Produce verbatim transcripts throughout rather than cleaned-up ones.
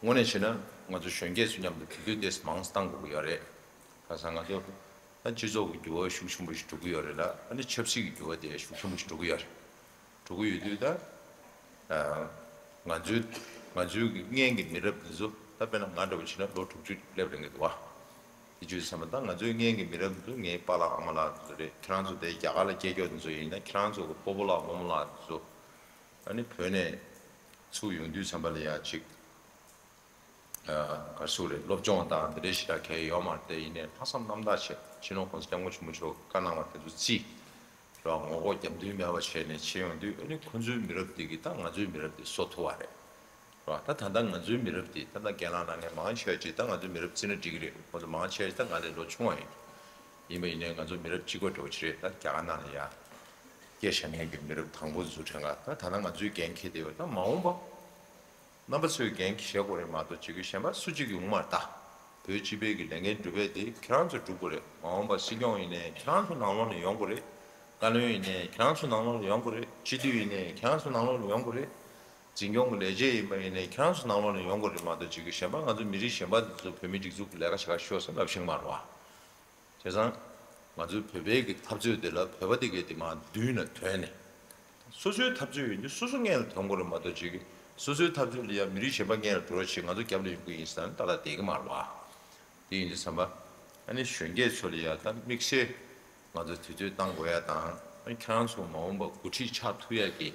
དངོས་གནས་བྱས་ན་ང་ཚོ་གཞོན་སྐྱེས་ཚོ་མཉམ་དུ་དུས་དུས་དེ་མང་བཏང་དགོས་ཀྱི་ཡོད་རེད། ཁ་སང་ང་ཚོ་ད་སྤྱི་ཚོགས་ཀྱི་འགྱུར་བ་ཤུགས་ཆེན་པོ་ཞིག་འགྲོ་གི་ཡོད་རེད་ལ། ཨ་ནི་ཆབ་སྲིད་ཀྱི་འགྱུར་བ་དེ་ཤུགས་ཆེན་པོ་ཞིག་འགྲོ་གི་ཡོད་རེད། འགྲོ་གི་ཡོད་དུས་ད་ང་ཚོའི་ང་ཚོའི་གི་སྔན་གྱི་མི་རབས་འདི་ཚོ་ད་དཔེར་ན་ང་འདྲ་བོ་བྱས་ན་ལོ་དྲུག་ཅུ་སླེབས་རན་གྱི་འདུག་བ། དེ་བྱས་ཙང་ད་ང་ཚོའི་སྔན་གྱི་མི་རབས་འདི་ཚོ་ངའི་པཱ་ལགས་ཨ་མ་ལགས་འདི་ཚོ་རེད། ཁྱེད་རང་ཚོ་དེ་རྒྱ་གར་ལ་སྐྱེས་མཁན་འདི་ཚོ་ཡིན་ན་ཁྱེད་རང་ཚོ་གི་སྤོ་བོ་ལགས་རྨོ་མོ་ལགས་འདི་ཚོ་ཨ་ནི་བོད་ནས་ཚུར་ཡོང་དུས་ཙམ་པ་ལ་ཡ་ཅིག་ག་རེ་ཟེར་དགོས་རེད། སློབ་སྦྱོང་དང་འདི་འདྲའི་ཞེ་དྲག་གང་ཡང་ཡོད་མ་རེད། དེ་ཡིན་ནའི་ལྷག་བསམ་རྣམ་དག་བྱས། སྤྱི་ནོར་༸གོང་ས་༸སྐྱབས་མགོན་ཆེན་པོ་མཆོག་བཀའ་གནང་བ་དེ་ཚོ་བརྩིས་རོགས། ངོ་ལྐོག་རྒྱབ་མདུན་མེད་པ་བྱས་ནས་བྱས་ཡོང་དུས་ཨ་ནི་ཁོ་ཚོའི་མི་རབས་འདི་གིས་ད་ང་ཚོའི་མི་རབས་འདི་གསོ་ཐུབ་པ་རེད་རོགས། ད་ད་ལྟ་ང་ཚོའི་མི་རབས་འདི་ད་ལྟ་རྒན་ལགས་ནང་ནས་མང་ཆེ་བ་ཅིག་ད་ང་ཚོའི་མི་རབས་བརྩིས་ན་འགྲིག་གི་རེད། ཁོ་ཚོ་མང་ཆེ་བ་ཅིག་ད་ང་ལས་ལོ་ཆུང་བ་ཡིན། ཡིན་པ་ཡིན་ནའི་ང་ཚོ་མི་རབས་གཅིག་པ་འདྲ་བོ་ཅིག་རེད། ད་རྒྱ་གར་ནང་ལ་ཡ་སྐྱེས་བཞག་མཁན་གྱི་མི་རབས་དང་པོ་འཛུགས་དྲན་ག་ད་ད་ལྟ་ང་ཚོའི་འགན་འཁྱེར་བསྡད་ཡོད། ད་མ་འོངས་པ་རྣམ་པ་ཚོས་འགན་འཁྱེར་དགོས་རེད་མ་གཏོགས་ཅིག་གི་གཞན་པ་སུ་གཅིག་གིས་ཡོང་མ་རེད་ད། བོད་སྤྱི་པའི་གི་ལས་འགན་སྒྲུབ་པ་དེ་ཁྱེད་རང་ཚོས་སྒྲུབ་དགོས་རེད། མ་འོངས་པ་སྲིད་སྐྱོང་ཡིན་ནའི་ཁྱེད་རང་ཚོ་ནང་ལོགས་ནས་ཡོང་དགོས་རེད། བཀའ་བློན་ཡིན་ནའི་ཁྱེད་རང་ཚོ་ནང་ལོགས་ནས་ཡོང་དགོས་རེད། སྤྱི་འཐུས་ཡིན་ནའི་ཁྱེད་རང་ཚོ་ནང་ལོགས་ནས་ཡོང་དགོས་རེད། འཛིན་སྐྱོང་གི་ལས་བྱེད་ཡིན་པ་ཡིན་ནའི་ཁྱེད་རང་ཚོ་ནང་ལོགས་ནས་ཡོང་དགོས་རེད་མ་གཏོགས་ཅིག་གི་གཞན་པ་ང་ཚོ་མི་རིགས་གཞན་པ་འདི་ཚོ་བོད་མིའི་སྒྲིག་འཛུགས་ཀྱི་ལས་ཀ་བྱེད་ག་ཤོག་ཟེར་ལབ་ཤེས་ཀྱི་མ་རེད་བ། བྱས་ཙང་ང་ཚོའི་བོད་པའི་གི་འཐབ་རྩོད་དེ་ལ་བོད་པ་དེ་གས་དེ་མར་མདུན་ལ་དོན་ནས། སོ་སོའི་འཐབ་རྩོད་ཡིན་དུས་སོ་སོ་སྔོན་ལ་ཐོན་དགོས་རེད་མ་གཏོགས་ཅིག་གི་སོ་སོའི་འཐབ་རྩོད་ལ་ཡང་མི་རིགས་གཞན་པ་སྔོན་ལ་འགྲོ་རོགས་བྱེད། ང་ཚོ་རྒྱབ་ལ་ཡོང་གི་ཡིན་ཟེར་ན་ཏག་ཏག་བསྡད་ཀྱི་མ་རེད་བ། དེ་ཡིན་དུས་ཙམ་པ་ཨ་ནི་གཞོན་སྐྱེས་ཚོ་ལ་ཡ་ད་དམིགས་བསལ་ང་ཚོ་དུས་ཚོད་བཏང་དགོས་ཡ་དང་། ཨ་ནི་ཁྱེད་རང་ཚོ་མ་འོངས་པ་འགོ་ཁྲིད་ཆགས་ཐུབ་ཡ་གི་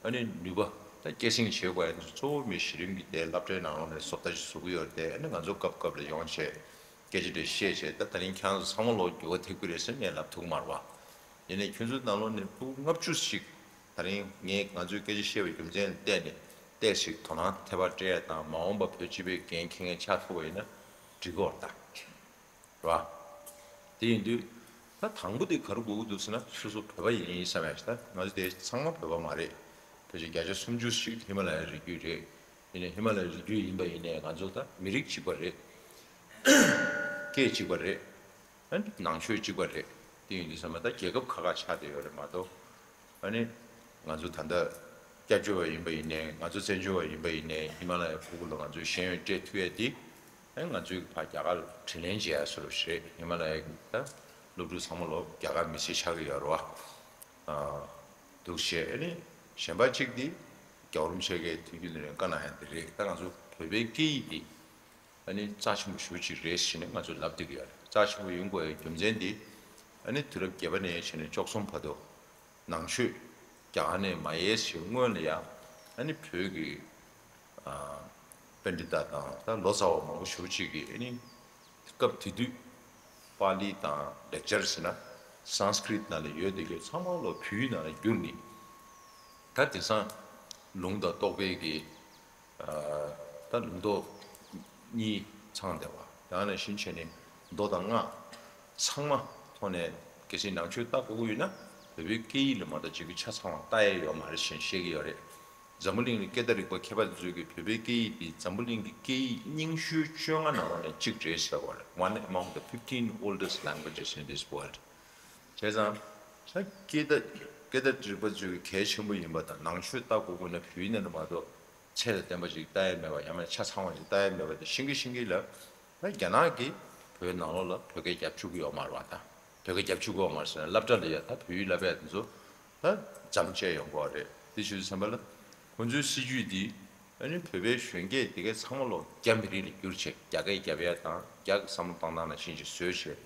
ཨ་ནི་ནུས་པ་ད་སྐྱེད་སྲིང་བྱེད་དགོས་ཡ་གཙོ་བོ་མི་གཞི་རིམ་གྱི་དེ་སློབ་གྲྭའི་ནང་ལོགས་ནས་བཟོ་ལྟ་ཞིག་བཟོ་གི་ཡོད་རེད་དེ། ཨ་ནི་ང་ཚོ་སྐབས་སྐབས་ལ་ཡོང་བྱས་སྐད་ཆ་དེ་བཤད་བྱས། ད་ད་རིང་ཁྱེད་རང་ཚོ་ཚང་མ་ལོག་འགྱུར་བ་ཐེབས་ཀྱི་རེད་ཟེར་ངས་ལབ་ཐུབ་ཀྱི་མ་རེད་བ། ཡིན་ནའི་ཁྱོད་ཚོའི་ནང་ལོགས་ནས་ཕྲུ་གུ་ལྔ་བཅུ་ཞིག་ད་རིང་ངས་ང་ཚོའི་སྐད་ཆ་བཤད་པའི་རྒྱུ་མཚན་ལ་བལྟས་ནས་ཏོག་ཙམ་དོ་སྣང་ཐེབས་པ་སྤྲད་ཡ་དང་། མ་འོངས་པ་བོད་སྤྱི་པའི་འགན་འཁྱེར་མཁན་ཆགས་ཐུབ་པ་ཡིན་ན་འགྲིག་གི་ཡོད་རེད་ད། རེད་བ། དེ་ཡིན་དུས་ད་དང་པོ་དེ་ག་རེ་དགོས་ཀྱི་འདུག་ཟེར་ན་སོ་སོ་བོད་པ་ཡིན་བསམ་ཡ་ཞིག་ད་ང་ཚོ་དེ་ཚང་མ་བོད་པ་མ་རེད། ཕལ་ཆེར་བརྒྱ་ཆ་སུམ་ཅུ་ཞིག་ཧི་མ་ལ་ཡའི་རི་རྒྱུད་རེད། ཡིན་ནའི་ཧི་མ་ལ་ཡའི་རི་རྒྱུད་ཡིན་པ་ཡིན་ནའི་ང་ཚོ་ད་མི་རིགས་གཅིག་པ་རེད། སྐད་གཅིག་པ་རེད། ཨ་ནི་ནང་ཆོས་གཅིག་པ་རེད། དེ་ཡིན་དུས་ཙམ་པ་ད་རྒྱལ་ཁབ་ཁག་ཁག་ཆགས་བསྡད་ཡོད་རེད་མ་གཏོགས། ཨ་ནི་ང་ཚོ་ད་ལྟ་སྐྱབས་བཅོལ་བ་ཡིན་པ་ཡིན་ནའི། ང་ཚོ་བཙན་བྱོལ་བ་ཡིན་པ་ཡིན་ནའི། ཧི་མ་ལ་ཡའི་ཕྲུ་གུ་ལ་ང་ཚོས་ཤེས་ཡོན་སྤྲད་ཐུབ་ཡ་དེ། ཨ་ནི་ང་ཚོས་ཕར་རྒྱ་གར་ལ་དྲིན་ལན་འཇལ་ཡ་བཟོ་འདྲ་ཞིག་རེད། ཧི་མ་ལ་ཡའི་ད་སློབ་ཕྲུག་ཚང་མ་ལོ་རྒྱ་གར་མི་སེར་ཆགས་ཀྱི་ཡོད་རེད་བ། ཨ། འདུག་བྱས། ཨ་ནི་གཞན་པ་གཅིག་དེ་རྒྱལ་བ་རིན་པོ་ཆེ་གིས་དུས་རྒྱུན་དུ་ནས་བཀའ་གནང་ཡ་དེ་རེད། ད་ང་ཚོ་བོད་པའི་སྐད་ཡིག་དེ་ཨ་ནི་རྩ་ཆེན་པོ་ཞེ་པོ་ཅིག་རེད་ཟེར་ནས་ང་ཚོས་ལབ་བསྡད་ཀྱི་ཡོད་རེད། རྩ་ཆེན་པོ་ཡིན་དགོས་ཡའི་རྒྱུ་མཚན་དེ། ཨ་ནི་དུས་རབས་བརྒྱད་པ་ནས་བྱས་ནས་བཅུ་གསུམ་བར་དུ་ནང་ཆོས་རྒྱ་གར་ནས་མ་ཡལ་ཞིག་སྔོན་ལ་ཡང་ཨ་ནི་བོད་ཀྱི་ཨ་པཎྜི་ཏ་དང་ད་ལོ་ཙཱ་བ་མང་པོ་ཞེ་པོ་ཅིག་གིས་ཨ་ནི་སྐབས་དེ་དུས་པཱ་ལི་དང་ལེགས་སྦྱར་ཟེར་ན་སཾ་སྐྲྀཏ་ནང་ལ་ཡོད་དེ་གས་ཚང་མ་ལོ་བོད་ཡིག་ནང་ལ་བསྒྱུར་ནས། ད་དེང་སང་ལུང་དང་རྟོགས་པའི་གི་ད་ལུང་རྟོགས་གཉིས་ཚང་བསྡད་པ། ཡང་ན་བཞིན་བྱས་ནས་མདོ་དང་སྔགས་ཚང་མ་ཐོག་ནས་གལ་སྲིད་ནང་ཆོས་ལྟ་དགོས་ཀྱི་ཡོད་ན་བོད་པའི་སྐད་ཡིག་ལ་མ་གཏོགས་ཅིག་གི་ཆ་ཚང་བ་ལྟ་ཡས་ཡོད་མ་རེད་ཞེས་བཤད་ཀྱི་ཡོད་རེད། འཛམ་བུ་གླིང་ལ་སྐད་བརྡ་རིག་པ་མཁས་པ་དེ་ཚོས་ཀྱི་བོད་པའི་སྐད་ཡིག་འདི་འཛམ་བུ་གླིང་གི་སྐད་ཡིག་རྙིང་ཤོས་བཅོ་ལྔ་ནང་ལོགས་ནས་གཅིག་རེད་ཟེར་བ་རེད། One among the fifteen oldest languages in this world། བྱས་ཙང་ད་སྐད་བརྡ་སྐད་བརྡ་རིག་པ་ཚོས་ཀྱི་གལ་ཆེན་པོ་ཡིན་པ་དང་ནང་ཆོས་ལྟ་དགོས་དགོས་ན་བོད་ཡིག་ནང་ལ་མ་གཏོགས་ཚད་ལ་ལྡན་པ་ཞིག་ལྟ་ཡས་མེད་པ། ཡང་མིན་ཆ་ཚང་བ་ཞིག་ལྟ་ཡས་མེད་པ་དེ་ཤེས་ཀྱི་ཤེས་ཀྱི་ལ། ད་རྒྱ་ནག་གིས་བོད་ནང་ལོགས་ལ་བོད་སྐད་རྒྱབ་བཅུག་གི་ཡོད་མ་རེད་བ། ད་བོད་སྐད་རྒྱབ་བཅུག་གི་ཡོད་མ་རེད་ཟེར་ན་སློབ་གྲྭ་ལ་ཡ་ད་བོད་ཡིག་བསླབ་ཡ་དེ་ཚོ་ད་འཇམ་བཅས་ཡོང་གི་ཡོད་རེད། དེ་བྱས་ཙང་ཙམ་པ་ལ་ཁོང་ཚོའི་སྲིད་ཇུས་འདི་ཨ་ནི་བོད་པའི་གཞོན་སྐྱེས་དེ་གའི་ཚང་མ་ལོ་རྒྱ་མི་རིགས་ལ་བསྒྱུར་བྱས་རྒྱ་སྐད་རྒྱབ་ཡ་དང་རྒྱ་གི་བསམ་བློ་བཏང་སྟངས་ནང་བཞིན་ཅིག་བཟོས་བྱས་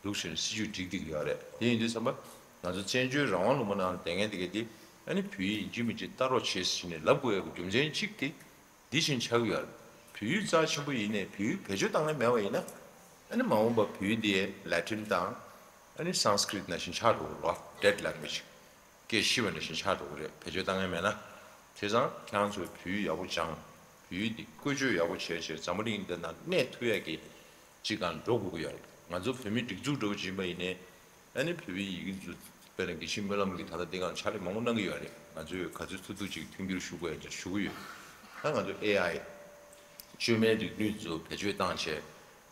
འདུག་ཟེར་ནས་སྲིད་ཇུས་སྒྲིག་བསྡད་ཀྱི་ཡོད་རེད། དེ་ཡིན་དུས་ཙམ་པ་ང་ཚོ་བཙན་བྱོལ་རང་དབང་ལུང་པ་ནང་ལ་བསྡད་མཁན་དེ་གའི་དེ་ཨ་ནི་བོད་ཡིག་ཡིན་གཅིག་མིན་གཅིག་ལྟ་རོགས་བྱེད་ཟེར་ནས་ལབ་དགོས་ཡ་གི་རྒྱུ་མཚན་གཅིག་དེ་འདི་བཞིན་ཆགས་ཀྱི་ཡོད་རེད། བོད་ཡིག་རྩ་ཆེན་པོ་ཡིན་ནའི་བོད་ཡིག་བེད་སྤྱོད་བཏང་མཁན་མེད་པ་ཡིན་ན། ཨ་ནི་མ་འོངས་པ་བོད་ཡིག་འདི་ལེ་ཊིན་དང་ཨ་ནི་སཾ་སྐྲྀཏ་ནང་བཞིན་ཆགས་འགྲོ་གི་རེད་བ། Dead language། སྐད་ཤི་བ་ནང་བཞིན་ཆགས་འགྲོ་གི་རེད། བེད་སྤྱོད་བཏང་མཁན་མེད་ན། བྱས་ཙང་ཁྱེད་རང་ཚོས་བོད་ཡིག་ཡག་པོ་སྦྱངས། བོད་ཡིག་འདི་བཀོལ་སྤྱོད་ཡག་པོ་བྱས་བྱས་འཛམ་བུ་གླིང་འདི་ནང་གནས་ཐུབ་ཡག་གི་ཅིག་སྒང་འགྲོ་དགོས་ཀྱི་ཡོད་རེད། ང་ཚོ་བོད་མིའི་སྒྲིག་འཛུགས་འདྲ་བོ་ཅིག་ཡིན་པ་ཡིན་ནའི། ཨ་ནི་བོད་པའི་ཡི་གེ་འཛུགས་དཔེར་ན་དགེ་བཤེས་སྨོན་ལམ་གྱིས་ད་ལྟ་འདི་སྒང་ཕྱག་ལས་མང་པོ་གནང་གི་ཡོད་རེད། ང་ཚོས་ག་ཚོད་ཐུབ་ཐུབ་ཅིག་མཐུན་འགྱུར་ཞུ་དགོས་ཡ་ཅིག་ཞུ་གི་ཡོད། ད་ང་ཚོ་ཨེ་ཨའི་བཅོས་མའི་རིག་ནུས་ཚོ་བེད་སྤྱོད་བཏང་བྱས་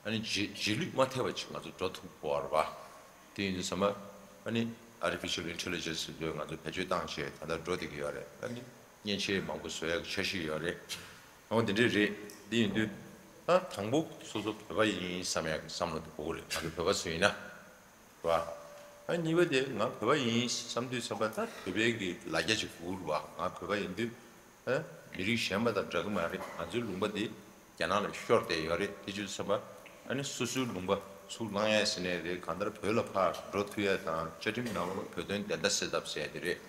ཨ་ནི་རྗེས་རྗེས་ལུས་མ་ཐེབས་པ་ཅིག་ང་ཚོ་འགྲོ་ཐུབ་དགོས་པ་རེད་བ། དེ་ཡིན་དུས་ཙམ་པ་ཨ་ནི་Artificial Intelligence་ཚོ་ང་ཚོ་བེད་སྤྱོད་བཏང་བྱས་ད་ལྟ་འགྲོ་བསྡད་ཀྱི་ཡོད་རེད། ཨ་ནི་མཉེན་ཆས་མང་པོ་བཟོ་ཡག་འཆར་གཞི་ཡོད་རེད། འོ་དེ་འདྲས་རེད། དེ་ཡིན་དུས་ད་དང་པོ་སོ་སོ་བོད་པ་ཡིན་བསམ་ཡག་གི་བསམ་བློ་དེ་དགོས་ཀྱི་རེད། ང་ཚོ་བོད་པ་སུ་ཡིན་ན། རེད་བ། ཨ་གཉིས་པ་དེ་ང་བོད་པ་ཡིན་བསམ་དུས་ཙམ་པ་ད་བོད་པའི་གི་ལ་རྒྱ་ཅིག་དགོས་རེད་བ། ང་བོད་པ་ཡིན་དུས་ཨ་མི་རིགས་གཞན་པ་དང་འདྲ་གི་མ་རེད། ང་ཚོའི་ལུང་པ་འདི་རྒྱ་ནག་ལ་ཤོར་བསྡད་ཡོད་རེད། དེ་བྱས་ཙམ་པ་ཨ་ནི་སོ་སོའི་ལུང་པ་ཚུར་བླང་ཡ་ཟེར་ནའི་རེད། གང་ལྟར་བོད་ལ་ཕར་འགྲོ་ཐུབ་ཡ་དང་བཅའ་ཁྲིམས་ནང་ལོགས་ལ་བོད་དོན་བདེན་མཐའ་གསལ་ཐབས་ཟེར་ཡ་དེ་རེད།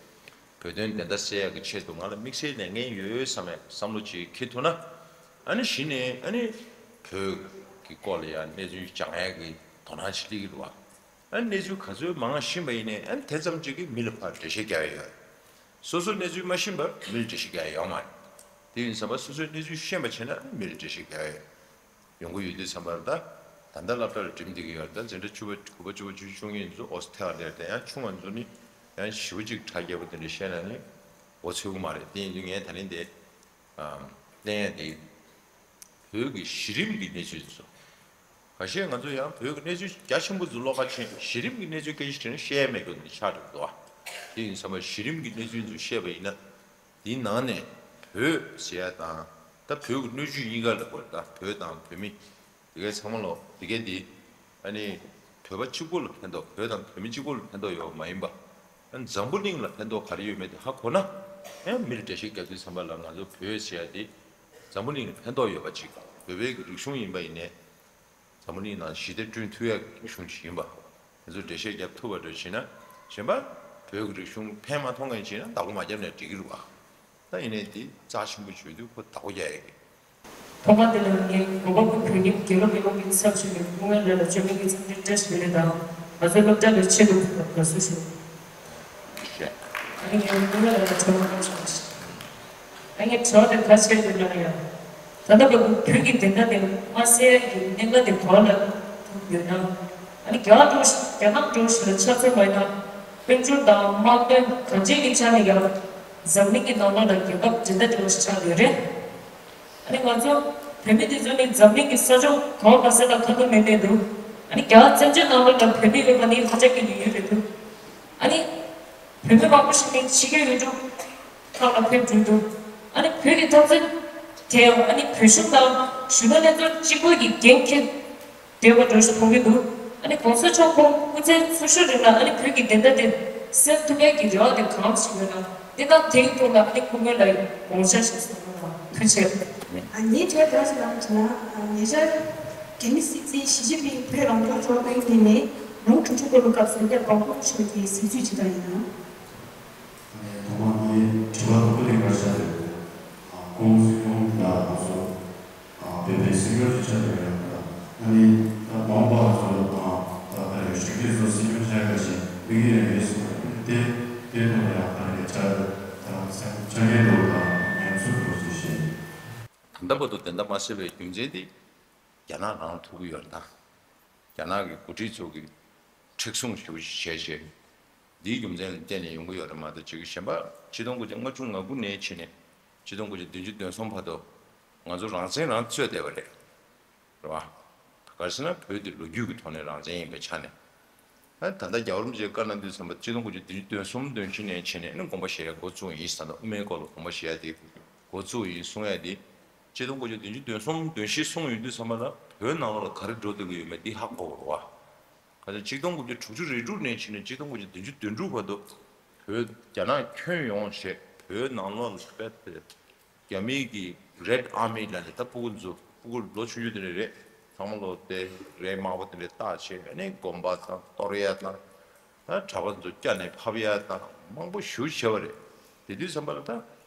བོད་དོན་བདེན་མཐའ་གསལ་ཡ་གི་ཆེད་དུ་ང་ལ་དམིགས་བསལ་ལས་འགན་ཡོད་བསམ་ཡ་བསམ་བློ་ཅིག་འཁྱེར་ཐུབ་ན། ཨ་ནི་གཞི་ནས་ཨ་ནི་བོད་ཀྱི་སྐོར་ལ་ཡང་གནས་ཚུལ་སྦྱང་ཡ་གི་དོ་སྣང་ཅིག་སླེབས་ཀྱི་རེད་བ། ཨ་ནི་གནས་ཚུལ་ག་ཚོད་མང་ཤེས་པ་ཡིན་ནའི་ཨ་ནི་དེ་ཙམ་ཅིག་གིས་མི་ལ་ཕར་འགྲེལ་བཤད་རྒྱག་ཡ་ཡོད་རེད། སོ་སོ་གནས་ཚུལ་མ་ཤེས་པར་མི་ལ་འགྲེལ་བཤད་རྒྱག་ཡ་ཡོད་མ་རེད། དེ་ཡིན་ཙམ་པ་སོ་སོའི་གནས་ཚུལ་ཤེས་པ་བྱས་ན་ཨ་ནི་མི་ལ་འགྲེལ་བཤད་རྒྱག་ཡ་ཡོད། ཡོང་གི་ཡོད་དུས་ཙམ་པར་ད་ད་ལྟ་སློབ་གྲྭ་ལ་འགྲིམ་བསྡད་ཀྱི་ཡོད་རེད། ད་འཛིན་གྲྭ་བཅུ་པ་དགུ་པ་བཅུ་པ་བཅུ་བཅུ་གཉིས་ཚོ་ཨོ་སི་ཐེ་ལ་ཡ་དེ་ཡང་ཆུང་བ་ཚོ་ནི་ཡང་ཞེ་པོ་ཅིག་གྲ་རྒྱས་པོ་དེ་འདྲ་བཤད་ན་ནི་འོ་ཚོད་ཀྱི་མ་རེད། དེ་ཡིན་དུས་ངས་ད་ལན་དེ་ཨམ་གླེང་ཡ་དེ་བོད་ཀྱི་གཞི་རིམ་གྱི་གནས་ཚུལ་ཚོ། ཁ་ཤས་ང་ཚོ་ཡང་བོད་ཀྱི་གནས་ཚུལ་རྒྱ་ཆེན་པོ་ཚོ་ཀློག་ག་ཕྱིན་གཞི་རིམ་གྱི་གནས་ཚུལ་སྐད་ཆ་དྲིས་ན་བཤད་ཡ་མེད་དགོས་ནི་ཆགས་འགྲོ་འདུག་ཨ། དེ་ཡིན་ཙམ་པ་གཞི་རིམ་གྱི་གནས་ཚུལ་ཚོ་བཤད་པ་ཡིན་ན། དེའི་ནང་ནས་བོད་ཟེར་ཡ་དང་ད་བོད་ཀྱི་སྣོད་བཅུད་གཉིས་ཀ་ལ་གོ་ད་བོད་དང་བོད་མི་དེ་གའི་ཚང་མ་ལོ་དེ་གའི་དེ་ཨ་ནི་བོད་པ་གཅིག་པོ་ལ་ཕན་ཐོགས། བོད་དང་བོད་མི་གཅིག་པོ་ལ་ཕན་ཐོགས་ཡོད་པ་མ་ཡིན་པ། ཨ་ནི་འཛམ་བུ་གླིང་ལ་ཕན་ཐོགས་ག་རེ་ཡོད་མེད་དེ་ཧ་གོ་ན་ཡང་མི་ལ་འགྲེལ་བཤད་རྒྱག་དུས་ཙམ་པ་ལ་ང་ཚོ་བོད་ཟེར་ཡ་དེ་འཛམ་བུ་གླིང་ལ་ཕན་ཐོགས་ཡོད་པ་ཅིག་བོད་པའི་གི་རིག་གཞུང་ཡིན་པ་ཡིན་ནའི། འཛམ་བུ་གླིང་ནང་ཞི་བདེ་བསྐྲུན་ཐུབ་ཡག་གི་གཞུང་ཞིག་ཡིན་པ། དེ་ཚོ་འགྲེལ་བཤད་རྒྱབ་ཐུབ་པ་འདྲ་བྱས་ན་གཞན་པ་བོད་ཀྱི་རིག་གཞུང་ཕན་མ་ཐོགས་མཁན་བྱས་ན་བདག་པོ་མ་བརྒྱབ་ནས་འགྲིག་གི་རེད་བ། ད་ཡིན་ནའི་དེ་རྩ་ཆེན་པོ་བརྗོད་དུས་ཁོ་བདག་པོ་རྒྱག་ཡག་གི། ཐོག་མ་དེ་ལ་ངས་གོ་བ་བོད་ཁྱིམ་རྒྱལ་ལོ་རྒྱལ་ལོ་གི་ཚབ་ཞུས་ནས་སྐུ་ངལ་རེ་ལ་བཅོས་མིན་གྱི་འཚམས་འདྲི་བཀྲ་ཤིས་བདེ་ལེགས་དང་ང་ཚོའི་སློབ་གྲྭ་ལ་ཆེད་དུ་ཕེབས་པར་དགའ་བསུ་ཞུ། ཨ་ནི་ངས་སྐུ་ངལ་རེ་ལ་བཅོས་མིན་གྱི་འཚམས་འདྲི། ཨ་ནི་དྲི་བ་དེ་ཁ་ཤས་ཡོད་ན་ཡང་། ད་ལྟ་བར་དུ་བོད་ཀྱི་བདེན་མཐའ་དེ་མ་གསལ་ཡག་གི་གནད་འགག་དེ་ག་ལ་ཐུག་ཡོད་ན། ཨ་ནི་རྒྱ་གར་འགྲོ་ཞིག་རྒྱ་ནག་འགྲོ་ཞིག་ལ་ཆ་མཚོན་པ་ཡིན་ན། དཔལ་འབྱོར་དང་དམག་དོན་གང་ཅིའི་གི་ཆ་ནས་ཡང་། འཛམ་གླིང་གི་ནང་ལོགས་ལ་རྒྱལ་ཁབ་འགྲན་ཟླ་བྲལ་བ་ཞིག་ཆགས་ཡོད་རེད། ཨ་ནི་ང་ཚོ་བོད་མི་དེ་ཚོ་ནི་འཛམ་གླིང་གི་ས་ཕྱོགས་གང་ག་ས་ལ་ཁ་ཐུག་མེད་མེད་འདུག་ཨ་ནི་རྒྱ་གར་བཙན་བྱོལ་ནང་ལོགས་ལ་བོད་མི་ཡོད་པ་ནི་ཧ་ཅང་གི་ཉུང་ཉུང་རེད་འདུག་ཨ་ནི། བོད་མི་མང་པོ་ཞིག་ནི་ཕྱི་རྒྱལ་ཡུལ་གྲུ་ཁག་ལ་ཕེབས་འགྲོ་འདུག་ཨ་ནི་བོད་ཀྱི་འཐབ་རྩོད་དེ་ཡང་ཨ་ནི་བོད་གཞུང་དང་གཞོན་ནུ་ལྷན་ཚོགས་གཅིག་པུ་ཡི་འགན་འཁྱེར་བསྡད་པ་འདྲ་ཞིག་མཐོང་གི་འདུག་ཨ་ནི་གོང་ས་མཆོག་ཁོང་སྐུ་ཚེ་འཚོ་བཞུགས་རིང་ལ་ཨ་ནི་བོད་ཀྱི་བདེན་མཐའ་དེ་གསལ་ཐུབ་ཡག་གི་རེ་བ་དེ་གང་ཞིག་ཡོད་ན་དེ་དང་དེའི་ཐོག་ལ་ཨ་ནི་སྐུ་ངལ་ལ་དགོངས་འཆར་ཞིག་གསུངས་གནང་། ཐུགས་རྗེ་ཆེ། ངའི་དྲི་བ་དེ་ཞིག་ལ་མཚོན་ན། ཉེ་ཆར་རྒྱ་མི་སྲིད་འཛིན་ཞི་ཅིན་ཕིང་བོད་རང་སྐྱོང་ལྗོངས་ཀྱི་ངོས་ནས་ལུང་དྲུག་ཅུ་སྐོར་ལ་སྐབས་སུ་རྒྱ་བཀའ་ཁོངས་ཆེན་གྱི་གཟིགས་ཚུལ་ཇི་ལྟར་ཡིན་ནམ། ཐོག་མར་ངའི་དྲི་བ་དང་པོ་དེ་ག་རེ་ཆགས་ཡོད། ཁོང་སྲིད་སྐྱོང་ལ་ང་ཚོ་བོད་པའི་སྲིད་སྐྱོང་ཞིག་ཆགས་ཡོད་ཡང་ད་ཨ་ནི་ད་མ་འོངས་པ་ཚོ་ལ་ད་ད་རེས་ཞུ་སྐྱིད་ཚོ་སྲིད་སྐྱོང་ཆགས་པ་ཞིག་དམིགས་ཡུལ་ཡང་ཡོད་སྲིད་པ་དེ་དེ་ཐོག་ལ་ཡང་ད་རེས་ཆགས་ད་ཆགས་ཡོད་འདུག་དང་ཡང་ཚུར་འགྲོ་ཚུལ་ཞིག་ད་ལྟ་བར་དུ་བདེན་མཐའ་མ་གསལ་བའི་རྒྱུ་མཚན་དེ་རྒྱ་ནག་རང་ཐུག་གི་ཡོད་རེད་ད། རྒྱ་ནག་གི་འགོ་ཁྲིད་ཚོ་གིས་མཁྲེགས་བཟུང་ཞེ་པོ་ཞིག་བྱས་བྱས། འདིའི་རྒྱུ་མཚན་ལ་བརྟེན་ནས་ཡོང་གི་ཡོད་རེད་མ་གཏོགས་ཅིག་གཞན་པ་ཆིག་སྟོང་དགུ་བརྒྱ་ལྔ་བཅུ་ང་དགུ་ནས་ཕྱིན་ནས་ཆིག་སྟོང་དགུ་བརྒྱ་བདུན་ཅུ་དོན་གསུམ་བར་དུ་ང་ཚོ་རང་བཙན་རང་རྩོད་བསྡད་པ་རེད། རེད་བ། ག་རེ་ཟེར་ན་བོད་དེ་ལོ་རྒྱུས་ཀྱི་ཐོག་ནས་རང་བཙན་ཡིན་པའི་ཆ་ནས། ཨ་ད་ལྟ་རྒྱལ་བ་རིན་པོ་ཆེས་བཀའ་གནང་དུས་ཙམ་པ་ཆིག་སྟོང་དགུ་བརྒྱ་བདུན་ཅུ་དོན་གསུམ་དོན་བཞི་ནས་ཕྱིན་ནས་ནི་དགོངས་པ་བཞེས་ཡ་འགོ་བཙུགས་ཡིན་ཟེར་ན་དབུ་མའི་སྐོར་ལ་དགོངས་པ་བཞེས་ཡ་དེ་འགོ་བཙུགས་ཡིན་གསུང་ཡ་དེ། ཆིག་སྟོང་དགུ་བརྒྱ་བདུན་ཅུ་དོན་གསུམ་དོན་བཞི་གསུངས་ཡོང་དུས་ཙམ་པ་ལ་བོད་ནང་ལོགས་ལ་ག་རེ་འགྲོ་བསྡད་ཀྱི་ཡོད་མེད་འདི་ཧ་གོ་དགོས་རེད་བ། ག་ཚོད་ཆིག་སྟོང་དགུ་བརྒྱ་དྲུག་ཅུ་རེ་དྲུག་ནས་ཕྱིན་ནས་ཆིག་སྟོང་དགུ་བརྒྱ་བདུན་ཅུ་དོན་དྲུག་བར་དུ་བོད་རྒྱ་ནག་ཁྱོན་ཡོངས་བྱས་བོད་ནང་ལོགས་ལ་དཔེ་དེ། རྒྱ་མིའི་གི་Red Army་ལ་ནི་ད་ཕྲུ་གུ་ཚོ་ཕྲུ་གུ་ལོ་ཆུང་ཆུང་དེ་འདྲ་རེད། ཚང་མ་ལོ་དེ་རས་དམར་པོ་དེ་འདྲ་བཏགས་བྱས་ཨ་ནི་གོམ་པ་དང་གཏོར་ཡ་དང་། ད་གྲྭ་པ་ཚོ་བསྐྱལ་ནས་ཕབ་ཡ་དང་མང་པོ་ཞེ་པོ་བྱས་པ་རེད། དེ་དུས་ཙམ་པ་ལ་ད་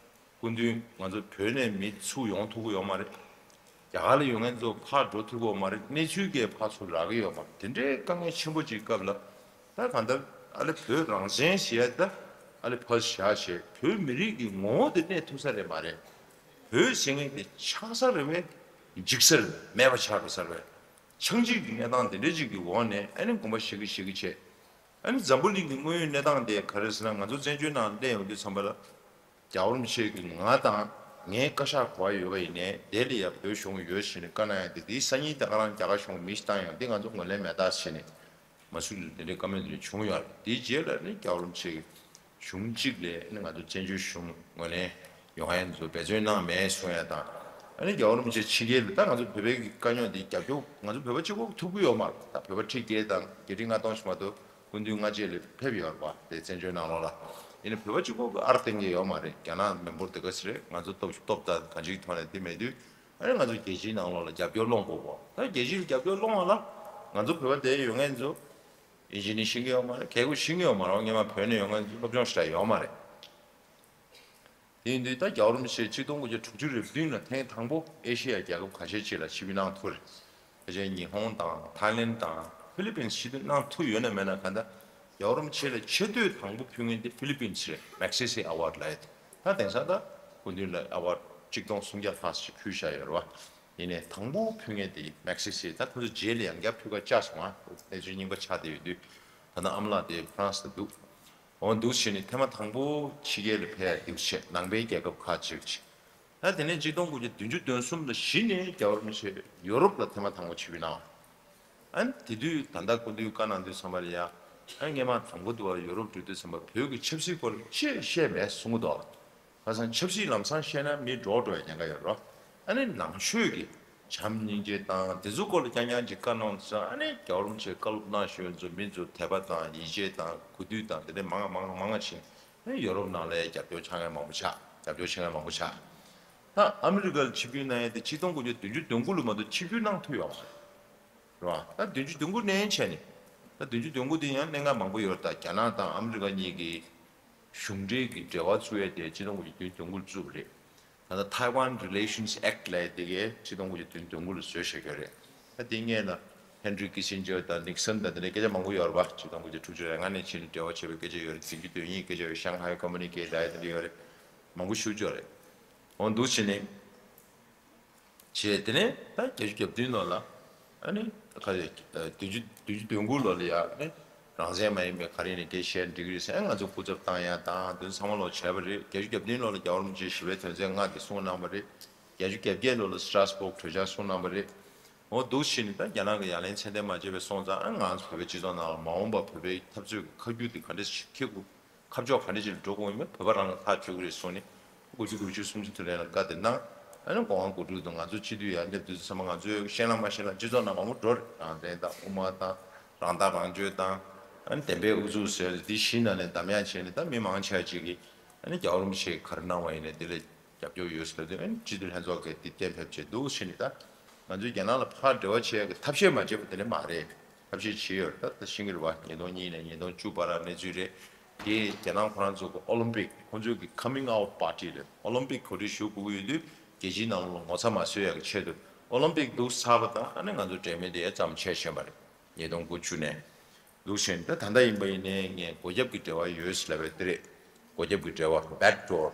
སྐུ་མདུན་ང་ཚོ་བོད་ནས་མི་ཚུར་ཡོང་ཐུབ་ཀྱི་ཡོད་མ་རེད། རྒྱ་གར་ལ་ཡོད་མཁན་ཚོ་ཕར་འགྲོ་ཐུབ་ཀྱི་ཡོད་མ་རེད། གནས་ཚུལ་གྱིས་ཕར་ཚུར་རག་གི་ཡོད་མ་རེད། དེ་འདྲའི་དཀའ་ངལ་ཆེན་པོ་ཅིག་སྐབས་ལ། ད་གང་ལྟར་ཨ་ལེ་བོད་རང་བཙན་ཞེས་ད་ཨ་ལེ་ཕར་བཞག་བྱས་བོད་མི་རིགས་ཀྱི་ངོ་བོ་དེ་གནས་ཐུབ་ས་རེད་མ་རེད། བོད་ཟེར་མཁན་དེ་ཆགས་ས་རེད་པས་འཇིག་ས་རེད་མེད་པ་ཆགས་འགྲོ་ས་རེད་པས། ཆགས་འཇིག་གི་གནས་སྟངས་དེ་འདྲ་ཅིག་གི་འོག་ནས་ཨ་ནི་དགོངས་པ་བཞེས་གི་བཞེས་གི་བྱས། ཨ་ནི་འཛམ་བུ་གླིང་གི་དངོས་ཡོད་གནས་སྟངས་དེ་ག་རེ་ཟེར་ན་ང་ཚོ་བཙན་བྱོལ་ནང་སླེབས་ཡོང་དུས་ཙམ་པ་ལ། རྒྱལ་བ་རིན་པོ་ཆེ་གིས་ང་དང་ངའི་བཀའ་ཤག་ག་པར་ཡོད་པ་ཡིན་ནའི་དེ་ལ་ཡ་བོད་གཞུང་ཡོད་ཟེར་ནས་བཀའ་གནང་ཡ་དེ་དེའི་སང་ཉིན་དེ་ག་རང་རྒྱ་གར་གཞུང་མི་ཞིག་བཏང་ཡོང་འདི་ང་ཚོ་ངོས་ལེན་མེད་ད་ཟེར་ནས་མ་སུ་ལ་དེ་འདྲའི་བཀའ་མོལ་དེ་འདྲ་བྱུང་ཡོད་རེད། དེའི་རྗེས་ལ་ནི་རྒྱལ་བ་རིན་པོ་ཆེ་གིས་གཞུང་གཅིག་ལ་ནི་ང་ཚོ་བཙན་བྱོལ་གཞུང་ངོས་ལེན་ཡོང་ཡ་ཚོ་འབད་བརྩོན་གནང་མེད་གསུང་ཡ་དང་ ཨ་ནི་རྒྱལ་བ་རིན་པོ་ཆེ་ཕྱི་རྒྱལ་ལ། ད་ང་ཚོ་བོད་པའི་གི་དཀའ་རྙོག་འདི་རྒྱབ་སྐྱོར་ང་ཚོ་བོད་པ་གཅིག་པོ་ཐུབ་ཀྱི་ཡོད་མ་རེད། ད་བོད་པ་ཁྲི་བརྒྱད་དང་བརྒྱད་ཁྲི་ལྔ་སྟོང་ཞིག་མ་གཏོགས་སྐུ་མདུན་སྔ་རྗེས་ལ་ཕེབས་ཡོད་རེད་པ། དེ་བཙན་བྱོལ་ནང་ལོགས་ལ། ཡིན་ནའི་བོད་པ་གཅིག་པོ་གི་ཨར་བསྟན་གྱི་ཡོད་མ་རེད། རྒྱ་ནག་མི་འབོར་དེ་ག་ཚོད་རེད། ང་ཚོ་སྟོབས་སྟོབས་དང་གང་ཅིའི་ཐོག་ནས་དེ་མེད་དུས། ཨ་ནི་ང་ཚོ་རྒྱལ་སྤྱིའི་ནང་ལོགས་ལ་རྒྱབ་སྐྱོར་སློང་དགོས་གོ། ད་རྒྱལ་སྤྱིའི་རྒྱབ་སྐྱོར་སློང་བ་ལ་ང་ཚོ་བོད་པ་དེ་ཡོད་མཁན་ཚོ་ཨིན་ཇི་ནི་ཤེས་ཀྱི་ཡོད་མ་རེད། གལ་ཏེ་ཤེས་ཀྱི་ཡོད་མ་རེད། སྔོན་མ་བོད་ནས་ཡོང་མཁན་ཚོ་སློབ་སྦྱོང་ཞེ་དྲག་ཡོད་མ་རེད། དེ་ཡིན་དུས་ད་རྒྱལ་བ་རིན་པོ་ཆེ་ཆིག་སྟོང་དགུ་བརྒྱ་དྲུག་ཅུ་རེ་བདུན་ལ་ཐེངས་དང་པོ་ཨེ་ཤེ་ཡ་རྒྱལ་ཁབ་ཁ་ཤས་ཅིག་ལ་ཆིབས་བསྒྱུར་གནང་ཐུབ་རེད། ཕལ་ཆེར་ཉི་ཧོང་དང་ཐའི་ལེན་དང་ཧྥི་ལི་པིན་ཆིབས་བསྒྱུར་གནང་ཐུབ་ཡོད་ན་མེད་ན། གང་ལྟར་རྒྱལ་བ་རིན་པོ་ཆེ་ལ་ཆེ་བསྟོད་དང་པོ་ཕུལ་མཁན་དེ་ཧྥི་ལི་པིན་རེད། མེག་སེ་སེ་ཨ་ཝར་ཌི་ལབ་ཡ་དེ། ད་དེང་སང་ད་སྐུ་མདུན་ལ་ཨ་ཝར་ཌི་ཆིག་སྟོང་སུམ་བརྒྱ་ལྷག་ཅིག་ཕུལ་བཞག་ཡོད་རེད་པ། ཡིན་ནའི་དང་པོ་ཕུལ་མཁན་དེ་མེག་སེ་སེ། ད་ཁོ་ཚོ་རྗེས་ལ་ཡང་བསྐྱར་ཕུལ་ཁ་བཅག་སོང་ང་། གནས་ཚུལ་རྙིང་པ་ཆགས་བསྡད་ཡོད་དུས། ད་ལྟ་ཨ་མ་ལགས་དེ་ཧྥ་རན་སི་ལ་འདུག་འོ་འདུག་བྱས་ནས་ཐེངས་མ་དང་པོ་ཕྱི་རྒྱལ་ལ་ཕེབས་ཡ་འདུག་བྱས། ནང་པའི་རྒྱལ་ཁབ་ཁག་ཅིག་བྱས། ད་དེ་ནས་ཆིག་སྟོང་དགུ་བརྒྱ་བདུན་ཅུ་དོན་གསུམ་ལ་གཞི་ནས་རྒྱལ་བ་རིན་པོ་ཆེ་ཡོ་རོབ་ལ་ཐེངས་མ་དང་པོ་ཆིབས་བསྒྱུར་གནང་། ཨ་ནི་དེ་དུས་ད་ལྟ་སྐུ་མདུན་བཀའ་གནང་དུས་ཙམ་པ་ལ་ཡ། ཨ་ནི་སྔོན་མ་དང་པོ་དུ་བ་ཡོ་རོབ་འགྲོ་དུས་ཙམ་པ་བོད་ཀྱི་ཆབ་སྲིད་སྐོར་ལ་ཅི་བཤད་མེད་གསུང་གི་འདུག་ཁ་སང་ཆབ་སྲིད་ལམ་སང་བཤད་ན་མི་འདྲོག་འགྲོ་བའི་ཉེན་ཁ་ཡོད་རེད། ཨ་ནི་ནང་ཆོས་ཀྱི་བྱམས་སྙིང་རྗེ་དང་དེ་ཚོ་སྐོར་ལ་རྐྱང་རྐྱང་ཅིག་བཀའ་གནང་ཙང་། ཨ་ནི་རྒྱལ་བ་རིན་པོ་ཆེ་བཀའ་སློབ་གནང་ཞུ་ཚོ་མི་ཚོ་དད་པ་དང་ཡིད་ཆེས་དང་གུས་འདུད་དང་དེ་འདྲ་མང་མང་མང་ཕྱིན། ཨ་ནི་ཡོ་རོབ་ནང་ལ་རྒྱབ་སྐྱོར་བྱེད་མཁན་མང་པོ་ཆགས། རྒྱབ་སྐྱོར་བྱེད་མཁན་མང་པོ་ཆགས། ད་ཨ་མི་རི་ཀར་ཆིབས་བསྒྱུར་གནང་ཡས་དེ་ཆིག་སྟོང་དགུ་བརྒྱ་བདུན་ཅུ་དོན་དགུ་ལོ་མ་གཏོགས་ཆིབས་བསྒྱུར་གནང་ཐུབ་ཡོད་མ་རེད། རེད་བ། ད་བདུན་ཅུ་དོན་དགུ་ནས་བྱས་ནས། ད་བདུན་ཅུ་དོན་དགུ་དེ་ཡང་གནད་འགག་མང་པོ་ཡོད་རེད། ད་རྒྱ་ནག་དང་ཨ་མི་རི་ཀ་གཉིས་ཀྱི་གཞུང་འབྲེལ་གྱི་འབྲེལ་བ་བཙུགས་ཡས་དེ་ཆིག་སྟོང་དགུ་བརྒྱ་བདུན་ཅུ་དོན་དགུ་ལ་བཙུགས་པ་རེད། ད་ལྟ་Taiwan Relations Act ལབ་ཡས་དེ་གས་ཆིག་སྟོང་དགུ་བརྒྱ་བདུན་ཅུ་དོན་དགུ་ལ་བཟོས་བཞག་ཡོད་རེད། ད་དེ་སྔོན་ལ་ཧན་རི་ཀི་སིན་ཇར་དང་ནིག་སན་དང་དེ་འདྲའི་སྐད་ཆ་མང་པོ་ཡོད་རེད་པ། ཆིག་སྟོང་དགུ་བརྒྱ་དྲུག་ཅུ་རེ་ལྔ་ནས་ཕྱིན་ནས་འབྲེལ་བ་བྱས་པའི་སྐད་ཆ་ཡོད་རེད། བདུན་ཅུ་དོན་གཉིས་སྐད་ཆ་ཡོད། ཤང་ཧའེ་ཀོ་མུ་ནི་ཀེ་ལབ་ཡས་དེ་འདྲ་ཡོད་རེད། མང་པོ་ཞེ་པོ་ཅིག་ཡོད་རེད། འོ་འདུག་བྱས་ནས། བྱས། དེ་ནས་ད་བརྒྱད་ཅུ་གྱ་བདུན་ལོ་ལ། ཨ་ནི་ག་རེ། བདུན་ཅུ་བདུན་ཅུ་དོན་དགུ་ལོ་ལ་ཡ། ཨ་ནི་རང་བཙན་མ་ཡིན་པའི་ག་རེ་ནས་དེ་བཤད་འགྲིག་གི་རེད་ཟེར། ཨ་ང་ཚོ་སྐུ་ཚབ་བཏང་ཡ་དང་དེ་ཚང་མ་ལོ་བྱས་པ་རེད། བརྒྱད་ཅུ་གྱ་བདུན་ལོ་ལ་རྒྱལ་བ་རིན་པོ་ཆེ་ཞི་བའི་དོན་ཚན་ལྔ་དེ་གསུངས་གནང་བ་རེད། བརྒྱད་ཅུ་གྱ་བརྒྱད་ལོ་ལ་སི་ཏྲ་སི་བོག་གྲོས་འཆར་གསུངས་གནང་བ་རེད། འོ་འདུག་བྱས་ནས་ད་རྒྱ་ནག་གི་ཡ་ལན་ཚད་ལྡན་མ་བྱས་པའི་སོང་ཙང་། ཨ་ང་ཚོ་བོད་པའི་སྤྱི་ཚོགས་ནང་ལ་མ་འོངས་པ་བོད་པའི་འཐབ་རྩོད་ཀྱི་ཁ་རྒྱུན་དེ་ག་འདྲ་ཞིག་འཁྱེར་དགོས། ཁ་ཕྱོགས་ག་འདྲ་ཅིག་ལ་འགྲོ་དགོས་ཡིན་མིན་བོད་པ་རང་ལ་ཐག་གཅོད་ཀྱི་རེད་གསུངས་ནས། དགུ་བཅུ་དགུ་བཅུ་སུམ་ཅུ་དེ་ལན་ལ་བཀའ་དེ་གནང་། ཨ་ནི་གོང་དབང་གོ་སྒྲིག་དང་ང་ཚོ་སྤྱི་འཐུས་ཡར་སླེབས་དུས་ཚང་མ་ང་ཚོས་ཤེས་ན་མ་ཤེས་ན་སྤྱི་ཚོགས་ནང་མང་པོ་འགྲོ་རེད། རང་བཙན་དང་དབུ་མ་དང་རང་ཐག་རང་གཅོད་དང་། ཨ་ནི་བདེན་པའི་ཨུ་ཚུགས་ཟེར་དེ་བཞི་ནང་ནས་འདམ་ཡག་བྱས་ནས། ད་མི་མང་ཆེ་བ་ཅིག་གིས་ཨ་ནི་རྒྱལ་བ་རིན་པོ་ཆེས་ག་རེ་གནང་བ་ཡིན་ནའི་དེ་ལ་རྒྱབ་སྐྱོར་ཡོད་ཟེར་དུས། ཨ་ནི་སྤྱི་འཐུས་ལྷན་ཚོགས་ཀྱིས་དེ་གཏན་འབེབས་བྱས་འདུག་ཟེར་ནས། ད་ང་ཚོས་རྒྱ་ནག་ལ་ཕར་འབྲེལ་བ་བྱེད་ཡག་གི་ཐབས་ཤེས་མ་བྱས་པ་དེ་འདྲ་མ་རེད། ཐབས་ཤེས་བྱས་ཡོད་རེད། ད་ད་ཤེས་ཀྱི་རེད་བ། ཉིས་སྟོང་གཉིས་ནས་ཉིས་སྟོང་བཅུ་བར་གནས་ཚུལ་རེད། དེ་རྒྱ་ནག་ཁོ་རང་ཚོ་གི་ཨོ་ལིམ་པིག་ཁོ་ཚོའི་གི་coming out party རེད། ཨོ་ལིམ་པིག་གོ་སྒྲིག་ཞུ་དགོས་ཀྱི་ཡོད་དུས་རྒྱལ་སྤྱིའི་ནང་ལོགས་ངོ་ཚ་མ་བཟོ་ཡག་གི་ཆེད་དུ། ཨོ་ལིམ་པིག་འདུག་ཚར་བ་དང་ཨ་ནི་ང་ཚོ་འབྲེལ་མོལ་དེ་མཚམས་ཆད་ཕྱིན་པ་རེད། ཉིས་སྟོང་དགུ་བཅུ་ནས། འདུག་བྱས་ནས་ད་ད་ལྟ་ཡིན་པ་ཡིན་ནའི་ངས་སྒོ་རྒྱབ་ཀྱི་འབྲེལ་བ་ཡོད་ཟེར་ལབ་པ་དེ་རེད། སྒོ་རྒྱབ་ཀྱི་འབྲེལ་བ། back door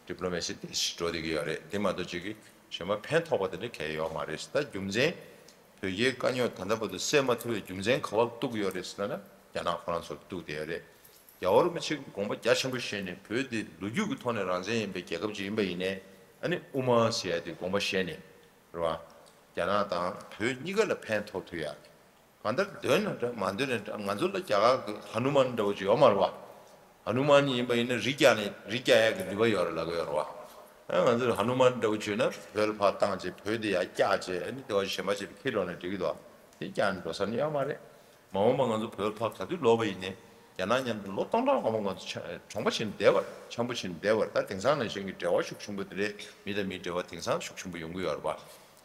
diplomacy དེ་འགྲོ་བསྡད་ཀྱི་ཡོད་རེད། དེ་མ་གཏོགས་ཅིག་གི་གཞན་པ་ཕན་ཐོགས་པ་དེ་འདྲ་གང་ཡང་ཡོད་མ་རེད། ད་རྒྱུ་མཚན། བོད་རྒྱའི་དཀའ་རྙོག་ད་ལྟ་བར་དུ་སེལ་མ་ཐུབ་པའི་རྒྱུ་མཚན་ག་པར་གཏུགས་ཡོད་རེད་ཟེར་ན། རྒྱ་ནག་ཁོ་རང་ཚོར་གཏུགས་བསྡད་ཡོད་རེད། རྒྱལ་བ་རིན་པོ་ཆེ་གིས་དགོངས་པ་རྒྱ་ཆེན་པོ་བཞེས་ནས། བོད་འདི་ལོ་རྒྱུས་ཀྱི་ཐོག་ནས་རང་བཙན་ཡིན་པའི་རྒྱལ་ཁབ་ཅིག་ཡིན་པ་ཡིན་ནའི། ཨ་ནི་དབུ་མ་ཟེར་ཡ་དེ་དགོངས་པ་བཞེས་ནས། རེད་བ། རྒྱ་ནག་དང་བོད་གཉིས་ཀ་ལ་ཕན་ཐོགས་ཐུབ་ཡ། གང་ལྟར་འདོད་ན་འདྲ་མ་འདོད་ན་འདྲ། ང་ཚོ་ལ་རྒྱ་གར་གྱི་ཧ་ནུ་མན་འདྲ་བོ་ཅིག་ཡོད་མ་རེད་བ། ཧ་ནུ་མན་ཡིན་པ་ཡིན་ན་རི་རྒྱག་ནས་རི་རྒྱག་ཡག་གི་ནུས་པ་ཡོད་རེད་ལབ་ཀྱི་ཡོད་རེད་བ། ཨ་ང་ཚོ་ལ་ཧ་ནུ་མན་འདྲ་བོ་བྱུང་ན་བོད་ལ་ཕར་བཏང་བྱས། བོད་དེ་ཡར་བཀྱགས་བྱས། ཨ་ནི་དེ་བ་གཞན་པ་ཅིག་ལ་འཁྱེར་འགྲོ་ན་འགྲིག་གི་འདུག་དེ་བཀྱགས་ནས་འགྲོ་ས་ནི་ཡོད་མ་རེད། མ་འོངས་པ་ང་ཚོ་བོད་ལ་ཕར་ག་དུས་ལོག་པ་ཡིན་ནའི། རྒྱ་ནག་མཉམ་དུ་ལོ་སྟོང་ཕྲག་མང་པོ་ང་ཚོ་ཆ་གྲོང་པ་བྱས་ནས་བསྡད་པ་རེད། འཆམ་པོ་བྱས་ནས་བསྡད་པ་རེད། ད་དེང་སང་ནང་བཞིན་གྱི་འབྲེལ་བ་ཤུགས་ཆེན་པོ་དེ་འདྲའི། མི་དང་མིའི་འབྲེལ་བ་དེང་སང་ཤུགས་ཆེན་པོ་ཡོང་གི་ཡོད་རེད་པ།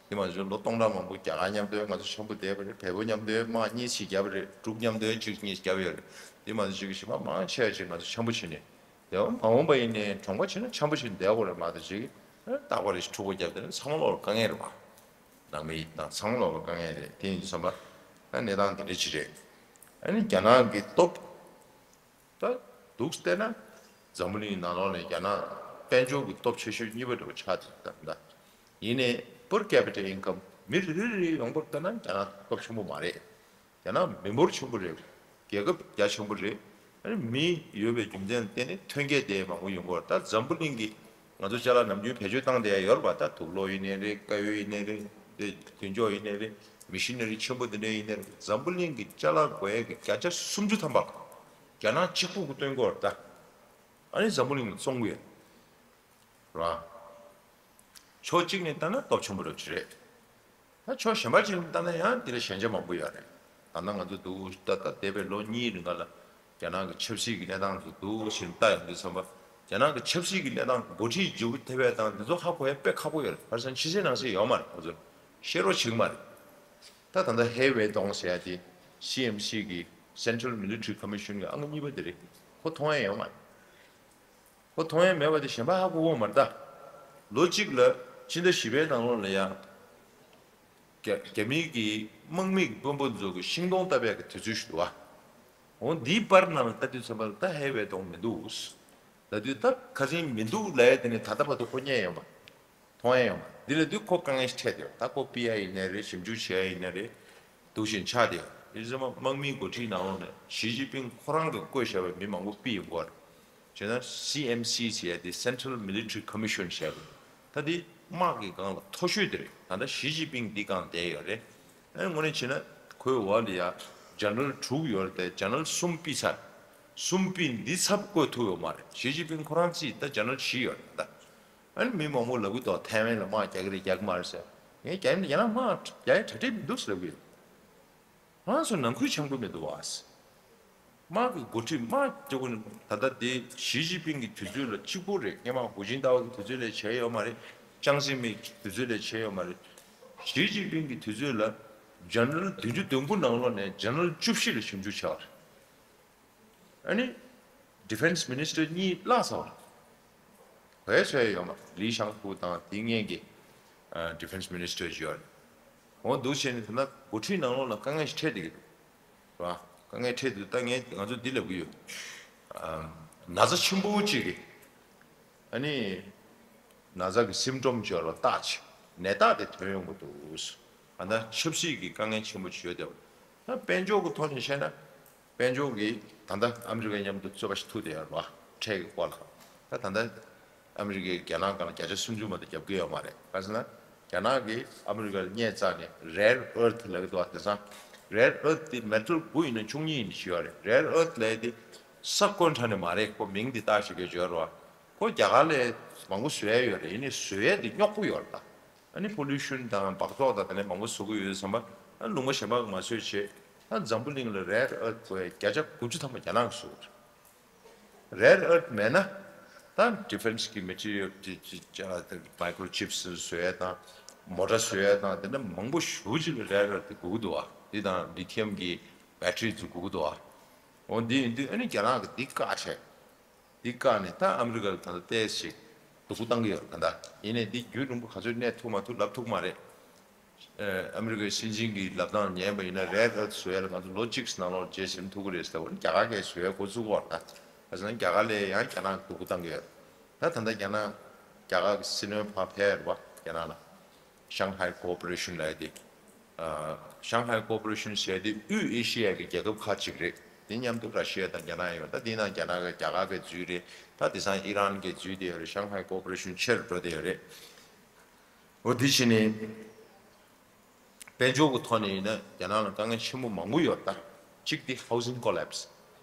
དེ་མ་ཟད་ལོ་སྟོང་ཕྲག་མང་པོ་རྒྱ་གར་མཉམ་དུ་ང་ཚོ་འཆམ་པོ་བསྡད་པ་རེད། བལ་པོ་མཉམ་དུ་དམག་གཉིས་ཤིག་བརྒྱབ་པ་རེད། འབྲུག་མཉམ་དུ་གཅིག་གཉིས་བརྒྱབ་ཡོད་རེད། དེ་མ་ཟད་གཅིག་གི་གཞན་པ་མང་ཆེ་བ་ཅིག་ང་ཚོ་འཆམ་པོ་བྱས་ནས་བསྡད་པ། མ་འོངས་པ་ཡིན་ནའི་གྲོང་པ་བྱས་ན་འཆམ་པོ་བྱས་ནས་བསྡད་དགོས་རེད་མ་གཏོགས། ཅིག་རྟག་པར་འཁྲུག་པ་བརྒྱབ་བསྡད་ན་ཚང་མ་ལོག་ལ་དཀའ་ངལ་རེད་པ། ནང་མི་དང་ཚང་མ་ལོག་ལ་དཀའ་ངལ་རེད། དེ་ཡིན་དུས་ཙམ་པ་ད་གནས་སྟངས་དེ་འདྲ་ཅིག་རེད། ཨ་ནི་རྒྱ་ནག་གི་སྟོབས། ད་འདུག་བལྟས་ན་འཛམ་བུ་གླིང་ནང་ལོགས་ནས་རྒྱ་ནག་དཔལ་འབྱོར་གྱི་སྟོབས་ཆེ་ཤོས་གཉིས་པ་འདྲ་བོ་ཆགས་ཏེ་ད་ལྟ། ཡིན་ནའི་per capita income མི་རེ་རེ་རེ་ཡོང་བར་ལྟ་ན་རྒྱ་ནག་སྟོབས་ཆེན་པོ་མ་རེད། རྒྱ་ནག་མི་འབོར་ཆེན་པོ་རེད། རྒྱལ་ཁབ་རྒྱ་ཆེན་པོ་རེད། ཨ་ནི་མི་ཡོད་པའི་རྒྱུ་མཚན་ལ་བརྟེན་ནས་ཐོན་སྐྱེད་དེ་མང་པོ་ཡོང་གི་ཡོད་རེད། ད་འཛམ་བུ་གླིང་གི་ང་ཚོ་ཅ་ལག་ནམ་རྒྱུན་བེད་སྤྱོད་བཏང་བསྡད་ཡ་ཡོད་རེད་པ། ད་དུག་ལོག་ཡིན་ནའི་རེད། དཀར་ཡོལ་ཡིན་ནའི་རེད། དེ་མདུན་ཅོག་ཡིན་ནའི་རེད། མེ་ཤི་ན་རི་ཆེན་པོ་འདི་འདྲ་ཡིན་ནའི་རེད། འཛམ་བུ་གླིང་གི་ཅ་ལག་དགོས་ཡ་གི་བརྒྱ་ཆ་སུམ་ཅུ་ཐམ་པ་རྒྱ་ནག་གཅིག་པུ་གིས་བཏོན་གྱི་ཡོད་རེད་ད། ཨ་ནི་འཛམ་བུ་གླིང་ལ་བཙོང་གི་ཡོད་རེད་པ། ཕྱོགས་གཅིག་ནས་བལྟས་ན་སྟོབས་ཆེན་པོ་རེད་ཅི་རེད། ད་ཕྱོགས་གཞན་པ་ཅིག་ནས་བལྟས་ན་ཡང་དེ་ལ་ཞན་ཆ་མང་པོ་ཡོད་རེད། ད་ལྟ་ང་ཚོ་འདུག་ད་ལྟ་འདས་པའི་ལོ་གཉིས་རིང་ག་ལ་རྒྱ་ནག་གི་ཆབ་སྲིད་ཀྱི་གནས་སྟངས་ཚོ་འདུག་ཞིག་ལྟ་ཡོང་དུས་ཙམ་པ། རྒྱ་ནག་གི་ཆབ་སྲིད་ཀྱི་གནས་སྟངས་འགོ་ཁྲིད་འཇུག་ཐེབས་པའི་སྟངས་འདི་ཚོ་ཧ་གོ་ཡ་དཔེ་ཁག་པོ་ཡོད་རེད། ཁ་སང་ཕྱི་གསལ་ནང་གསལ་ཡོད་མ་རེད། ཁོ་ཚོ་ཤེས་རོགས་བྱེད་ཀྱི་མ་རེད། ད་ད་ལྟ་ཧེ་ཝེ་ཏོང་ཟེར་ཡ་དེ་སི་ཨེམ་སི་གི་Central Military Commission གི་ཨང་གཉིས་པ་དེ་རེད། ཁོ་མཐོང་ཡ་ཡོད་མ་རེད། ཁོ་མཐོང་ཡ་མེད་པ་དེ་གཞན་པ་ཧ་གོ་གི་མ་རེད་ད། ལོ་གཅིག་ལ་ཕྱི་ཟླ་བཞི་པའི་ནང་ལོགས་ལ་ཡང་རྒྱ་རྒྱ་མི་གི་དམག་མི་གི་དཔོན་པོ་ཚོ་གི་ཤིང་སྡོང་བཏབ་ཡ་གི་དུས་ཚོད་ཞིག་འདུག་བ། འོ་འདིའི་པར་ནང་ལ་ལྟ་དུས་ཙམ་པ་ལ་ད་ཧེ་ཝེ་ཏོང་མི་འདུག་ལབ་དུས། ད་ཁ་སང་མི་འདུག་ལབ་ཡ་དེ་ནི་ད་ལྟ་བར་དུ་ཁོ་རྙེད་ཡོང་བ། མཐོང་ཡ་ཡོང་བ། འདི་ལ་དུས་ཁོ་དཀའ་ངལ་ཞིག་འཕྲད་དེ། ད་ཁོ་པི་ཨའི་ཡིན་ནའི་རེད། ཞིབ་འཇུག་བྱེད་ཡ་ཡིན་ནའི་རེད། འདུག་བཞིན་ཆགས་དེ། ཡིན་ཙམ་པ་དམག་མིའི་འགོ་ཁྲིད་ནང་ལོགས་ནས་ཞི་ཅིན་ཕིང་ཁོ་རང་གིས་བསྐོས་བཞག་པའི་མི་མང་པོ་ཕུད་ཡོང་གི་ཡོད་རེད། བྱས་ན་སི་ཨེམ་སི་ཟེར་ཡ་དེ་Central Military Commission ཟེར་ཡ་དེ། ད་དེ་དམག་གི་སྒང་ལ་མཐོ་ཤོས་དེ་རེད། ད་ལྟ་ཞི་ཅིན་ཕིང་འདི་སྒང་བསྡད་ཡོད་རེད། ཨ་ནི་དངོས་གནས་བྱས་ན་ཁོའི་འོག་ལ་ཡ་ཇེ་ནེ་རལ་དྲུག་ཡོད་རེད་དེ། ཇེ་ནེ་རལ་གསུམ་ཕུད་ཚར། གསུམ་ཕུད་འདི་ཚབ་བསྐོས་ཐུབ་ཡོད་མ་རེད། ཞི་ཅིན་ཕིང་ཁོ་རང་རྩིས་ད་ཇེ་ནེ་རལ་བཞི་ཡོད་རེད་ད། ཨ་ནི་མི་མང་པོ་ལབ་གི་འདུག་ཐའེ་ཝན་ལ་དམག་རྒྱག་གི་རེད་རྒྱག་གི་མ་རེད་ཟེར། ངས་རྒྱ་ཡིན་ན་རྒྱ་ནག་དམག་རྒྱག་ཡ་གྲ་སྒྲིག་མི་འདུག་ཟེར་ལབ་གི་ཡོད། ང་ཚོ་ནང་ཁུལ་འཆམ་པོ་མི་འདུག་བ། དམག་གི་འགོ་ཁྲིད་དམག་རྒྱག་གི་ད་ལྟ་དེ་ཞི་ཅིན་ཕིང་གི་དུས་ཚོད་ལ་གཅིག་པོ་རེད། སྔོན་མ་ཧུའུ་ཅིན་ཏའོ་གི་དུས་ཚོད་ལ་བྱས་ཡོད་མ་རེད། ཅང་ཙེ་མིན་གྱི་དུས་ཚོད་ལ་བྱས་ཡོད་མ་རེད། ཞི་ཅིན་ཕིང་གི་དུས་ཚོད་ལ་ཇེ་ནེ་རལ་བདུན་ཅུ་དོན་དགུ་ནང་ལོགས་ནས་ཇེ་ནེ་རལ་བཅུ་བཞི་ལ་ཞིབ་འཇུག་བྱས་པ་རེད། ཨ་ནི་Defence Minister གཉིས་བརླགས་ཚར་བ་རེད། བོད་ཚོས་ཡོད་མ་རེད། ལི་ཤང་ཧུ་དང་དེ་སྔོན་གྱི་ཨ་Defence Minister ཅིག་ཡོད་རེད། འོ་འདུག་བྱས་ནས་ད་ལྟ་འགོ་ཁྲིད་ནང་ལོགས་ལ་དཀའ་ངལ་ཞིག་འཕྲད་བསྡད་ཀྱི་འདུག་རེད་བ། དཀའ་ངལ་འཕྲད་དུས་ད་ངས་ང་ཚོ་འདི་ལབ་གི་ཡོད། ཨ་ན་ཚ་ཆེན་པོ་གཅིག་གིས་ཨ་ནི་ན་ཚ་གི་སིམ་ཊོམ་ཅིག་ཡོད་རེད་བ། རྟགས་ཅིག་ནད་རྟགས་དེ་ཐོན་ཡོང་གི་འདུག་ཨ་ད་ཆབ་སྲིད་ཀྱི་དཀའ་ངལ་ཆེན་པོ་ཅིག་ཡོད་བསྡད་པ། ད་དཔལ་འབྱོར་གྱི་ཐོག་ནས་བཤད་ན། དཔལ་འབྱོར་གྱི་ད་ལྟ་ཨ་མི་རི་ཀའི་མཉམ་དུ་རྩོད་པ་ཞིག་ཐུག་བསྡད་ཡོད་རེད་བ། ཁྲལ་གྱི་སྐོར་ལ། ད་ད་ལྟ་ཨ་མི་རི་ཀས་རྒྱ་ནག་སྒང་ལ་བརྒྱ་ཆ་སུམ་ཅུ་མ་གཏོགས་རྒྱབ་ཀྱི་ཡོད་མ་རེད། ག་རེ་ཟེར་ན། རྒྱ་ནག་གིས་ཨ་མི་རི་ཀ་ལ་བརྙས་བཙལ་ནས་rare earth ལབ་ཀྱི་འདུག་བ། དེང་སང་rare earth དེ་མེ་ཊལ་དགུ་ཡིན་ན་བཅུ་གཉིས་ཡིན་ཞུ་ཡ་རེད། rare earth ལབ་དེ་ས་བཀོད་འདྲ་ནི་མ་རེད། ཁོ་མིང་དེ་བཏགས་ཤིག་གི་བརྗོད་རོགས། ཁོ་རྒྱ་གར་ལ་མང་པོ་བཟོ་ཡ་ཡོད་རེད། ཡིན་ནའི་བཟོ་ཡ་དེ་རྙོག་པོ་ཡོད་རེད་ད། ཨ་ནི་pollution དང་སྦགས་བཙོག་དང་དེ་ནས་མང་པོ་བཟོ་གི་ཡོད་བསམ་པ། ཨ་ལུང་པ་གཞན་པ་གིས་མ་བཟོས་བྱས། ཨ་འཛམ་བུ་གླིང་ལ་rare earth བརྒྱ་ཆ་དགུ་བཅུ་ཐམ་པ་རྒྱ་ནག་གིས་བཟོ་གི་རེད། rare earth མེད་ན་ད་defence གི་material ཅི་ཅི་ཅ་microchips བཟོ་ཡ་དང་མོ་ཊ་བཟོ་ཡ་དང་དེ་འདྲ་མང་པོ་ཞེ་པོ་ཅིག་ལ་rare earth དེ་དགོས་ཀྱི་འདུག་བ། འདི་དང་lithium གི་battery ཚོ་དགོས་ཀྱི་འདུག་བ། འོ་འདི་ཡིན་དུས་ཨ་ནི་རྒྱ་ནག་གིས་འདི་བཀག་བྱས། འདི་བཀག་ནས་ད་ཨ་མི་རི་ཀ་ལ་ད་ལྟ་ཏོག་ཙམ་ཞིག་སྡུག་པོ་བཏང་གི་ཡོད་རེད་ག་ད། ཡིན་ནའི་འདི་རྒྱུན་རིང་པོ་ག་ཚོད་གནས་ཐུབ་མ་ཐུབ་ལབ་ཐུབ་མ་རེད། ཨ་མི་རི་ཀའི་སྲིད་འཛིན་གྱི་ལབ་སྟངས་ཉན་པ་ཡིན་ན་rare earth བཟོ་ཡ་ལ་ང་ཚོ་ལོ་གཅིག་ནང་ལོགས་རྗེས་ཟིན་ཐུབ་ཀྱི་རེད་ཟེར་བ་ནི་རྒྱ་གར་གས་བཟོ་ཡ་འགོ་བཙུགས་པ་རེད་ད། ག་ཟེར་ན་རྒྱ་གར་ལ་ཡང་རྒྱ་ནག་སྡུག་པོ་བཏང་གི་ཡོད་རེད། ད་ད་ལྟ་རྒྱ་ནག་རྒྱ་གར་གྱི་སྲིད་བློན་ཕར་ཕེབས་རེད་བ། རྒྱ་ནག་ལ། Shanghai Cooperation ལབ་ཡ་དེ། ཨ་Shanghai Cooperation ཟེར་ཡ་དེ་དབུས་ཨེ་ཤི་ཡ་གི་རྒྱལ་ཁབ་ཁག་ཅིག་རེད། དེ་མཉམ་དུ་ར་ཤི་ཡ་དང་རྒྱ་ནག་ཡོད། ད་དེའི་ནང་རྒྱ་ནག་གི་རྒྱ་གར་གི་འཛུལ་རེད། ད་དེང་སང་ཨི་རན་གི་འཛུལ་བསྡད་ཡོད་རེད། Shanghai Cooperation ཆེ་རུ་འགྲོ་བསྡད་ཡོད་རེད། འོ་དེ་བྱས་ནས་དཔལ་འབྱོར་གྱི་ཐོག་ནས་ཡིན་ན་རྒྱ་ནག་ལ་དཀའ་ངལ་ཆེན་པོ་མང་པོ་ཡོད་ད། གཅིག་དེ་housing collapse།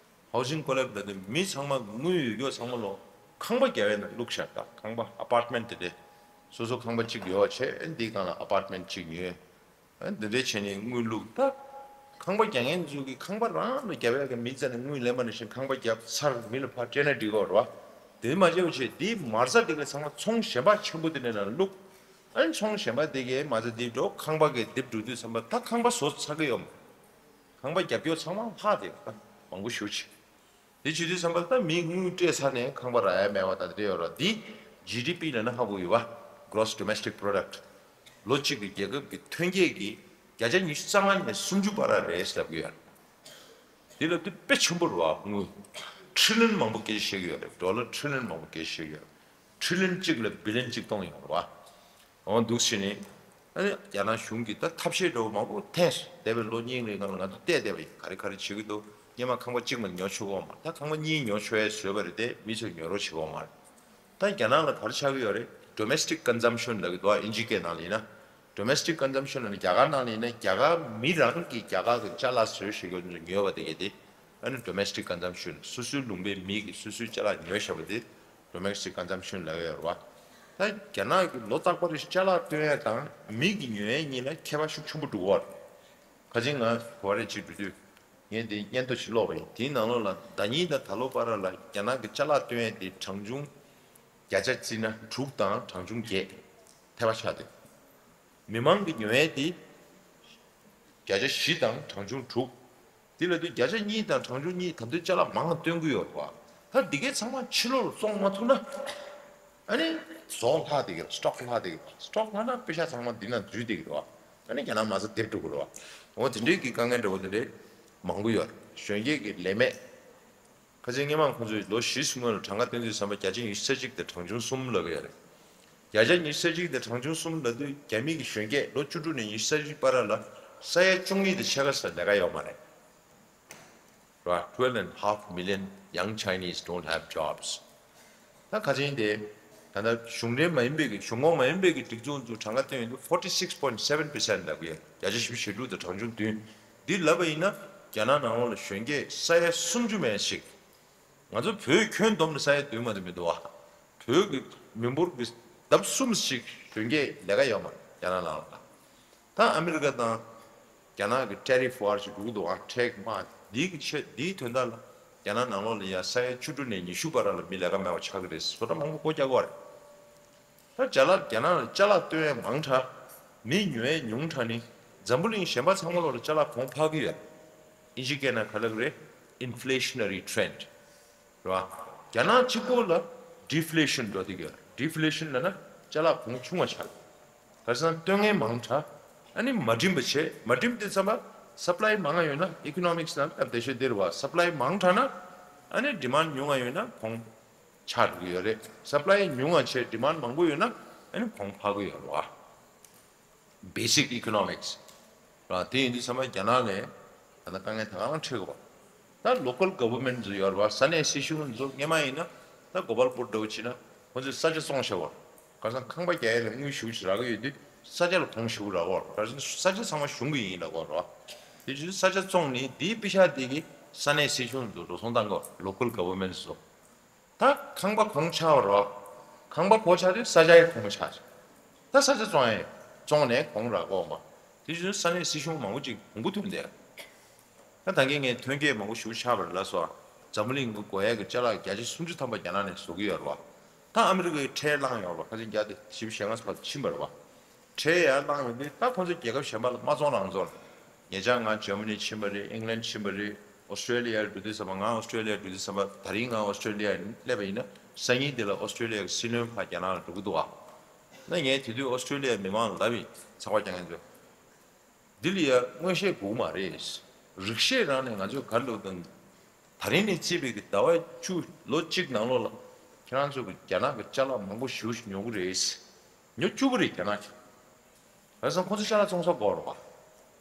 Housing collapse ལབ་དུས་མི་ཚང་མ་དངུལ་ཡོད་ཡོད་ཚང་མ་ལོ་ཁང་པ་རྒྱབ་ཡ་ནང་བླུགས་བཞག་ད། ཁང་པ་apartment དེ་འདྲས་སོ་སོ་ཁང་པ་གཅིག་ཡོད་བྱས་འདིའི་སྒང་ལ་apartment གཅིག་ཉོས། འདི་འདྲས་བྱས་ནས་དངུལ་བླུགས་ད། ཁང་པ་རྒྱག་མཁན་ཚོ་གིས་ཁང་པ་རང་ལ་རྒྱབ་ཡ་གི་མི་རྩ་ནས་དངུལ་ལེན་པ་ནང་བཞིན་ཁང་པ་རྒྱབ་ཚར་མི་ལ་ཕར་སྤྲད་ན་འགྲིག་གི་རེད་བ། དེ་མ་བྱས་པ་བྱས་འདིའི་མ་རྩ་དེ་ག་ཚང་མ་ཚོང་གཞན་པ་ཆེན་པོ་དེ་འདྲས་ནང་ལ་བླུགས། ཨ་ནི་ཚོང་གཞན་པ་དེ་གའི་མ་རྩ་དེ་འགྲོ་ཁང་པ་གའི་རྡིབ་འགྲོ་དུས་ཙམ་པ་ད་ཁང་པ་བཟོ་ཚར་གི་ཡོད་མ་རེད། ཁང་པ་རྒྱབ་སྐྱོར་ཚང་མ་ལྷག་བསྡད་ཡོད་ད་མང་པོ་ཞེ་པོ་ཅིག་དེ་བྱེད་དུས་ཙམ་པ་ད་མི་དངུལ་སྤྲད་ཚར་ནས་ཁང་པ་རག་ཡ་མེད་པ་ད་དེ་འདྲ་ཡོད་རེད། འདི་ཇི་ཌི་པི་ལབ་ན་ཧ་གོ་ཡོད་པ། Gross Domestic Product། ལོ་གཅིག་གི་རྒྱལ་ཁབ་ཀྱི་ཐོན་སྐྱེད་ཀྱི་བརྒྱ་ཆ་ཉི་ཤུ་རྩ་ལྔ་ནས་སུམ་ཅུ་བར་ར་རེད་ཟེར་ལབ་ཀྱི་ཡོད་རེད། དེ་ལབ་དུས་དཔེ་ཆེན་པོ་རེད་བ། དངུལ་ཁྲི་ལན་མང་པོ་སྐད་ཆ་བཤད་ཀྱི་ཡོད་རེད། ཌོ་ལར་ཁྲི་ལན་མང་པོ་སྐད་ཆ་བཤད་ཀྱི་ཡོད་རེད། ཁྲི་ལན་གཅིག་ལ་བི་ལན་གཅིག་སྟོང་ཡོད་རེད་བ། འོ་འདུག་ཟེར་ནས། ཨ་ནི་རྒྱ་ནག་གཞུང་གིས་ད་ཐབས་ཤེས་འདྲ་བོ་མང་པོ་འཐེན་སོང་། འདས་པའི་ལོ་གཉིས་རིང་ལ་ང་ཚོ་བལྟས་བསྡད་པ་ཡིན། ག་རེ་ག་རེ་བྱེད་ཀྱི་འདུག་སྔོན་མ་ཁང་པ་གཅིག་མ་ཉོ་ཆོག་གི་ཡོད་མ་རེད། ད་ཁང་པ་གཉིས་ཉོ་ཆོག་ཡས་བཟོས་པ་རེད་དེ་མི་ཚོས་ཉོ་རོགས་བྱེད་ཀྱི་ཡོད་མ་རེད། ད་རྒྱ་ནག་ལ་ག་རེ་ཆགས་ཀྱི་ཡོད་རེད། Domestic Consumption ལབ་ཀྱི་འདུག་ཨིན་ཇི་སྐད་ནང་ལ་ཡིན་ན། Domestic Consumption ལབ་ན་རྒྱ་གར་ནང་ལ་ཡིན་ན་རྒྱ་གར་མི་རང་གིས་རྒྱ་གར་གྱི་ཅ་ལག་བཟོས་བཞག་ཡོད་ཉོས་པ་དེ་གས་དེ། ཨ་ནི་Domestic Consumption སོ་སོའི་ལུང་པའི་མི་གིས་སོ་སོའི་ཅ་ལག་ཉོས་བཞག་པ་དེ་Domestic Consumption ལབ་ཀྱི་ཡོད་རེད་བ། ད་རྒྱ་ནག་གི་ལོ་རྟག་པར་ཅ་ལག་སྟོན་ཡས་དང་མི་གི་ཉོ་ཡས་གཉིས་ལ་ཁྱད་པར་ཤུགས་ཆེན་པོ་འདུག་གོ། ཁ་ཅིག་ང་གོ་རེ་ཅིག་འགྲོ་དུས་ངས་འདི་སྙན་ཐོ་ཞིག་ཀློག་པ་ཡིན། དེའི་ནང་ལོགས་ལ་ཟླ་ཉིན་དང་ད་ལོ་བར་ལ་རྒྱ་ནག་གི་ཅ་ལག་སྟོན་ཡས་དེ་གྲངས་ཆུང་བརྒྱ་ཆ་བརྩིས་ན་དྲུག་དང་གྲངས་ཆུང་བརྒྱད་ཐལ་བ་ཆགས་འདུག་མི་མང་གི་ཉོ་ཡས་དེ་བརྒྱ་ཆ་བཞི་དང་གྲངས་ཆུང་དྲུག་དེ་ལ་དུས་བརྒྱ་ཆ་གཉིས་དང་གྲངས་ཆུང་གཉིས་ད་དུང་ཅ་ལག་མང་བ་སྟོན་གི་ཡོད་རེད་བ། ད་འདི་གའི་ཚང་མ་ཕྱི་ལོགས་ལ་བཙོང་མ་ཐུབ་ན། ཨ་ནི་ཟོག་ལྷག་བསྡད་ཀྱི་རེད། སི་ཊོག་ལྷག་བསྡད་ཀྱི་རེད། སི་ཊོག་ལྷག་ན་པེ་ཤག་ཚང་མ་འདི་ན་འཛུལ་བསྡད་ཀྱི་རེད་བ། ཨ་ནི་རྒྱ་ནག་མ་རྩ་འདེབས་འགྲོ་གི་རེད་བ། འོ་དེ་འདྲའི་གི་དཀའ་ངལ་འདྲ་བོ་དེ་འདྲའི་མང་པོ་ཡོད་རེད། གཞོན་སྐྱེས་ཀྱི་ལས་མེད། ཁ་ཆེ་སྔོན་མ་ཁོང་ཚོས་ལོ་བཞི་སྔོན་ལ་གྲངས་ཀ་བཏོན་དུས་ཙམ་པ་བརྒྱ་ཆ་ཉི་ཤུ་རྩ་གཅིག་དང་གྲངས་ཆུང་གསུམ་ལབ་ཀྱི་ཡོད་རེད། བརྒྱ་ཆ་ཉི་ཤུ་རྩ་གཅིག་དང་གྲངས་ཆུང་གསུམ་ལབ་དུས་རྒྱ་མི་གི་གཞོན་སྐྱེས་ལོ་བཅུ་དྲུག་ནས་ཉི་ཤུ་རྩ་གཅིག་བར་ལ་ས་ཡ་བཅུ་གཉིས་དང་ཕྱེད་ཀ་ཙམ་ལས་ཀ་ཡོད་མ་རེད། ར། Twelve and a half million young Chinese don't have jobs. ད་ཁ་ཆེ་དེ་ད་ལྟ་གཞུང་འབྲེལ་མ་ཡིན་པའི་གི་གཞུང་ཁོངས་མ་ཡིན་པའི་གི་སྒྲིག་འཛུགས་ཚོ་གྲངས་ཀ་བཏོན་ཡོང་དུས་forty six point seven percent ལབ་ཀྱི་ཡོད། བརྒྱ་ཆ་བཞི་བཅུ་ཞེ་དྲུག་དང་གྲངས་ཆུང་བདུན། འདི་ལབ་པ་ཡིན་ན་རྒྱ་ནག་ནང་ལོགས་ལ་གཞོན་སྐྱེས་ས་ཡ་སུམ་ཅུ་མན་ཞིག་ང་ཚོ་བོད་ཁྱོན་བསྡོམས་ནས་ས་ཡ་བདུན་མ་གཏོགས་མི་འདུག་བ། བོད་ཀྱི་མི་འབོར་གྱི་ལྡབ་གསུམ་ཞིག་གཞོན་སྐྱེས་ལས་ཀ་ཡོད་མ་རེད་རྒྱ་ནག་ནང་ལ། ད་ཨ་མི་རི་ཀ་དང་རྒྱ་ནག་གི་ཊེ་རིཕ་ཝར་ཞིག་འགྲོ་གི་འདུག་ཨ། ཊེ་རིཕ་དམག་འདིའི་གི་ཆེད་འདིའི་དོན་དག་ལ་རྒྱ་ནག་ནང་ལོགས་ལ་ཡ་ས་ཡ་བཅུ་དྲུག་ནས་ཉི་ཤུ་བར་ལ་མི་ལས་ཀ་མེད་པ་ཆགས་ཀྱི་རེད། བཟོ་གྲྭ་མང་པོ་སྒོ་རྒྱག་གི་རེད། ད་ཅ་ལག་རྒྱ་ནག་ལ་ཅ་ལག་བཏོན་ཡས་མང་དྲགས། མི་ཉོ་ཡས་ཉུང་དྲགས་ནི་འཛམ་བུ་གླིང་གཞན་པ་ཚང་མ་ལོགས་ལ་ཅ་ལག་གོང་འཕར་གི་ཡོད། ཨིན་ཇི་སྐད་ནང་ག་ལབ་རེད། Inflationary trend རེད་བ། རྒྱ་ནག་གཅིག་པོ་ལ་ཌི་ཕི་ལེ་ཤན་འགྲོ་བསྡད་ཀྱི་ཡོད། ཌི་ཕི་ལེ་ཤན་ལབ་ན་ཅ་ལག་གོང་ཆུང་བ་ཆགས། ག་རེ་ཟེར་ན་བཏོན་མཁན་མང་དྲགས། ཨ་ནི་མ་འགྲིམ་པ་བྱས། མ་འགྲིམ་དུས་ཙམ་པ་སབ་ལའི་མང་ང་ཡོད་ན། ཨི་ཀོ་ནོ་མིག་སི་ནང་སྟབས་བདེ་ཤོས་འདི་རེད་བ། སབ་ལའི་མང་དྲགས་ན་ཨ་ནི་ཌི་མན་ཌི་ཉུང་ང་ཡོད་ན་གོང་ཆག་འགྲོ་གི་ཡོད་རེད། སབ་ལའི་ཉུང་བ་བྱས་ཌི་མན་ཌི་མང་པོ་ཡོད་ན་ཨ་ནི་གོང་འཕར་གི་ཡོད་རེད་བ། Basic economics ར། དེ་ཡིན་དུས་ཚང་མ་རྒྱ་ནག་ནས་ད་ལྟ་དཀའ་ངལ་ད་གང་འཕྲད་དགོས་པ། ད་local government ཚོ་ཡོད་རེད་བ། ས་གནས་སྲིད་གཞུང་ཚོ་སྔོན་མ་ཡིན་ན་ད་གོ་པལ་པུར་འདྲ་བོ་བྱས་ན་ཁོང་ཚོས་ས་ཆ་བཙོང་བཞག་པ། ག་རེ་ཟེར་ན་ཁང་པ་རྒྱག་ཡས་ལ་དངུལ་ཞེ་པོ་ཅིག་རག་གི་ཡོད་དུས་ས་ཆ་ལ་གོང་ཞེ་པོ་རག་གི་ཡོད་རེད། ག་རེ་ཟེར་ན་ས་ཆ་ཚང་མ་གཞུང་གི་ཡིན་ལབ་ཀྱི་ཡོད་རེད་བ། དེ་བྱས་དུས་ས་ཆ་བཙོངས་ནས་དེའི་པེ་ཤག་དེ་གིས་ས་གནས་སྲིད་གཞུང་ཚོ་འགྲོ་སོང་བཏང་གི་ཡོད་རེད། Local government ཚོ། ད་ཁང་པ་གོང་ཆག་པ་རེད་བ། ཁང་པ་གོང་ཆག་དུས་ས་ཆ་ཡང་གོང་ཆག་ཅིག་ད་ས་ཆ་བཙོང་ཡས་བཙོངས་ནས་གོང་རག་གོ་མ། དེ་བཞིན་ས་གནས་སྲིད་གཞུང་མང་པོ་ཅིག་གོང་བུ་ཐོན་ཏེ། ད་ད་གིན་ངས་ཐོན་སྐྱེད་མང་པོ་ཞེ་པོ་ཆགས་པ་རེད་ལབ་སོང་། འཛམ་བུ་གླིང་གི་དགོས་ཡས་ཀྱི་ཅ་ལག་བརྒྱ་ཆ་སུམ་ཅུ་ཐམ་པ་རྒྱ་ནག་ནས་བཟོ་གི་ཡོད་རེད་བ། ད་ཨ་མི་རི་ཀའི་ཁྲལ་བླངས་ཡོད་རེད་བ། ཁ་ཆེ་བརྒྱ་དང་བཞི་བཅུ་ཞེ་ལྔ་ཙམ་ཕྱིན་པ་རེད་བ། ཁྲལ་ཡར་བླངས་ཡོང་དུས་ད་ཁོང་ཚོ་རྒྱལ་ཁབ་གཞན་པ་ལ་མ་བཙོང་རང་བཙོང་། ཉེ་ཆར་ང་ཇར་མ་ནི་ཕྱིན་པ་རེད། ཨིང་ལན་ཕྱིན་པ་རེད། ཨོ་སི་ཀྲེ་ལི་ཡར་འགྲོ་དུས་ཙམ་པ། ང་ཨོ་སི་ཀྲེ་ལི་ཡར་འགྲོ་དུས་ཙམ་པ། ད་རིང་ང་ཨོ་སི་ཀྲེ་ལི་ཡར་སླེབས་པ་ཡིན་ན་སང་ཉིན་འདི་ལ་ཨོ་སི་ཀྲེ་ལི་ཡ་གི་སྲིད་བློན་ཕར་རྒྱ་ནག་ལ་འགྲོ་གི་འདུག་ཨ། ན་ངས་དེ་དུས་ཨོ་སི་ཀྲེ་ལི་ཡ་མི་མང་ལ་ལབ་ཡིན། ཚགས་པར་རྒྱག་མཁན་ཚོས། འདི་ལ་ཡ་མངོན་ཤེས་དགོས་མ་རེད། རིག་ཤེས་རང་ནས་ང་ཚོས་ག་རེ་ལབ་དང་། ད་རིང་ནས་བརྩིས་པའི་གི་ཟླ་བ་བཅུ་ལོ་གཅིག་ནང་ལོགས་ལ་ཁྱེད་རང་ཚོ་གི་རྒྱ་ནག་གི་ཅ་ལག་མང་པོ་ཞེ་པོ་ཞིག་ཉོ་གི་རེད། ཉོ་བཅུག་གི་རེད་རྒྱ་ནག་གིས། བྱས་ཙང་ཁོ་ཚོ་ཅ་ལག་བཙོང་ས་དགོས་རེད་བ།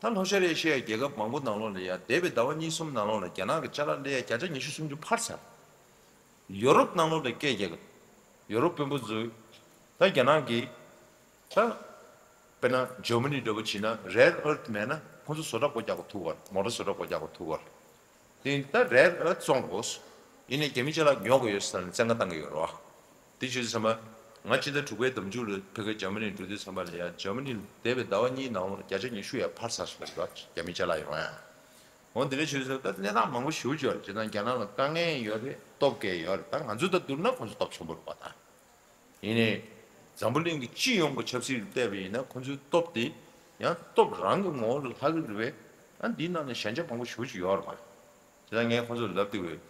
ད་ལྷོ་ཤར་ཨེ་ཤི་ཡའི་རྒྱལ་ཁབ་མང་པོ་ནང་ལོགས་ལ་ཡ་འདས་པའི་ཟླ་བ་གཉིས་གསུམ་ནང་ལོགས་ལ་རྒྱ་ནག་གི་ཅ་ལག་སླེབས་ཡ་བརྒྱ་ཆ་ཉི་ཤུ་སུམ་ཅུ་འཕར་ཚར། ཡོ་རོབ་ནང་ལོགས་ལ་སྐད་རྒྱག་གི། ཡོ་རོབ་དཔོན་པོ་ཚོས་ད་རྒྱ་ནག་གིས་ད་དཔེར་ན་ཇར་མ་ནི་འདྲ་པོ་བྱས་ན་རེར་ཨར་ཐི་མེད་ན་ཁོ་ཚོ་བཟོ་གྲྭ་སྒོ་རྒྱག་དགོས་ཐུག་གི་རེད། མོ་ཊ་བཟོ་གྲྭ་སྒོ་རྒྱག་དགོས་ཐུག་གི་རེད། དེ་ད་རེར་ཨར་ཐི་བཙོང་དགོས། ཡིན་ནའི་རྒྱ་མི་ཅ་ལག་ཉོ་དགོས་ཡོད་ཟེར་ནས་བཙན་བཀའ་བཏང་གི་ཡོད་རེད་བ། དེ་བྱས་ཙང་ང་ཕྱི་ཟླ་དྲུག་པའི་ཟླ་མཇུག་ལ་ཕ་གིར་ཇར་མ་ནི་འགྲོ་དུས་ཙམ་པ་ལ་ཡ་ཇར་མ་ནི་འདས་པའི་ཟླ་བ་གཉིས་ནང་ལ་བརྒྱ་ཆ་ཉི་ཤུ་ཡར་འཕར་ཚར་སོང་ཟེར་བ། རྒྱ་མི་ཅ་ལག་ཡོང་ཡ། འོ་དེ་འདྲ་བྱས་ཙང་ད་གནས་སྟངས་མང་པོ་ཞེ་པོ་ཅིག་ཡོད་རེད། བྱས་ཙང་རྒྱ་ནག་ལ་དཀའ་ངལ་ཡོད་རེད། སྟོབས་སྐྱེད་ཡོད་རེད། ད་ང་ཚོ་དང་བསྡུར་ན་ཁོང་ཚོ་སྟོབས་ཆེན་པོ་རེད་པ་ད། ཡིན་ནའི་འཛམ་བུ་གླིང་གི་སྤྱི་ཡོངས་ཀྱི་ཆབ་སྲིད་ལ་བལྟས་པ་ཡིན་ན་ཁོང་ཚོའི་སྟོབས་དེ་ཡང་སྟོབས་རང་གི་ངོ་བོ་ལ་ལྷག་གི་རེད་པས། ཡང་འདིའི་ནང་ནས་ཞན་ཆ་མང་པོ་ཞེ་པོ་ཅིག་ཡོད་རེད་པ། དེ་ལ་ངས་ཁོང་ཚོར་ལབ་བསྡད་ཡོད།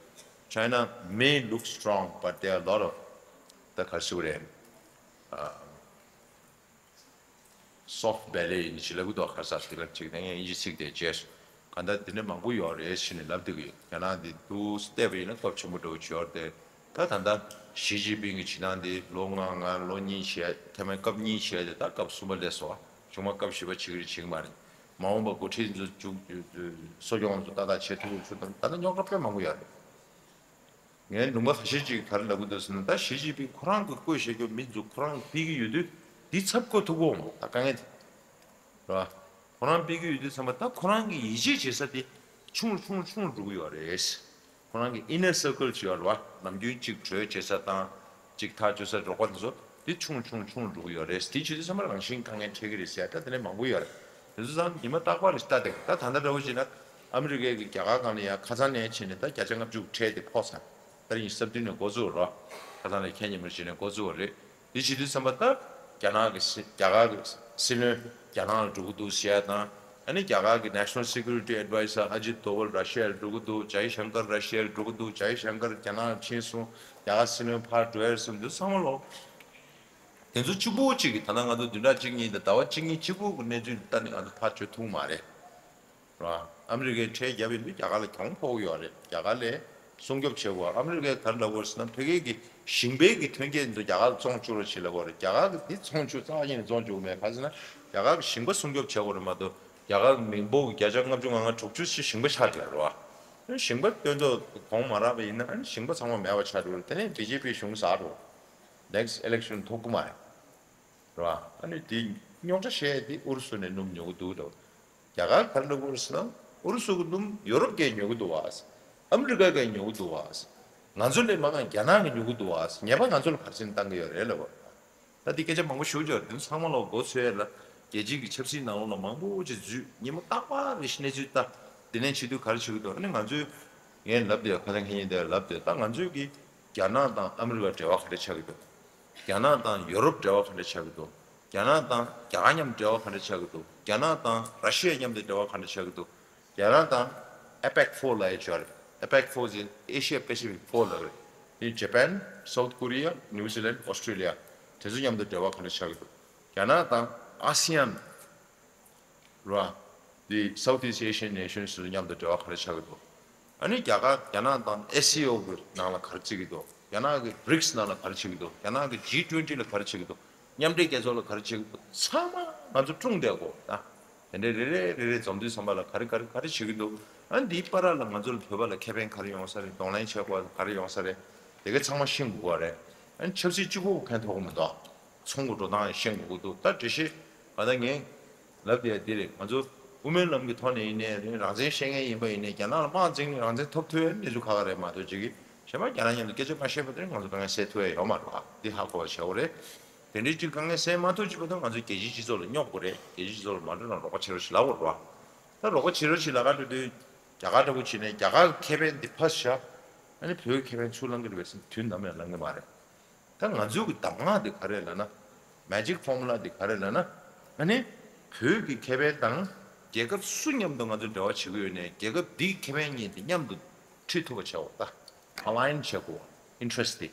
China may look strong, but there are a lot of, ད་ག་རེ་ཟེར་དགོས་རེད། ཨ། soft belly ཡིན་ཞེས་ལབ་གི་འདུག་ཁ་ས་དེ་ལ་གཅིག་ནས་ངས་དབྱིན་ཇི་ཚིག་དེ་བརྗེད་སོང་། གང་ལྟར་དེ་འདྲ་མང་པོ་ཡོད་རེད་ཞེས་ནས་ལབ་བསྡད་ཀྱི་ཡོད། རྒྱ་ནག་འདི་འདུག་བལྟས་པ་ཡིན་ན་སྟོབས་ཆེན་པོ་འདྲ་བོ་ཅིག་ཡོད་རེད་དེ། ད་ད་ལྟ་ཞི་ཅིན་ཕིང་གི་བྱེད་སྟངས་འདི་ལོ་ལྔ་ལྔ་ལོ་གཉིས་བྱས། ཐ་མའི་སྐབས་གཉིས་བྱས་ཏེ་ད་སྐབས་གསུམ་པ་སླེབས་སོང་། བྱུང་མ་སྐབས་བཞི་པ་བྱེད་ཀྱི་རེད་བྱེད་ཀྱི་མ་རེད། མ་འོངས་པ་འགོ་ཁྲིད་ཚོ་བཅུག་གསོ་སྐྱོང་ཚོ་ཏག་ཏག་བྱེད་ཐུབ་ཀྱི་ཚུལ་དང་ད་ལྟ་རྙོག་དྲ་དཔེ་མང་པོ་ཡོད་རེད། ངའི་ལུང་པ་ཁ་ཤས་ཅིག་ག་རེ་ལབ་ཀྱི་འདུག་ཟེར་ན། ད་ཞི་ཅིན་ཕིང་ཁོ་རང་གི་བསྐོས་བཞག་རྒྱུ་མི་ཚོ་ཁོ་རང་གིས་ཕུད་ཀྱི་ཡོད་དུས་འདི་ཚབ་བསྐོས་ཐུབ་ཀྱི་ཡོད་མ་རེད། ད་དཀའ་ངལ་དེ་རེད་བ། ཁོ་རང་ཕུད་ཀྱི་ཡོད་དུས་ཙམ་པ་ད་ཁོ་རང་གི་ཡིད་ཆེས་བྱེད་ས་དེ་ཆུང་རུ་ཆུང་རུ་ཆུང་རུ་འགྲོ་གི་ཡོད་རེད། ཁོ་རང་གི་inner circle ཅིག་ཡོད་རེད་བ། ནམ་རྒྱུན་ཅིག་གྲོས་བྱེད་ས་དང་ཅིག་ཐག་གཅོད་ས་རོགས་པ་དེ་ཚོ། འདི་ཆུང་ཆུང་ཆུང་འགྲོ་གི་ཡོད་རེད། དེ་བྱེད་དུས་ཙམ་པ་རང་བཞིན་དཀའ་ངལ་འཕྲད་ཀྱི་རེད་ཟེར་ཡ་ད་དེ་ནས་མང་པོ་ཡོད་རེད། དེ་ཚོ་ཚང་ཉི་མ་རྟག་པར་ལྟ་བསྡད། ད་ད་ལྟ་འདྲ་བོ་བྱས་ན་ཨ་མི་རི་ཀའི་གི་རྒྱ་གར་སྒང་ལ་ཡ་ཁ་སང་ནས་ཕྱིན་ནས་ད་བརྒྱ་ཆ་ལྔ་བཅུ་འཕྲད་དེ་ཕོག་ཚར། ད་རིང་གཟའ་བདུན་ནས་འགོ་བཙུགས་རོགས། ཁ་སང་ནས་ཁྱེད་ཉི་མ་བྱས་ནས་འགོ་བཙུགས་པ་རེད། དེ་བྱེད་དུས་ཙམ་པ་ད་རྒྱ་ནག་གི་སྲིད་རྒྱ་གར་གི་སྲིད་བློན་རྒྱ་ནག་ལ་འགྲོ་གི་འདུག་ཟེར་ཡ་དང་། ཨ་ནི་རྒྱ་གར་གི་National Security Adviser Ajit Doval ར་ཤི་ཡ་ལ་འགྲོ་གི་འདུག། Jai Shankar ར་ཤི་ཡ་ལ་འགྲོ་གི་འདུག། Jai Shankar རྒྱ་ནག་ལ་ཕྱིན་སོང་། རྒྱ་གར་སྲིད་བློན་ཕར་འགྲོ་ཡ་རེད་གསུངས་འདུག། ཚང་མ་ལོག། དེ་ཚོ་གཅིག་པོ་གཅིག་གི་ད་ལྟ་ང་ཚོ་བདུན་ཕྲག་གཅིག་གཉིས་དང་ཟླ་བ་གཅིག་གཉིས་གཅིག་པོ་གི་གནས་ཚུལ་ལྟ་ནས་ང་ཚོ་ཕར་བྱོས་ཐུབ་མ་རེད། ར། ཨ་མི་རི་ཀའི་ཁྲལ་བརྒྱབ་ཡོད་དུས་རྒྱ་གར་ལ་གྱོང་ཕོག་གི་ཡོད་རེད། རྒྱ་གར་ལས་སྲུང་སྐྱོབ་བྱེད་དགོས། ཨ་མི་རི་ཀས་ག་རེ་ལབ་དགོས་ཟེར་ན་ཕ་གི་གི་ཞིང་པའི་གི་ཐོན་སྐྱེད་འདི་ཚོ་རྒྱ་གར་ལ་བཙོང་བཅུག་རོགས་བྱེད་ལབ་དགོས་རེད། རྒྱ་གར་གི་འདི་བཙོང་བཅུག་རྩ་བ་ཉིད་ནས་བཙོང་བཅུག་མེད། ག་རེ་ཟེར་ན་རྒྱ་གར་གི་ཞིང་པ་སྲུང་སྐྱོབ་བྱེད་དགོས་རེད་མ་གཏོགས་རྒྱ་གར་གི་མི་འབོར་གི་བརྒྱ་ཆ་ལྔ་བཅུ་ང་ལྔ་དྲུག་ཅུ་ཞིག་ཞིང་པ་ཆགས་བསྡད་རེད་བ། ཞིང་པ་སྟོན་ཐོག་གོང་མ་རག་པ་ཡིན་ན་ཨ་ནི་ཞིང་པ་ཚང་མ་མེད་པ་ཆགས་འགྲོ་རེད། དེ་ནས་བི་ཇེ་པི་གཞུང་ཟག་འགྲོ། Next election ཐོབ་ཀྱི་མ་རེད། རེད་བ། ཨ་ནི་དེ་རྙོག་དྲ་བཤད་དེ་ཨུ་རུ་སུ་ནས་སྣུམ་ཉོ་གི་འདུག་ལབ། རྒྱ་གར་ག་རེ་ལབ་ཀྱི་ཡོད་རེད་ཟེར་ན་ཨུ་རུ་སུ་གི་སྣུམ་ཡོ་རོབ་སྐད་ཉོ་གི་འདུག་བ། ཨ་མི་རི་ཀ་སྐད་ཉོ་གི་འདུག་བ། ང་ཚོ་ལས་མང་ང་རྒྱ་ནག་གི་ཉོ་གི་འདུག་བ། ཉེས་པ་ང་ཚོ་ལ་ག་རེ་བྱས་ནས་བཏང་གི་ཡོད་རེད་ལབ། ད་འདི་སྐད་ཆ་མང་པོ་ཞུ་རྒྱུ་རེད། དེ་ཚང་མ་ལ་མགོ་ཚོས་ལ་རྒྱལ་སྤྱིའི་གི་ཆབ་སྲིད་ནང་ལོགས་ལ་མང་པོ་ཅིག་འཛུལ་ཉིན་མོ་རྟག་པར་རེ་ཞིག་གནས་ཚུལ་ལྟ། དེ་ནས་བྱེད་དུས་ག་རེ་བྱེད་ཀྱི་འདུག་ཨ་ནི་ང་ཚོས་ངས་ལབ་བསྡད་ཁ་སང་ཁ་ཉིན་དེར་ལབ་བསྡད། ད་ང་ཚོས་གི་རྒྱ་ནག་དང་ཨ་མི་རི་ཀ་འབྲེལ་བ་ག་འདྲ་ཆགས་ཀྱི་འདུག་རྒྱ་ནག་དང་ཡོ་རོབ་འབྲེལ་བ་ག་འདྲ་ཆགས་ཀྱི་འདུག་རྒྱ་ནག་དང་རྒྱ་གར་མཉམ་འབྲེལ་བ་ག་འདྲ་ཆགས་ཀྱི་འདུག་རྒྱ་ནག་དང་ར་ཤི་ཡ་མཉམ་དུ་འབྲེལ་བ་ག་འདྲ་ཆགས་ཀྱི་འདུག་རྒྱ་ནག་དང་ཨེ་པེག་ཕོར་ལབ་ཡ་ཅིག་ཡོད་རེད། ཨེ་པེག་ཕོར་ཟེར་ཨེ་ཤི་ཡ་པེ་སི་ཕིག་ཕོར་ལབ་རེད། དེ་ཇ་པན། སའུ་ཐི་ཀོ་རི་ཡ། ནིའུ་ཛི་ལན། ཨོ་སི་ཀྲི་ལི་ཡ། དེ་ཚོ་མཉམ་དུ་འབྲེལ་བ་ག་འདྲ་ཆགས་ཀྱི་འདུག་རྒྱ་ནག་དང་ཨ་སི་ཡན། ར། འདི་South East Asian Nations ཚོ་མཉམ་དུ་འབྲེལ་བ་ག་རེ་ཆགས་ཀྱི་འདུག་ཨ་ནི་རྒྱ་གར་རྒྱ་ནག་དང་ཨེ་སི་ཨོ་གི་ནང་ལ་ག་རེ་བྱེད་ཀྱི་འདུག་རྒྱ་ནག་གི་བྷི་རིག་སི་ནང་ལ་ག་རེ་བྱེད་ཀྱི་འདུག་རྒྱ་ནག་གི་ཇི་ཊུ་ཝེན་ཊི་ལ་ག་རེ་བྱེད་ཀྱི་འདུག་མཉམ་འབྲེལ་རྒྱལ་ཚོགས་ལ་ག་རེ་བྱེད་ཀྱི་འདུག་ཚང་མ་ང་ཚོ་སྲུང་བསྡད་དགོས་ད། དེ་འདྲའི་རེ་རེ་རེ་རེ་འཛོམས་དུས་ཙམ་པ་ལ་ག་རེ་ག་རེ་ག་རེ་བྱེད་ཀྱི་འདུག་ཨ་ནི་འདིའི་བར་ལ་ང་ཚོ་ལ་བོད་པ་ལ་ཁེ་ཕན་ག་རེ་ཡོང་ས་རེད། གདོང་ལེན་བྱེད་དགོས་ག་རེ་ཡོང་ས་རེད། དེ་ག་ཚང་མ་ཤེས་དགོས་པ་རེད། ཨ་ནི་ཆབ་སྲིད་གཅིག་པོ་ཕན་ཐོགས་ཀྱི་མི་འདུག་ཚོང་གི་འགྲོ་སྟངས་ཤེས་དགོས་ཀྱི་འདུག་ད་འགྲེལ་བཤད་ང་ད་ངས་ལབ་བསྡད་ཡ་འདི་རེད། ང་ཚོ་དབུ་མའི་ལམ་གྱི་ཐོག་ནས་ཡིན་ནའི་རེད། རང་བཙན་བཤད་མཁན་ཡིན་པ་ཡིན་ནའི་རྒྱ་ནག་ལ་དམག་འཛིང་ནས་རང་བཙན་ཐོབ་ཐུབ་ཡ་གནས་ཚུལ་ཁག་ཁག་རེད་མ་གཏོགས་ཅིག་གིས་གཞན་པ་རྒྱ་ནག་མཉམ་དུ་སྐད་ཆ་མ་བཤད་པ་དེ་ང་ཚོ་དཀའ་ངལ་སེལ་ཐུབ་ཡ་ཡོད་མ་རེད་བ། འདི་ཧ་གོ་བ་བྱ་དགོས་རེད། དེ་འདྲའི་ཅིག་དཀའ་ངལ་སེལ་མ་ཐུབ་ཅིག་བར་དུ་ང་ཚོ་རྒྱལ་སྤྱིའི་སྤྱི་ཚོགས་ལ་སྙོག་དགོས་རེད། རྒྱལ་སྤྱིའི་སྤྱི་ཚོགས་ལ་མ་འགྲོ་ན་རོགས་པ་བྱེད་རོགས་ཞེས་ལབ་དགོས་རེད་བ། ད་རོགས་པ་བྱེད་རོགས་ཞེས་ལབ་ག་འགྲོ་དུས་རྒྱ་གར་འདྲ་པོ་བྱས་ནས་རྒྱ་གར་གྱི་ཁེ་ཕན་འདི་ཕར་བཞག་ཨ་ནི་བོད་ཀྱི་ཁེ་ཕན་ཚུར་བླང་གི་རེད་པས་ཟེར་དུས་ནམ་ཡང་བླང་གི་མ་རེད། ད་ང་ཚོའི་གི་གདམས་ངག་འདི་ག་རེ་ལབ་ན། Magic formula འདི་ག་རེ་ལབ་ན། ཨ་ནི། བོད་ཀྱི་ཁེ་ཕན་དང་། རྒྱལ་ཁབ་སུ་མཉམ་དུ་ང་ཚོ་འབྲེལ་བ་བྱེད་ཀྱི་ཡོད་ནའི་རྒྱལ་ཁབ་འདིའི་ཁེ་ཕན་གཉིས་འདི་མཉམ་དུ་ཁྲིད་ཐུབ་པ་བྱ་དགོས་ད། Align བྱེད་དགོས། Interest འདི།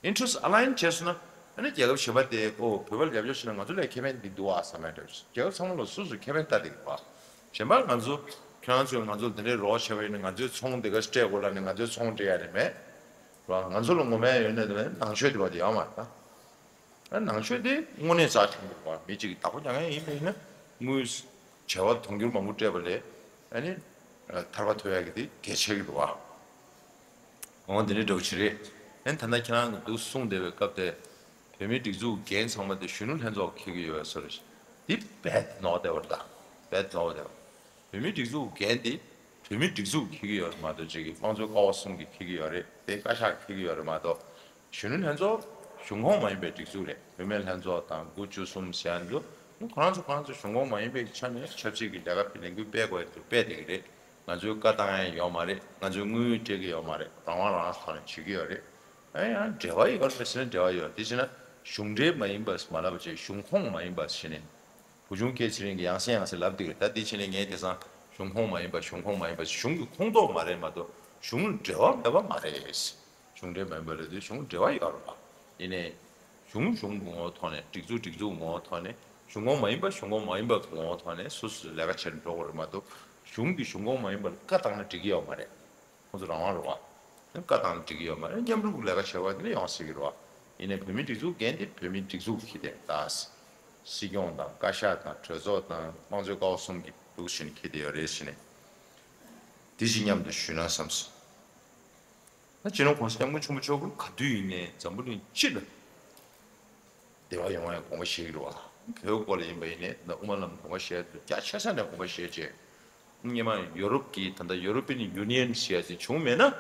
Interest align བྱས་སོང་ན། ཨ་ནི་རྒྱལ་ཁབ་གཞན་པ་དེ་ཨོ་བོད་པ་ལ་རྒྱབ་སྐྱོར་བྱས་ན་ང་ཚོ་ལ་ཁེ་ཕན་འདི་འདུག་ཨ་བསམ་ཡ་འདྲ། རྒྱལ་ཁབ་ཚང་མ་ལ་སོ་སོའི་ཁེ་ཕན་ལྟ་བསྡད་ཀྱི་རེད་བ། གཞན་པ་ང་ཚོ་ཁྱེད་རང་ཚོས་ང་ཚོ་ལ་དེ་འདྲའི་རོགས་བྱས་པ་ཡིན་ན་ང་ཚོའི་ཚོང་དེ་ག་སྤྲད་དགོས་ལབ་ནས་ང་ཚོའི་ཚོང་སྤྲད་ཡ་རེད་མེད། ར། ང་ཚོ་ལ་ངོ་མ་ཡོད་ན་དེ་ནང་ཆོས་དེ་བ་དེ་ཡོད་མ་རེད་ད། ཨ་ནང་ཆོས་དེ་དངོས་གནས་རྩ་ཆེན་པོ་རེད་བ། མི་གཅིག་གིས་བདག་པོ་རྒྱག་མཁན་ཡིན་པ་ཡིན་ན་དངུལ་བྱ་བ་དུང་ཕྱུར་མང་པོ་སྤྲད་པ་ལས་ཨ་ནི་ཐར་པ་ཐོབ་ཡག་གི་དེ་གལ་ཆེ་གི་རེད་བ། འོ་དེ་འདྲའི་འདྲ་པོ་ཅིག་རེད། ཨ་ནི་ད་ལྟ་ཁྱེད་རང་གིས་འདུག་གསུངས་བསྡད་པའི་སྐབས་དེ་བོད་མིའི་སྒྲིག་འཛུགས་འགན་ཚང་མ་དེ་གཞོན་ནུ་ལྷན་ཚོགས་འཁྱེར་གི་ཡོད་པའི་བཟོ་འདྲ་ཞིག་འདི་རྦད་ནོར་བསྡད་པ་རེད་ད། རྦད་ནོར་བསྡད་པ། བོད་མིའི་སྒྲིག་འཛུགས་འགན་དེ་བོད་མིའི་སྒྲིག་འཛུགས་འཁྱེར་གྱི་ཡོད་རེད་མ་གཏོགས་ཅིག་གིས་དམངས་གཙོའི་ཀ་བ་གསུམ་གྱིས་འཁྱེར་གྱི་ཡོད་རེད། དེ་བཀའ་ཤག་འཁྱེར་གྱི་ཡོད་རེད་མ་གཏོགས། གཞོན་ནུ་ལྷན་ཚོགས་གཞུང་ཁོངས་མ་ཡིན་པའི་སྒྲིག་འཛུགས་རེད། བུད་མེད་ལྷན་ཚོགས་དང་དགུ་བཅུ་གསུམ་ཟེར་ཡ་འདུག་ཁོ་རང་ཚོ་ཁོ་རང་ཚོ་གཞུང་ཁོངས་མ་ཡིན་པའི་ཆ་ནས་ཆབ་སྲིད་ཀྱི་ལས་ཀ་ལས་འགུལ་སྤེལ་དགོས་ཡ་འདུག་སྤེལ་བསྡད་ཀྱི་རེད། ང་ཚོའི་བཀའ་བཏང་ཡ་ཡོད་མ་རེད། ང་ཚོའི་དངུལ་སྤྲད་ཀྱི་ཡོད་མ་རེད། རང་དབང་རང་དབང་ཐོག་ནས་བྱེད་ཀྱི་ཡོད་རེད། ཨ་ཡང་འབྲེལ་བ་ཡོད་རེད་ཟེར་ན་འབྲེལ་བ་ཡོད། དེ་བྱས་ན་གཞུང་འབྲེལ་མ་ཡིན་པ་མ་ལབ་བྱས་གཞུང་ཁོངས་མ་ཡིན་པ་ཟེར་ནས། བུ་ཆུང་སྐྱེས་ཚེ་རིང་གིས་ཡང་སེ་ཡང་སེ་ལབ་བསྡད་ཀྱི་རེད། ད་འདི་ཕྱིན་ནས་ངས་དེང་སང་གཞུང་ཁོངས་མ་ཡིན་པ་གཞུང་ཁོངས་མ་ཡིན་པ་གཞུང་གི་ཁོངས་གཏོགས་མ་རེད་མ་གཏོགས་གཞུང་ལ་འབྲེལ་བ་མེད་པ་མ་རེད། གཞུང་འབྲེལ་མ་ཡིན་པ་རེད་དུས་གཞུང་འབྲེལ་བ་ཡོད་རེད་པ། ཡིན་ནའི་གཞུང་གཞུང་གི་ངོ་བོ་ཐོག་ནས་སྒྲིག་འཛུགས་སྒྲིག་འཛུགས་ངོ་བོ་ཐོག་ནས་གཞུང་ཁོངས་མ་ཡིན་པ་གཞུང་ཁོངས་མ་ཡིན་པ་གི་ངོ་བོ་ཐོག་ནས་སོ་སོས་ལས་ཀ་བྱས་ནས་འགྲོ་དགོས་རེད་མ་གཏོགས་གཞུང་གིས་གཞུང་ཁོངས་མ་ཡིན་པ་ལ་བཀའ་བཏང་ན་འགྲིག་གི་ཡོད་མ་རེད། ཁོང་ཚོ་རང་དབང་རེད་བ། བཀའ་བཏང་འགྲིག་གི་ཡོད་མ་རེད། མཉམ་རུབ་ལས་ཀ་བྱེད་པ་དེ་ནས་ཡོང་སྲིད་ཀྱི་རེད་བ། ཡིན་ནའི་བོད་མིའི་སྒྲིག་འཛུགས་འགན་དེ་བོད་མིའི་སྒྲིག་འཛུགས་ཀྱིས་དེ་ད། སྲིད་སྐྱོང་དང་བཀའ་ཤག་དང་གྲོས་ཚོགས་དང་དམངས་གཙོའི་ཀ་བ་གསུམ་གྱིས་འདུག་བྱས་ནས་འཁྱེར་བསྡད་ཡོད་རེད་ཟེར་ནས། འདི་ཞིག་མཉམ་དུ་ཞུས་ན་བསམ་སོང་། ད་སྤྱི་ནོར་༸གོང་ས་༸སྐྱབས་མགོན་ཆེན་པོ་མཆོག་གིས་ག་དུས་ཡིན་ནའི་འཛམ་བུ་གླིང་སྤྱི་ལ་བདེ་བ་ཡོང་བའི་དགོངས་པ་བཞེས་ཀྱི་རེད་བ། བོད་སྐོར་ལ་ཡིན་པ་ཡིན་ནའི་ད་དབུ་མ་ལམ་དགོངས་པ་བཞེས་དུས་རྒྱ་ཆེ་ས་ནས་དགོངས་པ་བཞེས་བྱས། སྔོན་མ་ཡོ་རོབ་ཀྱི་ད་ལྟ་European Union ཟེར་ཡ་དེ་བྱུང་མེད་ན།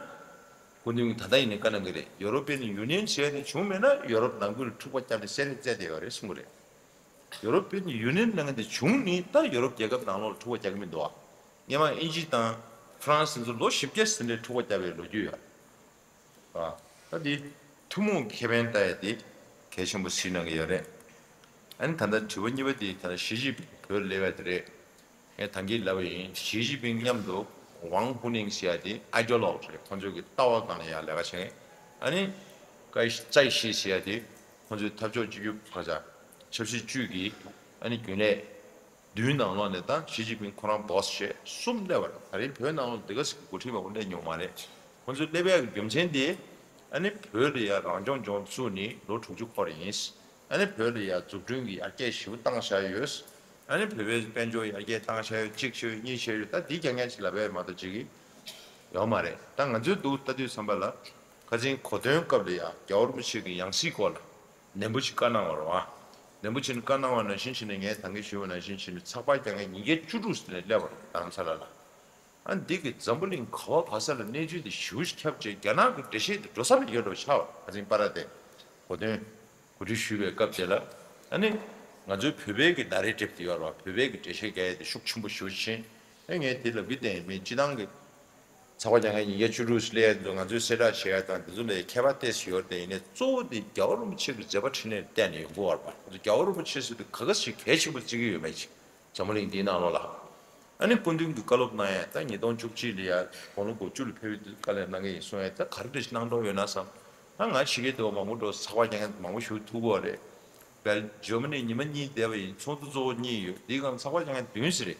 སྐུ་མདུན་གྱིས་ད་ལྟ་ཡིན་ནའི་བཀའ་གནང་གི་རེད། ཡོ་རོ་པན་ཡུ་ནི་ཡན་ཟེར་ཡ་དེ་བྱུང་མེད་ན་ཡོ་རོབ་ནང་ཁུལ་འཁྲུག་པ་བརྒྱབ་ནས་སེལ་རེས་བཙལ་བསྡད་ཡོད་རེད་གསུང་གི་རེད། ཡོ་རོ་པན་ཡུ་ནི་ཡན་ནང་དེ་བྱུང་ནི་ད་ཡོ་རོབ་རྒྱལ་ཁབ་ནང་ལོགས་ལ་འཁྲུག་པ་རྒྱག་གི་མི་འདུག་ཨ། སྔོན་མ་དབྱིན་ཇི་དང་ཧྥ་རན་སི་ཚོ་ལོ་བཞི་བརྒྱ་ཟིན་ནས་འཁྲུག་པ་བརྒྱབ་པའི་ལོ་རྒྱུས་ཡོད་རེད། ཨ། ད་དེ་ཐུན་མོང་ཁེ་ཕན་ལྟ་ཡ་དེ་གལ་ཆེན་པོ་གཟིགས་གནང་གི་ཡོད་རེད། ཨ་ནི་ད་ལྟ་དྲི་བ་གཉིས་པ་དེ་ད་ལྟ་ཞི་ཅིན་ཕིང་བོད་སླེབས་ཡ་དེ་རེད། ངས་ད་གིན་ལབ་པ་ཡིན། ཞི་ཅིན་ཕིང་མཉམ་དུ་ཝང་ཧུ་ནིང་ཟེར་ཡ་དེ་ཨའི་ཌི་ཡོ་ལོག་རེད། ཁོང་ཚོའི་གི་ལྟ་བ་སྒང་ལ་ཡང་ལས་ཀ་བྱེད་མཁན། ཨ་ནི་ཀའི་ཙའི་ཤི་ཟེར་ཡ་དེ་ཁོང་ཚོའི་འཐབ་ཕྱོགས་གཅིག་གྱུར་ག་ས་ཆབ་སྲིད་ཅུས་ཀྱི་ཨ་ནི་རྒྱུན་ལས་བདུན་ནང་ལོགས་ནས་ད་ཞི་ཅིན་ཕིང་ཁོ་རང་བོ་སི་བྱས་གསུམ་སླེབས་པ་རེད། ད་རིང་བོད་ནང་ལོགས་འདི་ག་ཟིག་གི་འགོ་ཁྲིད་མང་པོ་སླེབས་མྱོང་མ་རེད། ཁོང་ཚོ་སླེབས་ཡ་གི་རྒྱུ་མཚན་དེ་ཨ་ནི་བོད་ལ་ཡ་རང་སྐྱོང་ལྗོངས་བཙུགས་ནས་ལོ་དྲུག་ཅུ་འཁོར་ཡིན། ཨ་ནི་བོད་ལ་ཡ་འཛུགས་སྐྲུན་གྱི་ཡར་རྒྱས་ཞེ་པོ་བཏང་བཞག་ཡོད། ཨ་ནི་བོད་པའི་དཔལ་འབྱོར་ཡར་རྒྱས་བཏང་བཞག་ཡོད། གཅིག་བྱས་ཡོད། གཉིས་བྱས་ཡོད། ད་འདི་རྐྱང་རྐྱང་ཅིག་ལབ་ཡ་མ་གཏོགས་ཅིག་ཡོད་མ་རེད། ད་ང་ཚོའི་འདུག་ལྟ་དུས་ཙམ་པ་ལ་ཁ་སང་གོ་སྟོན་སྐབས་ལ་ཡ་རྒྱལ་བ་རིན་པོ་ཆེ་གི་ཡང་སྲིད་སྐོར་ལ་ནན་པོ་ཅིག་བཀའ་གནང་བ་རེད་བ། ནན་པོ་ཅིག་བཀའ་གནང་བ་ནང་བཞིན་བྱས་ནས་ངས་ད་གིན་ཞུས་པ་ནང་བཞིན་བྱས་ནས་ཚགས་པར་རྒྱག་མཁན་ཉིས་བརྒྱ་བཅུ་དྲུག་ཙམ་ནས་སླེབས་པ་རེད་རྡ་རམ་ས་ལ་ལ། ཨ་འདི་གི་འཛམ་བུ་གླིང་ག་བ་ག་ས་ལ་གནས་ཚུལ་འདི་ཞེ་པོ་ཁྱབ་བྱས། རྒྱ་ནག་གི་འགྲེལ་བཤད་འདི་འགྲོ་ས་མེད་ཡོད་འགྲོ་ཆགས་པ། ཁ་སང་པ་ར་དེ་གོ་སྟོན་གོ་སྒྲིག་ཞུས་པའི་སྐབས་དེ་ལ་ཨ་ནི་ང་ཚོའི་བོད་པའི་གི་ན་རེ་ཊིབ་དེ་ཡོད་རེད་བ། བོད་པའི་གི་འགྲེལ་བཤད་རྒྱག་ཡ་དེ་ཤུགས་ཆེན་པོ་ཞེ་པོ་ཕྱིན། ཨ་ངས་དེ་ལབ་ཀྱི་བསྡད་ཡིན། མི་སྤྱི་བཏང་གི་ཚགས་པར་རྒྱག་མཁན་ཉིས་བརྒྱ་བཅུ་དྲུག་སླེབས་ཡ་འདུག་ང་ཚོའི་གསལ་བསྒྲགས་བྱེད་ཡ་དང་དེ་ཚོ་ལ་ཁྱད་པར་ཏོག་ཙམ་ཡོད་རེད་དེ། ཡིན་ནའི་གཙོ་བོ་དེ་རྒྱལ་བ་རིན་པོ་ཆེ་གི་མཛད་པ་འཕྲིན་ལས་ལ་བརྟེན་ནས་ཡོང་གི་ཡོད་རེད་པ། རྒྱལ་བ་རིན་པོ་ཆེ་ཟེར་དུས་ག་ག་ཞིག་གལ་ཆེན་པོ་བརྩི་གི་ཡོད་མེད་ཅིག་འཛམ་བུ་གླིང་འདིའི་ནང་ལོགས་ལ། ཨ་ནི་སྐུ་མདུན་གྱི་བཀའ་སློབ་གནང་ཡ་ད་ཉིས་སྟོང་བཅུ་གཅིག་ལ་ཡ་དགུང་ལོ་དགུ་བཅུ་ལ་ཕེབས་དུས་དཀའ་ལས་གནང་གི་ཡིན་གསུང་ཡ། ད་ག་རེ་འདྲ་ཞིག་གནང་གྲབས་ཡོད་ན་བསམ། ད་ང་ཕྱི་རྒྱལ་དུ་མང་པོ་འགྲོ། ཚགས་པར་རྒྱག་མཁན་མང་པོ་ཞིག་ཐུག་གི་ཡོད་རེད། སྦེལ་ཇར་མ་ནི་ཉི་མ་གཉིས་བསྡད་པ་ཡིན། ཚོགས་འདུ་གཙོ་བོ་གཉིས་ཡོད། འདིའི་སྒང་ཚགས་པར་རྒྱག་མཁན་བདུན་ཙམ་རེད།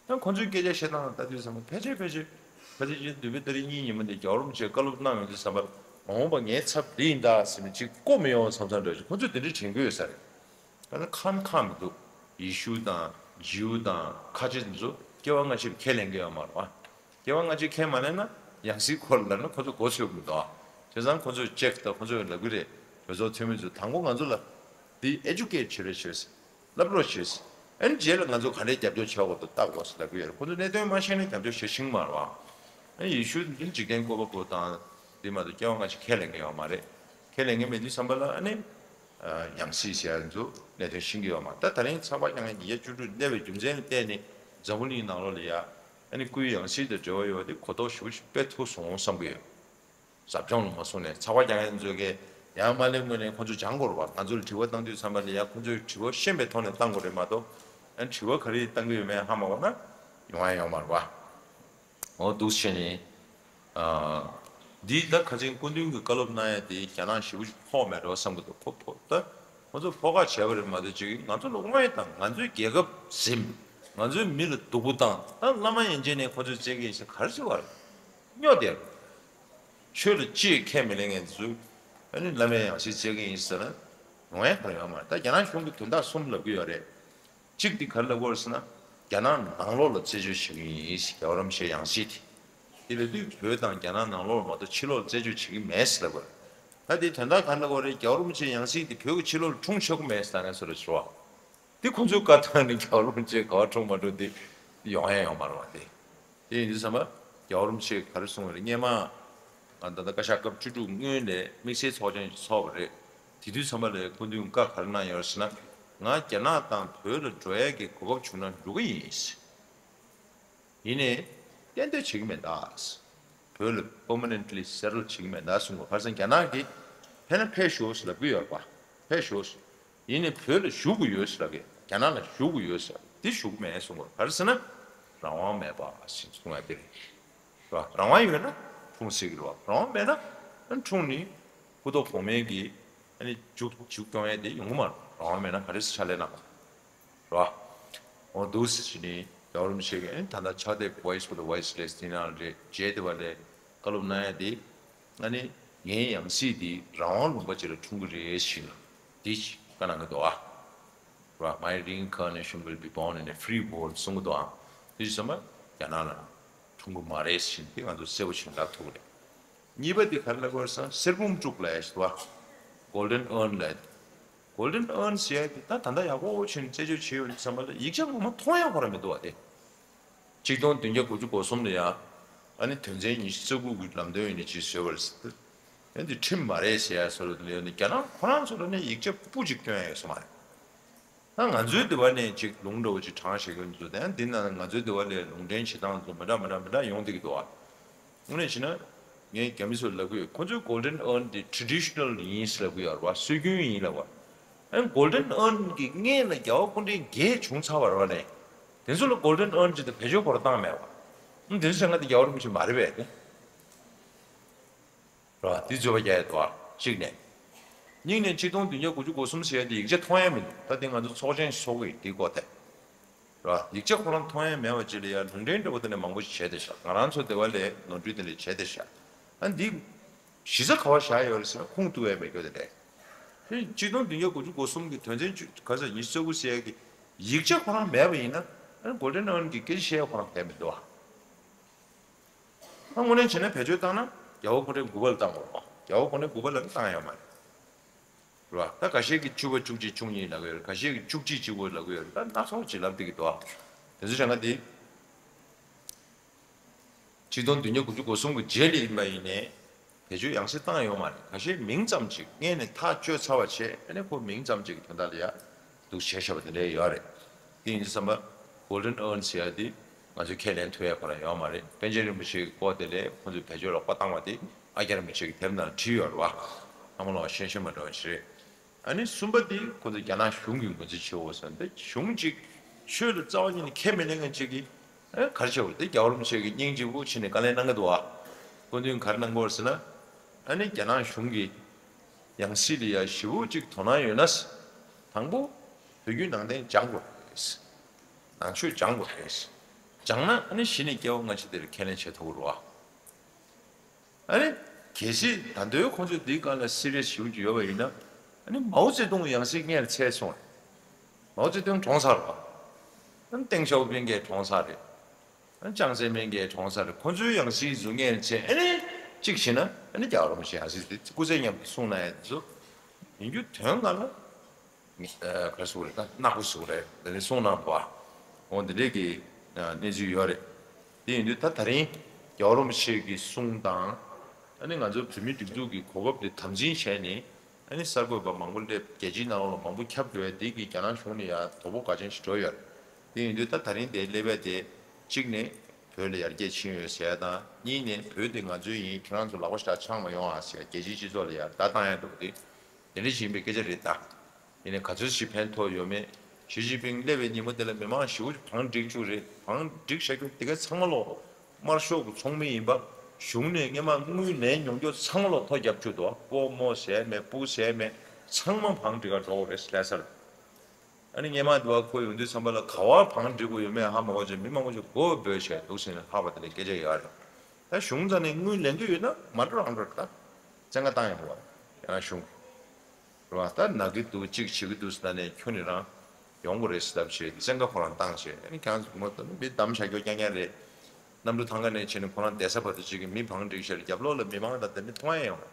ད་ཁོང་ཚོའི་སྐད་ཆ་བཤད་སྟངས་ལ་ལྟ་དུས་ཙམ་པ་ཕལ་ཆེར་ཕལ་ཆེར་ཕལ་ཆེར་ཕྱིན་འདུས་པའི་ཏ་རིག་གཉིས་ཉིན་མོ་འདི་རྒྱལ་བ་རིན་པོ་ཆེས་བཀའ་སློབ་གནང་ཡོང་དུས་ཙམ་པ་མ་འོངས་པ་ངའི་ཚབ་འདི་ཡིན་ད་ཟེར་ནས་ཅིག་བསྐོ་མི་ཡོང་བསམ་བསམ་འདྲ་ཞིག་ཁོང་ཚོས་དེ་འདྲ་དྲན་གྱི་ཡོད་ས་རེད། ད་ནི་ཁམ་ཁམ་མི་འདུག་ཡེ་ཤུ་དང་ཇིའུ་དང་ཁ་ཆེ་འདི་ཚོ་སྐྱེ་བ་སྔ་ཕྱིར་ཁས་ལེན་གྱི་ཡོད་མ་རེད་བ། སྐྱེ་བ་སྔ་ཕྱིར་ཁས་མ་ལེན་ན་ཡང་སྲིད་སྐོར་ལ་ན་ཁོ་ཚོ་མགོ་ཚོས་མི་འདུག་ཨ། བྱས་ཙང་ཁོ་ཚོས་ཅེག་དང་ཁོ་ཚོས་ལབ་ཀྱི་རེད། གྲོས་ཚོགས་འཐུས་མི་ཚོས་དང་པོ་ང་ཚོ་ལ་འདི་ཨེ་ཌུ་ཀེ་ཊི་བྱེད་རོགས་བྱོས། བསླབ་རོགས་བྱོས། ཨ་ནི་རྗེས་ལ་ང་ཚོ་ག་འདྲའི་རྒྱབ་སྐྱོར་བྱེད་དགོས་འདུག་ལྟ་དགོས་ཟེར་ལབ་ཀྱི་ཡོད་རེད། ཁོ་ཚོ་གནད་དོན་མ་ཤེས་ན་རྒྱབ་སྐྱོར་བྱེད་ཤེས་ཀྱི་མ་རེད་བ། ཨ་ནི་ཡེ་ཤུ་འདི་འཇིག་རྟེན་བཀོད་པ་པོ་དང་འདི་མ་གཏོགས་སྐྱེ་བ་སྔ་ཕྱིར་ཁས་ལེན་གྱི་ཡོད་མ་རེད། ཁས་ལེན་གྱི་མེད་དུས་ཙམ་པ་ལ་ཨ་ནི་ཡང་སྲིད་ཟེར་ཡ་ཚོ་གནད་དོན་ཤེས་ཀྱི་ཡོད་མ་རེད། ད་ད་རིང་ཚགས་པར་རྒྱག་མཁན་ཉིས་བརྒྱ་བཅུ་དྲུག་སླེབས་པའི་རྒྱུ་མཚན་ལ་བརྟེན་ནས་འཛམ་བུ་གླིང་ནང་ལོགས་ལ་ཡ་ཨ་ནི་སྐུའི་ཡང་སྲིད་དང་འབྲེལ་བ་ཡོད་པ་དེ་གོ་རྟོགས་ཞེ་པོ་ཞིག་སྤེལ་ཐུབ་སོང་བསམ་གྱི་ཡོད། ཟབ་སྦྱོང་ལ་མ་སོང་ནས་ཚགས་པར་རྒྱག་མཁན་ཚོས་ཀྱི་ཡང་མ་སླེབས་སྔོན་ནས་ཁོ་ཚོས་སྦྱང་དགོས་རེད་བ། ང་ཚོ་ལ་དྲི་བ་བཏང་དུས་ཙམ་པ་ལ་ཡང་ཁོ་ཚོས་དྲི་བ་ཤེས་པའི་ཐོག་ནས་བཏང་དགོས་རེད་མ་གཏོགས། ཨ་ནི་དྲི་བ་ག་རེ་བཏང་གི་ཡོད་མེད་ཧ་མ་གོ་ན་ཡོང་ཡ་ཡོད་མ་རེད་བ། འོ་འདུག་བྱས་ནས། ཨ། འདི་ད་ཁ་སང་སྐུ་མདུན་གྱི་བཀའ་སློབ་གནང་ཡ་དེ་རྒྱ་ནག་ཞེ་པོ་ཅིག་ཕོག་མེད་འགྲོ་བསམ་གྱི་འདུག་ཁོ་ཕོག་ད་ཁོ་ཚོ་ཕོག་ཁ་བྱས་པ་རེད་མ་གཏོགས་ཅིག་ང་ཚོ་ལ་དངོས་དང་ང་ཚོའི་རྒྱལ་ཁབ་ཟིན། ང་ཚོའི་མི་ལ་སྡུག་པོ་བཏང་། ད་བླ་མ་ཡན་ཆད་ནས་ཁོ་ཚོས་བཙལ་གྱི་ཡིན་ཟེར་ག་རེ་བྱེད་པ་རེད། སྨྱོ་བསྡད་རེད། ཆོས་ལ་ཅིས་ཁས་མི་ལེན་མཁན་ཚོས་ཨ་ནི་བླ་མའི་ཡང་སྲིད་བཙལ་གྱི་ཡིན་ཟེར་ན་ཡོང་ཡ་ག་རེ་ཡོད་མ་རེད། ད་རྒྱ་ནག་གཞུང་གིས་དོན་དག་གསུམ་ལབ་ཀྱི་ཡོད་རེད། གཅིག་འདི་ག་རེ་ལབ་ཀྱི་ཡོད་རེད་ཟེར་ན། རྒྱ་ནག་ནང་ལོགས་ལ་རྩད་གཅོད་བྱེད་ཀྱི་ཡིན་ཟེར། རྒྱལ་བ་རིན་པོ་ཆེའི་ཡང་སྲིད་དེ། དེ་ལབ་དུས་བོད་དང་རྒྱ་ནག་ནང་ལོགས་ལ་མ་གཏོགས་ཕྱི་ལོགས་ལ་རྩད་གཅོད་བྱེད་ཀྱི་མེད་ཟེར་ལབ་ཀྱི་ཡོད་རེད། ད་དེ་དོན་དག་ག་རེ་ལབ་ཀྱི་ཡོད་རེད། རྒྱལ་བ་རིན་པོ་ཆེའི་ཡང་སྲིད་དེ་བོད་ཀྱི་ཕྱི་ལོགས་ལ་འཁྲུངས་ཆོག་གི་མེད་ཟེར་ལབ་མཁན་ཚོ་རེད་ཟེར་བ། འདི་ཁོང་ཚོའི་བཀའ་ཐང་ནི་རྒྱལ་བ་རིན་པོ་ཆེ་ག་པར་འཁྲུངས་མ་འཁྲུངས་དེ་ཡོང་ཡ་ཡོད་མ་རེད་བ་དེ། དེ་ཡིན་དུས་ཙམ་པ་རྒྱལ་བ་རིན་པོ་ཆེས་ག་རེ་གསུངས་པ་རེད། སྔོན་མ་ང་ད་ལྟ་བཀའ་ཤག་སྐབས་བཅུ་དྲུག་སྔོན་ལ་དམིགས་བསལ་ཚོགས་ཆེན་ཞིག་ཚོགས་པ་རེད། དེ་དུས་ཙམ་པ་ལ་སྐུ་མདུན་བཀའ་ག་རེ་གནང་ཡོད་ཟེར་ན། ང་རྒྱ་ནག་དང་བོད་ལ་འགྲོ་ཡ་གི་གོ་སྐབས་བྱུང་ན་འགྲོ་གི་ཡིན། ཡིན་ནའི་གཏན་སྡོད་བྱེད་ཀྱི་མེད་ད། བོད་ལ་པར་མ་ནེན་ཊི་ལི་སེ་ཊལ་བྱེད་ཀྱི་མེད་ད་གསུངས་པ། ག་རེ་ཟེར་ན་རྒྱ་ནག་གིས་ཕེབས་ན་ཕེབས་ཤོག་ཟེར་ལབ་ཀྱི་ཡོད་རེད་པ། ཕེབས་ཤོག་ཟེར། ཡིན་ནའི་བོད་ལ་བཞུགས་དགོས་ཡོད་ཟེར་ལབ་ཀྱི། རྒྱ་ནག་ལ་བཞུགས་དགོས་ཡོད་ཟེར། འདི་བཞུགས་མེད་གསུངས་པ། ག་རེ་ཟེར་ན། རང་དབང་མེད་པ་ཞེས་གསུང་ཡ་དེ་རེད། རེད་བ། རང་དབང་ཡོད་ན་འཁྲུངས་སྲིད་ཀྱི་རེད་བ། རང་དབང་མེད་ན་འཁྲུངས་ནས་སྐུ་ཐོག་གོང་མའི་གི་ཨ་ནི་མཇུག་མཇུག་སྐྱོང་ཡ་དེ་ཡོང་གི་མ་རེད། རང་དབང་མེད་ན་ག་རེ་ཕྱག་ལས་གནང་དགོས་རེད་བ། འོ་འདུག་སེ་བྱས་ནས་རྒྱལ་བ་རིན་པོ་ཆེ་གིས་ཨ་ནི་ད་ལྟ་ཕྱག་དེབ་Voice for the Voiceless དེ་ནང་རེད། རྗེས་དེ་བ་ལས་བཀའ་སློབ་གནང་ཡ་དེ། ཨ་ནི་ངའི་ཡང་སྲིད་འདི་རང་དབང་ལུང་པ་ཅིག་ལ་འཁྲུངས་ཀྱི་རེད་ཟེར་ནས་འདི་བཀའ་གནང་གི་འདུག་ཨ། ར། My reincarnation will be born in a free world གསུང་གི་འདུག་ཨ། དེ་བྱས་ཙང་རྒྱ་ནག་ལ་འཁྲུངས་ཀྱི་མ་རེད་ཟེར་ནས་འདི་ང་ཚོ་གསལ་པོ་ཞིག་ལབ་ཐུབ་ཀྱི་རེད། གཉིས་པ་འདི་ག་རེ་ལབ་དགོས་རེད་ཟེར་ན་གསེར་བུམ་དཀྲུག་ལབ་ཡ་ཞིག་འདུག་ཨ། Golden Urn ལབ་ཡ། Golden Urn ཟེར་ཡ་འདི་ད་ད་ལྟ་ཡག་པོ་བྱས་ནས་རྩད་གཅོད་བྱས་ཡོད་བསམ་པ་ལ་ཡིག་ཆ་ངོ་མ་མཐོང་ཡ་ཁོ་རང་མི་འདུག་ཨ། དེ་ཆིག་སྟོང་བདུན་བརྒྱ་དགུ་བཅུ་གོ་གསུམ་ལ་ཡ་ ཨ་ནི་དོན་ཚན་ཉི་ཤུ་རྩ་དགུ་གི་ལམ་སྟོན་ཡིན་ནི་ཅིག་བཟོས་པ་རེད་ཟེར། ཡང་འདི་ཁྲིམས་མ་རེད་ཟེར་ཡ་བཟོ་འདྲ་དེ་ལ་ཡོད་ནི་རྒྱ་ནག་ཁོ་རང་ཚོ་ལ་ནི་ཡིག་ཆ་སྤུ་ཅིག་སྟོན་ཡ་ཡོད་ས་མ་རེད། ད་ང་ཚོའི་འདི་བ་ནས་ཅིག་ལུང་འདྲ་བོ་ཅིག་དྲངས་བཞག་གི་འདུག་དེ་ཡང་འདི་ན་ང་ཚོའི་འདི་བ་ལས་ལུང་འདྲེན་བྱེད་སྟངས་ཚོ་མི་འདྲ་མི་འདྲ་མི་འདྲ་ཡོང་བསྡད་ཀྱི་འདུག་ཨ། དངོས་གནས་བྱས་ན་ངས་རྒྱ་མི་ཚོར་ལབ་ཀྱི་ཡོད། ཁོ་ཚོའི་Golden Urn་འདི་traditional་ཡིན་ལབ་ཀྱི་ཡོད་རེད་བ། སྲོལ་རྒྱུན་ཡིན་ལབ་བ། ཨ་ནི་Golden Urn་གི་སྔས་ལ་རྒྱལ་བ་སྐུ་ཕྲེང་བརྒྱད་བྱུང་ཚར་བ་རེད་བ་ནས། དེ་ཚོ་ལ་Golden Urn་ཅིག་དང་བེད་སྤྱོད་ཁོ་རང་བཏང་མེད་བ། ཨ་ནི་དེ་ཚོ་བྱས་ན་འདི་རྒྱལ་བ་རིན་པོ་ཆེ་མ་རེད་པས་ཏེ། རེད་བ། འདི་བརྗོད་པ་རྒྱག་ཡ་འདུག་ཨ། གཅིག་ནས། གཉིས་ནས་ཆིག་སྟོང་བདུན་བརྒྱ་དགུ་བཅུ་གོ་གསུམ་ཟེར་ཡ་དེ་ཡིག་ཆ་མཐོང་ཡ་མི་འདུག་ད་དེ་ང་ཚོ་ཚོགས་ཆེན་ཞིག་ཚོགས་ཀྱི་ཡོད་དེའི་སྐོར་དེ། རེད་བ། ཡིག་ཆ་ཁོ་རང་མཐོང་ཡ་མེད་པ་ཅིག་ལ་ཡ་ལུང་འདྲེན་འདྲ་བོ་དེ་འདྲ་མང་པོ་ཞིག་བྱས་བསྡད་ཤག་ང་རང་ཚོ་སྡེ་བ་ལས་ནོར་འཁྲུལ་དེ་འདྲ་བྱས་བསྡད་ཤག་ཨ་འདི་གཞི་རྩ་ག་བ་བཞག་ཡོད་རེད་ཟེར་ན་ཁུངས་གཏུགས་ཡ་མེད་རྒྱུ་དེ་རེད། དེ་ཆིག་སྟོང་བདུན་བརྒྱ་དགུ་བཅུ་གོ་གསུམ་གྱི་དོན་ཚན་བཅུ་ག་ཚོད་ཉི་ཤུ་རྩ་དགུ་ཟེར་ཡ་གི་ཡིག་ཆ་ཁོ་རང་མེད་པ་ཡིན་ན་ཨ་ནི་Golden Urn་གི་སྐད་ཆ་བཤད་ཡ་ཁོ་རང་གལ་མི་འདུག་ཨ། ད་དངོས་གནས་བྱས་ན་བེད་སྤྱོད་བཏང་ན་རྒྱལ་བ་སྐུ་ཕྲེང་དགུ་པ་ལ་བཏང་དགོས་རེད་བ། རྒྱལ་བ་སྐུ་ཕྲེང་དགུ་པ་ལ་བཏང་ཡོད་མ་རེད། རེད་བ། ད་ཁ་ཤས་ཀྱིས་བཅུ་པ་བཅུ་གཅིག་བཅུ་གཉིས་ལབ་ཀྱི་ཡོད་རེད། ཁ་ཤས་ཀྱིས་བཅུ་གཅིག་བཅུ་དགུ་ལབ་ཀྱི་ཡོད་རེད། ད་སྣ་ཚོགས་ཅིག་ལབ་བསྡད་ཀྱི་འདུག་ཨ། དེ་ཚོ་བྱས་ན་དེ། ཆིག་སྟོང་བདུན་བརྒྱ་དགུ་བཅུ་གོ་གསུམ་གྱི་རྗེས་ལ་ཡིན་པ་ཡིན་ནའི། བེད་སྤྱོད་ཡང་སེ་བཏང་ཡོད་མ་རེད། ཁ་ཤས་མིང་ཙམ་ཅིག་སྔས་ནས་ཐག་གཅོད་ཚར་བ་བྱས་ཨ་ནི་ཁོ་མིང་ཙམ་ཅིག་གི་དོན་དག་ལ་ཡ་འདུག་བྱས་བཞག་པ་དེ་འདྲ་ཡོད་རེད། དེ་ཡིན་དུས་ཙམ་པ་Golden Urn་ཟེར་ཡ་དེ་ང་ཚོས་ཁས་ལེན་ཐུབ་ཡ་ཁོ་རང་ཡོད་མ་རེད། པཎ་ཆེན་རིན་པོ་ཆེ་གི་སྐོར་དེ་ལས་ཁོ་ཚོས་བེད་སྤྱོད་ལ་ཁོ་བཏང་བ་དེ་ཨ་ཀྱཱ་རིན་པོ་ཆེ་གི་དེབ་ནང་བྲིས་ཡོད་རེད་བ། ཚང་མ་ལོག་ཤེས་ཤེས་མ་འགྲོ་བ་ཞིག་རེད། ཨ་ནི་གསུམ་པ་དེ་ཁོ་ཚོ་རྒྱ་ནག་གཞུང་གི་ངོས་འཛིན་བྱེད་འོ་ཟེར་འདི་གཞུང་གཅིག་ཆོས་ལ་རྩ་བ་ཉིད་ནས་ཁས་མི་ལེན་མཁན་གཅིག་གིས་ཨ་ག་རེ་བྱེད་འོ་དེ་རྒྱལ་བ་རིན་པོ་ཆེ་གི་སྙིང་རྗེ་པོ་ཕྱིན་ནས་བཀའ་ལན་གནང་གི་འདུག་ཨ། སྐུ་མདུན་ག་རེ་གནང་གི་ཡོད་ཟེར་ན། ཨ་ནི་རྒྱ་ནག་གཞུང་གི་ཡང་སྲིད་ལ་ཡ་ཞེ་པོ་ཅིག་དོ་སྣང་ཡོད་ན། དང་པོ་བོད་བརྒྱུད་ནང་བསྟན་སྦྱང་དགོས་རེད། ནང་ཆོས་སྦྱང་དགོས་རེད། སྦྱངས་ན་ཨ་ནི་གཞི་ནས་སྐྱེ་བ་སྔ་ཕྱི་དེར་ཁས་ལེན་བྱེད་ཐུབ་ཀྱི་རེད་བ། ཨ་ནི། གལ་སྲིད་ད་དུང་ཁོང་ཚོས་འདིའི་སྒང་ལ་སི་རི་ཡས་ཞེ་པོ་ཅིག་ཡོད་པ་ཡིན་ན། ཨ་ནི་མའོ་ཙེ་ཏུང་ཡང་སྲིད་སྔོན་ལ་ཚར་སོང་རེད། མའོ་ཙེ་ཏུང་གྲོངས་ཚར་རེད་བ། ཨ་ནི་ཏེང་ཞའོ་ཕིང་གིས་གྲོངས་ཚར་རེད། ཨ་ནི་ཅང་ཙེ་མིན་གྱིས་གྲོངས་ཚར་རེད། ཁོང་ཚོའི་ཡང་སྲིད་ཚོ་སྔོན་ལ་ཚར། ཨ་ནི་གཅིག་བྱས་ན་ཨ་ནི་རྒྱལ་བ་རིན་པོ་ཆེ་ཡང་སྲིད་དེ་སྐུ་ཚེ་མཉམ་དུ་གསུང་གནང་ཡ་དེ་ཚོ་ཡིན་རྒྱུ་དོན་ལྔ་ལ། ཨ་ག་རེ་ཟེར་དགོས་རེད། ད་ནག་པོ་ཟེར་དགོས་རེད། དེ་ནས་གསུང་གནང་བ། འོ་འདི་འདྲས་ཀྱི་ཨ་གནས་ཚུལ་ཡོད་རེད། དེ་ཡིན་དུས་ད་ད་རིང་རྒྱལ་བ་རིན་པོ་ཆེ་གི་གསུང་དང་། ཨ་ནི་ང་ཚོ་བོད་མིའི་སྒྲིག་འཛུགས་ཀྱི་གོ་སྐབས་དེ་དམ་འཛིན་བྱས་ནས། ཨ་ནི་གསར་འགོད་པ་མང་པོ་སླེབས། རྒྱལ་སྤྱིའི་ནང་ལོགས་ལ་མང་པོ་ཁྱབ་འགྲོ་ཡ་འདི་གིས་རྒྱ་ནག་གཞུང་ལ་ཡ་དོ་ཕོག་འགའ་ཅན་ཞིག་འགྲོ་ཡོད་རེད། དེ་ཡིན་དུས་ད་ད་རིང་དེ་སླེབས་ཡ་དེ། གཅིག་ནས་བོད་ལ་ཡར་རྒྱས་ཕྱིན་ཡོད་ཟེར་ཡ་དང་། གཉིས་ནས་བོད་དེ་ང་ཚོའི་ཡིན། ཁྱེད་རང་ཚོ་ལག་པ་ཞེ་དྲག་འཆང་མ་ཡོང་ཨ་ཟེར་ཡ། རྒྱལ་སྤྱིའི་སྤྱི་ཚོགས་ལ་ཡ་བརྡ་བཏང་ཡ་འདུག་དེ། དེ་འདྲ་ཞིག་ཡིན་པའི་སྐད་ཆ་རེད་ད། ཡིན་ནའི་ག་ཚོད་ཞིག་ཕན་ཐོགས་ཡོད་མེད། ཞི་ཅིན་ཕིང་སླེབས་པའི་ཉིན་མོ་དེ་ལ་མི་མང་ཞེ་པོ་ཅིག་བང་བསྒྲིགས་བཅུག་རེད། བང་བསྒྲིགས་བཞག་རྒྱུ་དེ་ག་ཚང་མ་ལོག་དམར་ཤོག་གི་ཚོགས་མི་ཡིན་པ། གཞུང་ནས་སྔོན་མ་དངུལ་ལེན་མྱོང་རྒྱུ་ཚང་མ་ལོག་ཐོ་བརྒྱབ་བཅུག་འདུག་སྤོ་རྨོ་ཟེར་མེད། སྤུ་ཟེར་མེད། ཚང་མ་བང་བསྒྲིགས་ག་འགྲོ་དགོས་རེད་ལྷ་སར། ཨ་ནི་སྔོན་མ་དུ་བ་ཁོ་ཡོང་དུས་ཙམ་པ་ལ་ག་བ་བང་བསྒྲིགས་དགོས་ཡོད་མེད་ཧ་མ་གོ་བྱས་མི་མང་པོ་ཞིག་མགོ་འབོལ་བྱས་འདུག་ཟེར་ནས་ལྷག་པ་དེ་ལས་སྐད་ཆ་ཡོད་རེད། ད་གཞུང་རྩ་ནས་དངུལ་ལེན་འདོད་ཡོད་ན་མ་འགྲོ་རང་འགྲོ་རེད། ད་བཙན་བཀའ་བཏང་ཡོང་བ་རྒྱ་ནག་གཞུང་གིས། རེད་བ། ད་ན་གི་འདུག་གཅིག་བྱེད་ཀྱི་འདུག་ཟེར་ནས་ཁྱོན་ནས་རང་ཡོང་དགོས་རེད་ཟེར་ལབ་བྱས་བཙན་བཀའ་ཁོ་རང་བཏང་བྱས། ཨ་ནི་ཁྱེད་རང་ཚོ་ངོ་ད་མི་གདམ་བྱ་རྒྱུ་རྐྱང་རྐྱང་རེད། གནམ་གྲུ་ཐང་ག་ནས་བྱས་ནས་ཁོ་རང་བསྡད་ས་བར་དུ་གཅིག་གི་མི་བང་བསྒྲིགས་བྱས་རྒྱབ་ལོགས་ལ་མི་མང་དང་དེ་འདྲ་མཐོང་ཡ་ཡོང་།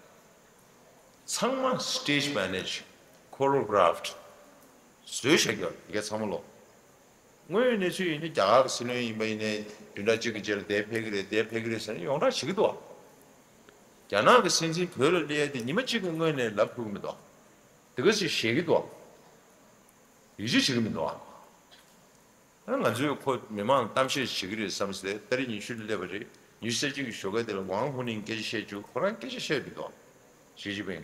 ཚང་མ་stage manage, choreographed། བཟོས་བཞག་ཡོད་དེ་ག་ཚང་མ་ལོ། དངོས་ཡོད་གནས་ཚུལ་ཡིན་ན་རྒྱ་གར་གྱི་སྲིད་བློན་ཡིན་པ་ཡིན་ནའི་བདུན་ཕྲག་གཅིག་གི་རྗེས་ལ་དེ་ཕེབས་ཀྱི་རེད། དེ་ཕེབས་ཀྱི་རེད་ཟེར་ནས་ཡོངས་གྲགས་བྱེད་ཀྱི་འདུག་བ། རྒྱ་ནག་གི་སྲིད་འཛིན་བོད་ལ་སླེབས་ཡ་དེ་ཉི་མ་གཅིག་གི་སྔོན་ནས་ལབ་ཐུབ་ཀྱི་མི་འདུག་བ། དེ་ག་ཞིག་བཤད་ཀྱི་འདུག་བ། ཡིད་ཆེས་བྱེད་ཀྱི་མི་འདུག་བ། ང་ཚོས་ཁོ་མི་མང་གཏམ་བཤད་བྱེད་ཀྱི་རེད་བསམ་སྟེ་ཏ་རིག་ཉི་ཤུ་ལ་སླེབས་པ་རེད། ཉི་ཤུ་རྩ་གཅིག་གི་ཞོགས་ཀ་དེ་ལ་ཝང་ཧུ་ནིང་སྐད་ཆ་བཤད་བཅུག་ཁོ་རང་སྐད་ཆ་བཤད་མི་འདུག་ཞི་ཅིན་ཕིང་།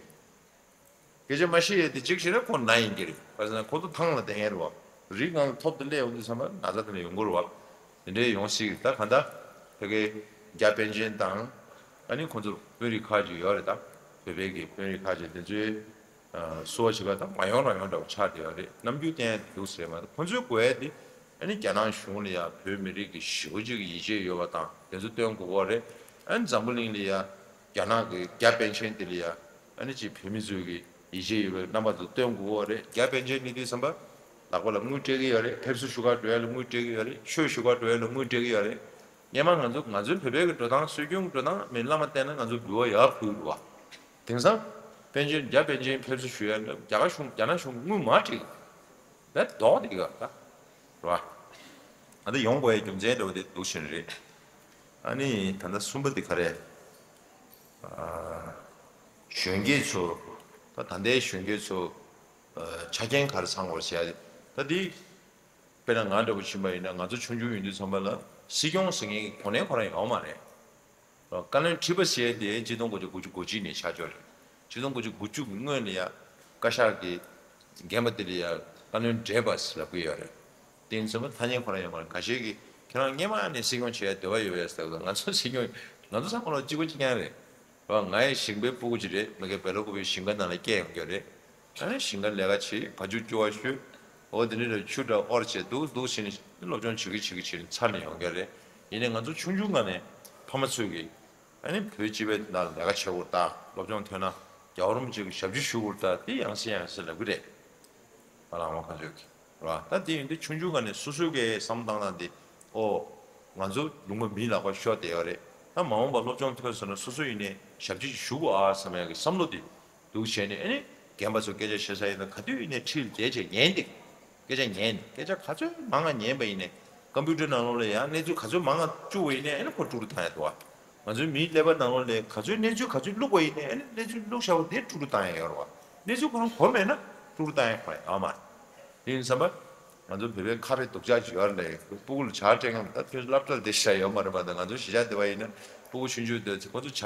སྐད་ཆ་མ་བཤད་ཡས་དེ་གཅིག་བྱས་ན་ཁོ་ན་ཡིན་གྱི་རེད། ག་ཟེར་ན་ཁོ་ཚོ་ཐང་ལ་བསྡད་མཁན་རེད་བ། རི་སྒང་ལ་ཐོབ་ཏུ་སླེབས་ཡོང་དུས་ཙམ་པ་ན་ཚ་དེ་ལ་ཡོང་གི་རེད་བ། དེ་འདྲའི་ཡོང་སྲིད་ཀྱི། ད་གང་ལྟར་ཕ་གིའི་རྒྱ་པཎ་ཆེན་དང་། ཨ་ནི་ཁོ་ཚོ་དཔོན་རིགས་ཁག་ཅིག་ཡོད་རེད། ད་བོད་པའི་གི་དཔོན་རིགས་ཁག་ཅིག་དེ་ཚོའི་བསུ་བ་བྱེད་པ་དང་མ་ཡོང་རང་ཡོང་འདྲ་བོ་ཆགས་བསྡད་ཡོད་རེད། རྣམ་འགྱུར་བསྟན་ཡ་དེ་འདུག་ཟེར་མ་གཏོགས་ཁོ་ཚོའི་དགོས་ཡ་དེ་ཨ་ནི་རྒྱ་ནག་གཞུང་ལ་ཡ་བོད་མི་རིགས་ཀྱི་ཞེ་པོ་ཅིག་གི་ཡིད་ཆེས་ཡོད་པ་དང་དེ་ཚོ་སྟོན་དགོས་ཀྱི་རེད། ཨ་ནི་འཛམ་བུ་གླིང་ལ་ཡ་རྒྱ་ནག་གི་རྒྱ་པཎ་ཆེན་དེ་ལ་ཡ་ཨ་ནི་ཅིག་བོད་མི་ཚོའི་གི་ཡིད་ཆེས་ཡོད་པའི་རྣམ་པ་ཚོ་སྟོན་དགོས་ཀྱི་རེད། རྒྱ་པཎ་ཆེན་སླེབས་དུས་ཙམ་པ་ལག་པ་ལ་དངུལ་སྤྲད་ཀྱི་ཡོད་རེད། ཕེབས་བསུ་ཞུ་གར་འགྲོ་ཡ་ལ་དངུལ་སྤྲད་ཀྱི་ཡོད་རེད། ཆོས་ཞུ་གར་འགྲོ་ཡ་ལ་དངུལ་སྤྲད་ཀྱི་ཡོད་རེད། སྔོན་མ་ང་ཚོ་ང་ཚོའི་བོད་པའི་གི་འགྲོ་སྟངས་སྲོལ་རྒྱུན་གྱི་འགྲོ་སྟངས་མི་བླ་མ་བསྟེན་ན་ང་ཚོ་འབུལ་བ་ཡར་ཕུལ་གྱི་འདུག་བ། དེང་སང་པཎ་ཆེན་རྒྱ་པཎ་ཆེན་ཕེབས་བསུ་ཞུ་ཡ་ལ་རྒྱ་གར་གཞུང་རྒྱ་ནག་གཞུང་དངུལ་མར་སྤྲད་ཀྱི་འདུག་ད་ལྡོག་དེ་ག་ད་རེད་བ། ད་ལྟ་ཡོང་དགོས་ཡའི་རྒྱུ་མཚན་འདྲ་བོ་དེ་འདུག་བཞིན་རེད། ཨ་ནི་ད་ལྟ་གསུམ་པ་དེ་ག་རེད། ཨ། གཞོན་སྐྱེས་ཚོ། ད་ད་ལྟའི་གཞོན་སྐྱེས་ཚོ། ཨ། ཆ་རྐྱེན་ག་རེ་ཚང་དགོས་ཟེར་ཡ། ད་འདི་དཔེར་ན་ང་འདྲ་པོ་ཕྱིན་པ་ཡིན་ན། ང་ཚོ་ཆུང་ཆུང་ཡིན་དུས་ཙམ་པ་ལ་སྲིད་སྐྱོང་ཟེར་མཁན་གྱི་གོ་གནས་ཁོ་རང་ཡོད་མ་རེད། བཀའ་བློན་ཁྲི་པ་ཟེར་ཡ་དེ་ཆིག་སྟོང་དགུ་བརྒྱ་དགུ་བཅུ་གོ་གཅིག་ནས་ཆགས་ཆོག་རེད། ཆིག་སྟོང་དགུ་བརྒྱ་དགུ་བཅུ་གི་སྔོན་ལ་ཡ་བཀའ་ཤག་གི་རྒན་པ་དེ་ལ་ཡ་བཀའ་བློན་བགྲེས་པ་ལབ་ཀྱི་ཡོད་རེད། དེ་ཡིན་ཙང་ཐ་སྙད་ཁོ་རང་ཡོད་མ་རེད། ཁ་ཤས་ཀྱིས་ཁྱེད་རང་སྔོན་མ་ནས་སྲིད་སྐྱོང་བྱེད་ཡ་འདོད་པ་ཡོད་པས་ཟེར་སྐབས། ང་ཚོ་སྲིད་སྐྱོང་། ང་ཚོ་ཚང་མ་ལོ་གཅིག་པ་གཅིག་རྐྱང་རེད། ང་ཡི་ཞིང་པའི་སྤུ་གུ་ཅིག་རེད། མ་གི་སྦེལ་ཀོབ་པའི་ཞིང་ཁ་ནང་ལ་སྐྱེས་ཡོང་རྒྱུ་རེད། ཨ་ནི་ཞིང་ཁ་ལས་ཀ་བྱེད། བ་ཕྱུགས་སྐྱོ་བ་ཤོད། འོ་དེ་འདྲ་རེད། ཆུ་འདྲ་དབོར་བྱས་འདུག་འདུག་བྱས་ནས་སློབ་སྦྱོང་བྱེད་ཀྱི་བྱེད་ཀྱི་བྱས་ནས་ཚར་ནས་ཡོང་རྒྱུ་རེད། ཡིན་ནའི་ང་ཚོ་ཆུང་ཆུང་སྒང་ནས་ཕ་མ་ཚོས་ཀྱིས་ཨ་ནི་བོད་སྤྱི་པའི་ནང་ལས་ཀ་བྱེད་དགོས། ད་སློབ་སྦྱོང་ཐོན་ན་རྒྱལ་བ་རིན་པོ་ཆེ་གི་ཞབས་ཕྱི་ཞུ་དགོས། ད་དེ་ཡང་སེ་ཡང་སེ་ལབ་ཀྱི་རེད། ང་ལ་ངོ་ག་ཚོད་ཀྱི་རེད་བ། ད་དེ་ཡིན་དུས་ཆུང་ཆུང་སྒང་ནས་སོ་སོའི་གི་བསམ་བློ་བཏང་སྟངས་དེ། ཨོ། ང་ཚོ་ལུང་པ་མིའི་ལག་པར་ཤོར་བསྡད་ཡོད་རེད། ད་མ་འོངས་པ་སློབ་སྦྱོང་ཐོན་སོང་ན་སོ་སོ་ཡིན་ནའི་ཞབས་ཕྱི་ཞུ་དགོས་ཨ་བསམ་ཡག་གི་བསམ་བློ་དེ་འདུག་བྱས་ནས། ཨ་ནི་རྒན་པ་ཚོ་སྐད་ཆ་བཤད་ས་ཡིན་ན་ག་དུས་ཡིན་ནའི་འཁྲིས་ལ་བསྡད་བྱས་ཉན་ཏེ། སྐད་ཆ་ཉན། སྐད་ཆ་ག་ཚོད་མང་ང་ཉན་པ་ཡིན་ནའི། ཀམ་པུ་ཊར་ནང་ལོགས་ལ་ཡང་གནས་ཚུལ་ག་ཚོད་མང་ང་བཅུག་པ་ཡིན་ནའི། ཨ་ནི་ཁོ་ཀྲུག་ཀྲུག་བཏང་ཡ་འདུག་བ། ང་ཚོའི་མིའི་ཀླད་པ་ནང་ལོགས་ལ་ག་ཚོད་གནས་ཚུལ་ག་ཚོད་བླུགས་པ་ཡིན་ནའི། ཨ་ནི་གནས་ཚུལ་བླུགས་བཞག་པ་དེ་ཀྲུག་ཀྲུག་བཏང་ཡ་ཡོད་རེད་བ། གནས་ཚུལ་ཁོ་རང་གོ་མེད་ན་ཀྲུག་ཀྲུག་བཏང་ཡ་ཁོ་རང་ཡོད་མ་རེད། དེ་ཡིན་ཙམ་པ། ང་ཚོ་བོད་པའི་ཁ་རེ་སྡུག་ཅག་ཅིག་ཡོད་རེད། ལས་སྤུ་གུ་ལ་ཇ་སྤྲད་མཁན་ད་ཁྱོད་སློབ་གྲྭ་ལ་བསྡད་ཤག་ཡོད་མ་རེད་པ། ད་ང་ཚོ་གཞིས་ཆགས་བསྡད་པ་ཡིན་ན་སྤུ་གུ་ཆུང་ཆུང་དེ་ཚོ་ཁོ་ཚོ་ཇ་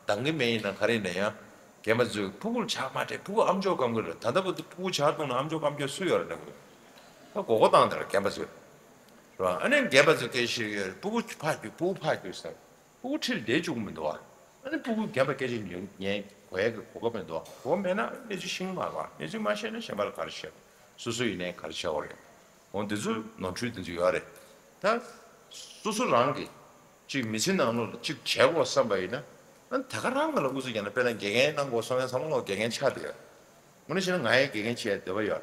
འདང་གི་མེད། ཡིན་ན་ག་རེ་ཡིན་ན་ཡང་རྒན་པ་ཚོས་སྤུ་གུ་ལ་ཇ་མ་སྤྲད། སྤུ་གུ་ཨམ་ཅོག་སྐམ་གི་རེད། ད་ལྟ་བར་དུ་སྤུ་གུ་ཇ་བཏུང་ན་ཨམ་ཅོག་སྐམ་མཁན་སུ་ཡོད་རེད་ན། ད་མགོ་སྐོར་བཏང་དེ་རེད་རྒན་པ་ཚོས། རེད་བ། ཨ་ནི་རྒན་པ་ཚོས་སྐད་ཆ་བཤད་ཀྱི་ཡོད་རེད། སྤུ་གུ་ཕར་རྒྱུག་སྤུ་གུ་ཕར་རྒྱུག་ཟེར། སྤུ་གུ་འཁྲིས་ལ་བསྡད་བཅུག་གི་མི་འདུག་བ། ཨ་ནི་སྤུ་གུ་རྒན་པ་སྐད་ཆ་ཉན་ཉན་དགོས་ཡ་གི་གོ་སྐབས་མི་འདུག་བ། གོ་མེད་ན་གནས་ཚུལ་ཤེས་ཀྱི་མ་རེད་བ། གནས་ཚུལ་མ་ཤེས་ན་གཞན་པ་ལ་ག་རེ་བཤད། སོ་སོ་ཡིན་ནའི་ག་རེ་བྱ་དགོས་རེད། འོ་འདི་ཚོ་ནོར་འཁྲུལ་འདི་ཚོ་ཡོད་རེད། ད་སོ་སོ་རང་གི་ཅིག་མི་ཚེ་ནང་ལོགས་ལ་ཅིག་བྱེད་དགོས་བསམ་པ་ཡིན་ན། ཨ་ནི་ད་ག་རང་གི་ལ་ཨུ་ཚུགས་རྒྱག་ན། དཔེར་ན་དགེ་རྒན་གནང་དགོས་བསམ་ཡ་ཚང་མ་ལོག་དགེ་རྒན་ཆགས་བསྡད་ཡོད། དངོས་གནས་བཤད་ན་ང་ཡང་དགེ་རྒན་བྱེད་ཡ་འདོད་པ་ཡོད་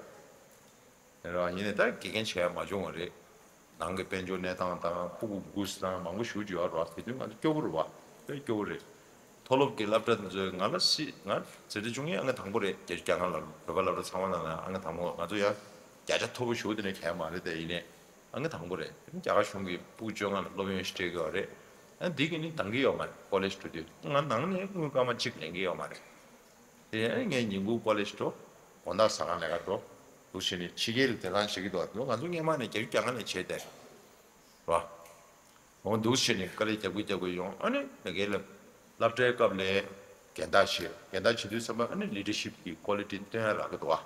རེད། རེད་བ། ཡིན་ནའི་ད་དགེ་རྒན་བྱས་མ་བྱུང་བ་རེད། ནང་གི་དཔལ་འབྱོར་གནས་སྟངས་དང་ཕྲུ་གུ་འགུགས་སྟངས་མང་པོ་ཞེ་པོ་ཅིག་ཡོད་རེད་བ། དེ་དུས་ང་ཚོ་སྐྱོ་པོ་རེད་བ། དཔེ་སྐྱོ་པོ་རེད། མཐོ་སློབ་ཀྱི་སློབ་གྲྭ་དེ་ཚོས་ང་ལ་སྲིད། ང་འཛིན་གྲྭ་བཅུ་གཉིས་ཨང་ཀི་དང་པོ་རེད། རྒྱ་རྒྱ་ནག་ལ་བོད་པ་སློབ་གྲྭ་ཚང་མ་ནང་ལ་ཨང་ཀི་དང་པོ། ང་ཚོ་ཡང་བརྒྱ་ཆ་མཐོ་པོ་ཞེ་པོ་དེ་འདྲ་གང་ཡང་མ་རེད་དེ། ཡིན་ནའི་ཨང་ཀི་དང་པོ་རེད། རྒྱ་གར་གཞུང་གིས་སྤུ་གུ་བཅོ་ལྔ་ལ་སློབ་ཡོན་ཞིག་སྤྲད་ཀྱི་ཡོད་རེད། ཨ་འདི་གིས་ནི་འདང་གི་ཡོད་མ་རེད། ཀོ་ལེཇ་འགྲོ་དུས་ང་ནང་ནས་དངུལ་སྐར་མ་གཅིག་ལེན་གྱི་ཡོད་མ་རེད། དེ་ངས་ཉིན་གུང་ཀོ་ལེཇ་འགྲོ། དགོང་དག་ཟ་ཁང་ལས་ཀ་འགྲོ། འདུག་བྱས་ནས་ཕྱི་རྒྱལ་ལ་བསྡད་ཐང་བྱེད་ཀྱི་འདུག་ང་ཚོ་སྔོན་མ་ནས་བརྒྱ་ཆ་བརྒྱ་ལྔ་ནས་བྱས་ཏེ། རོ། འོ་འདུག་བྱས་ནས་དཀའ་ལས་རྒྱག་དགོས་རྒྱག་དགོས་ཡོང་། ཨ་ནི་མ་གི་ལ་སློབ་གྲྭའི་སྐབས་ལ་འགན་བདག་བྱས། འགན་བདག་བྱེད་དུས་ཙམ་པ་ཨ་ནི་ལི་ཌར་ཤིབ་ཀྱི་ཀོ་ལི་ཊི་སྟོན་ཡ་རག་གི་འདུག་ཨ།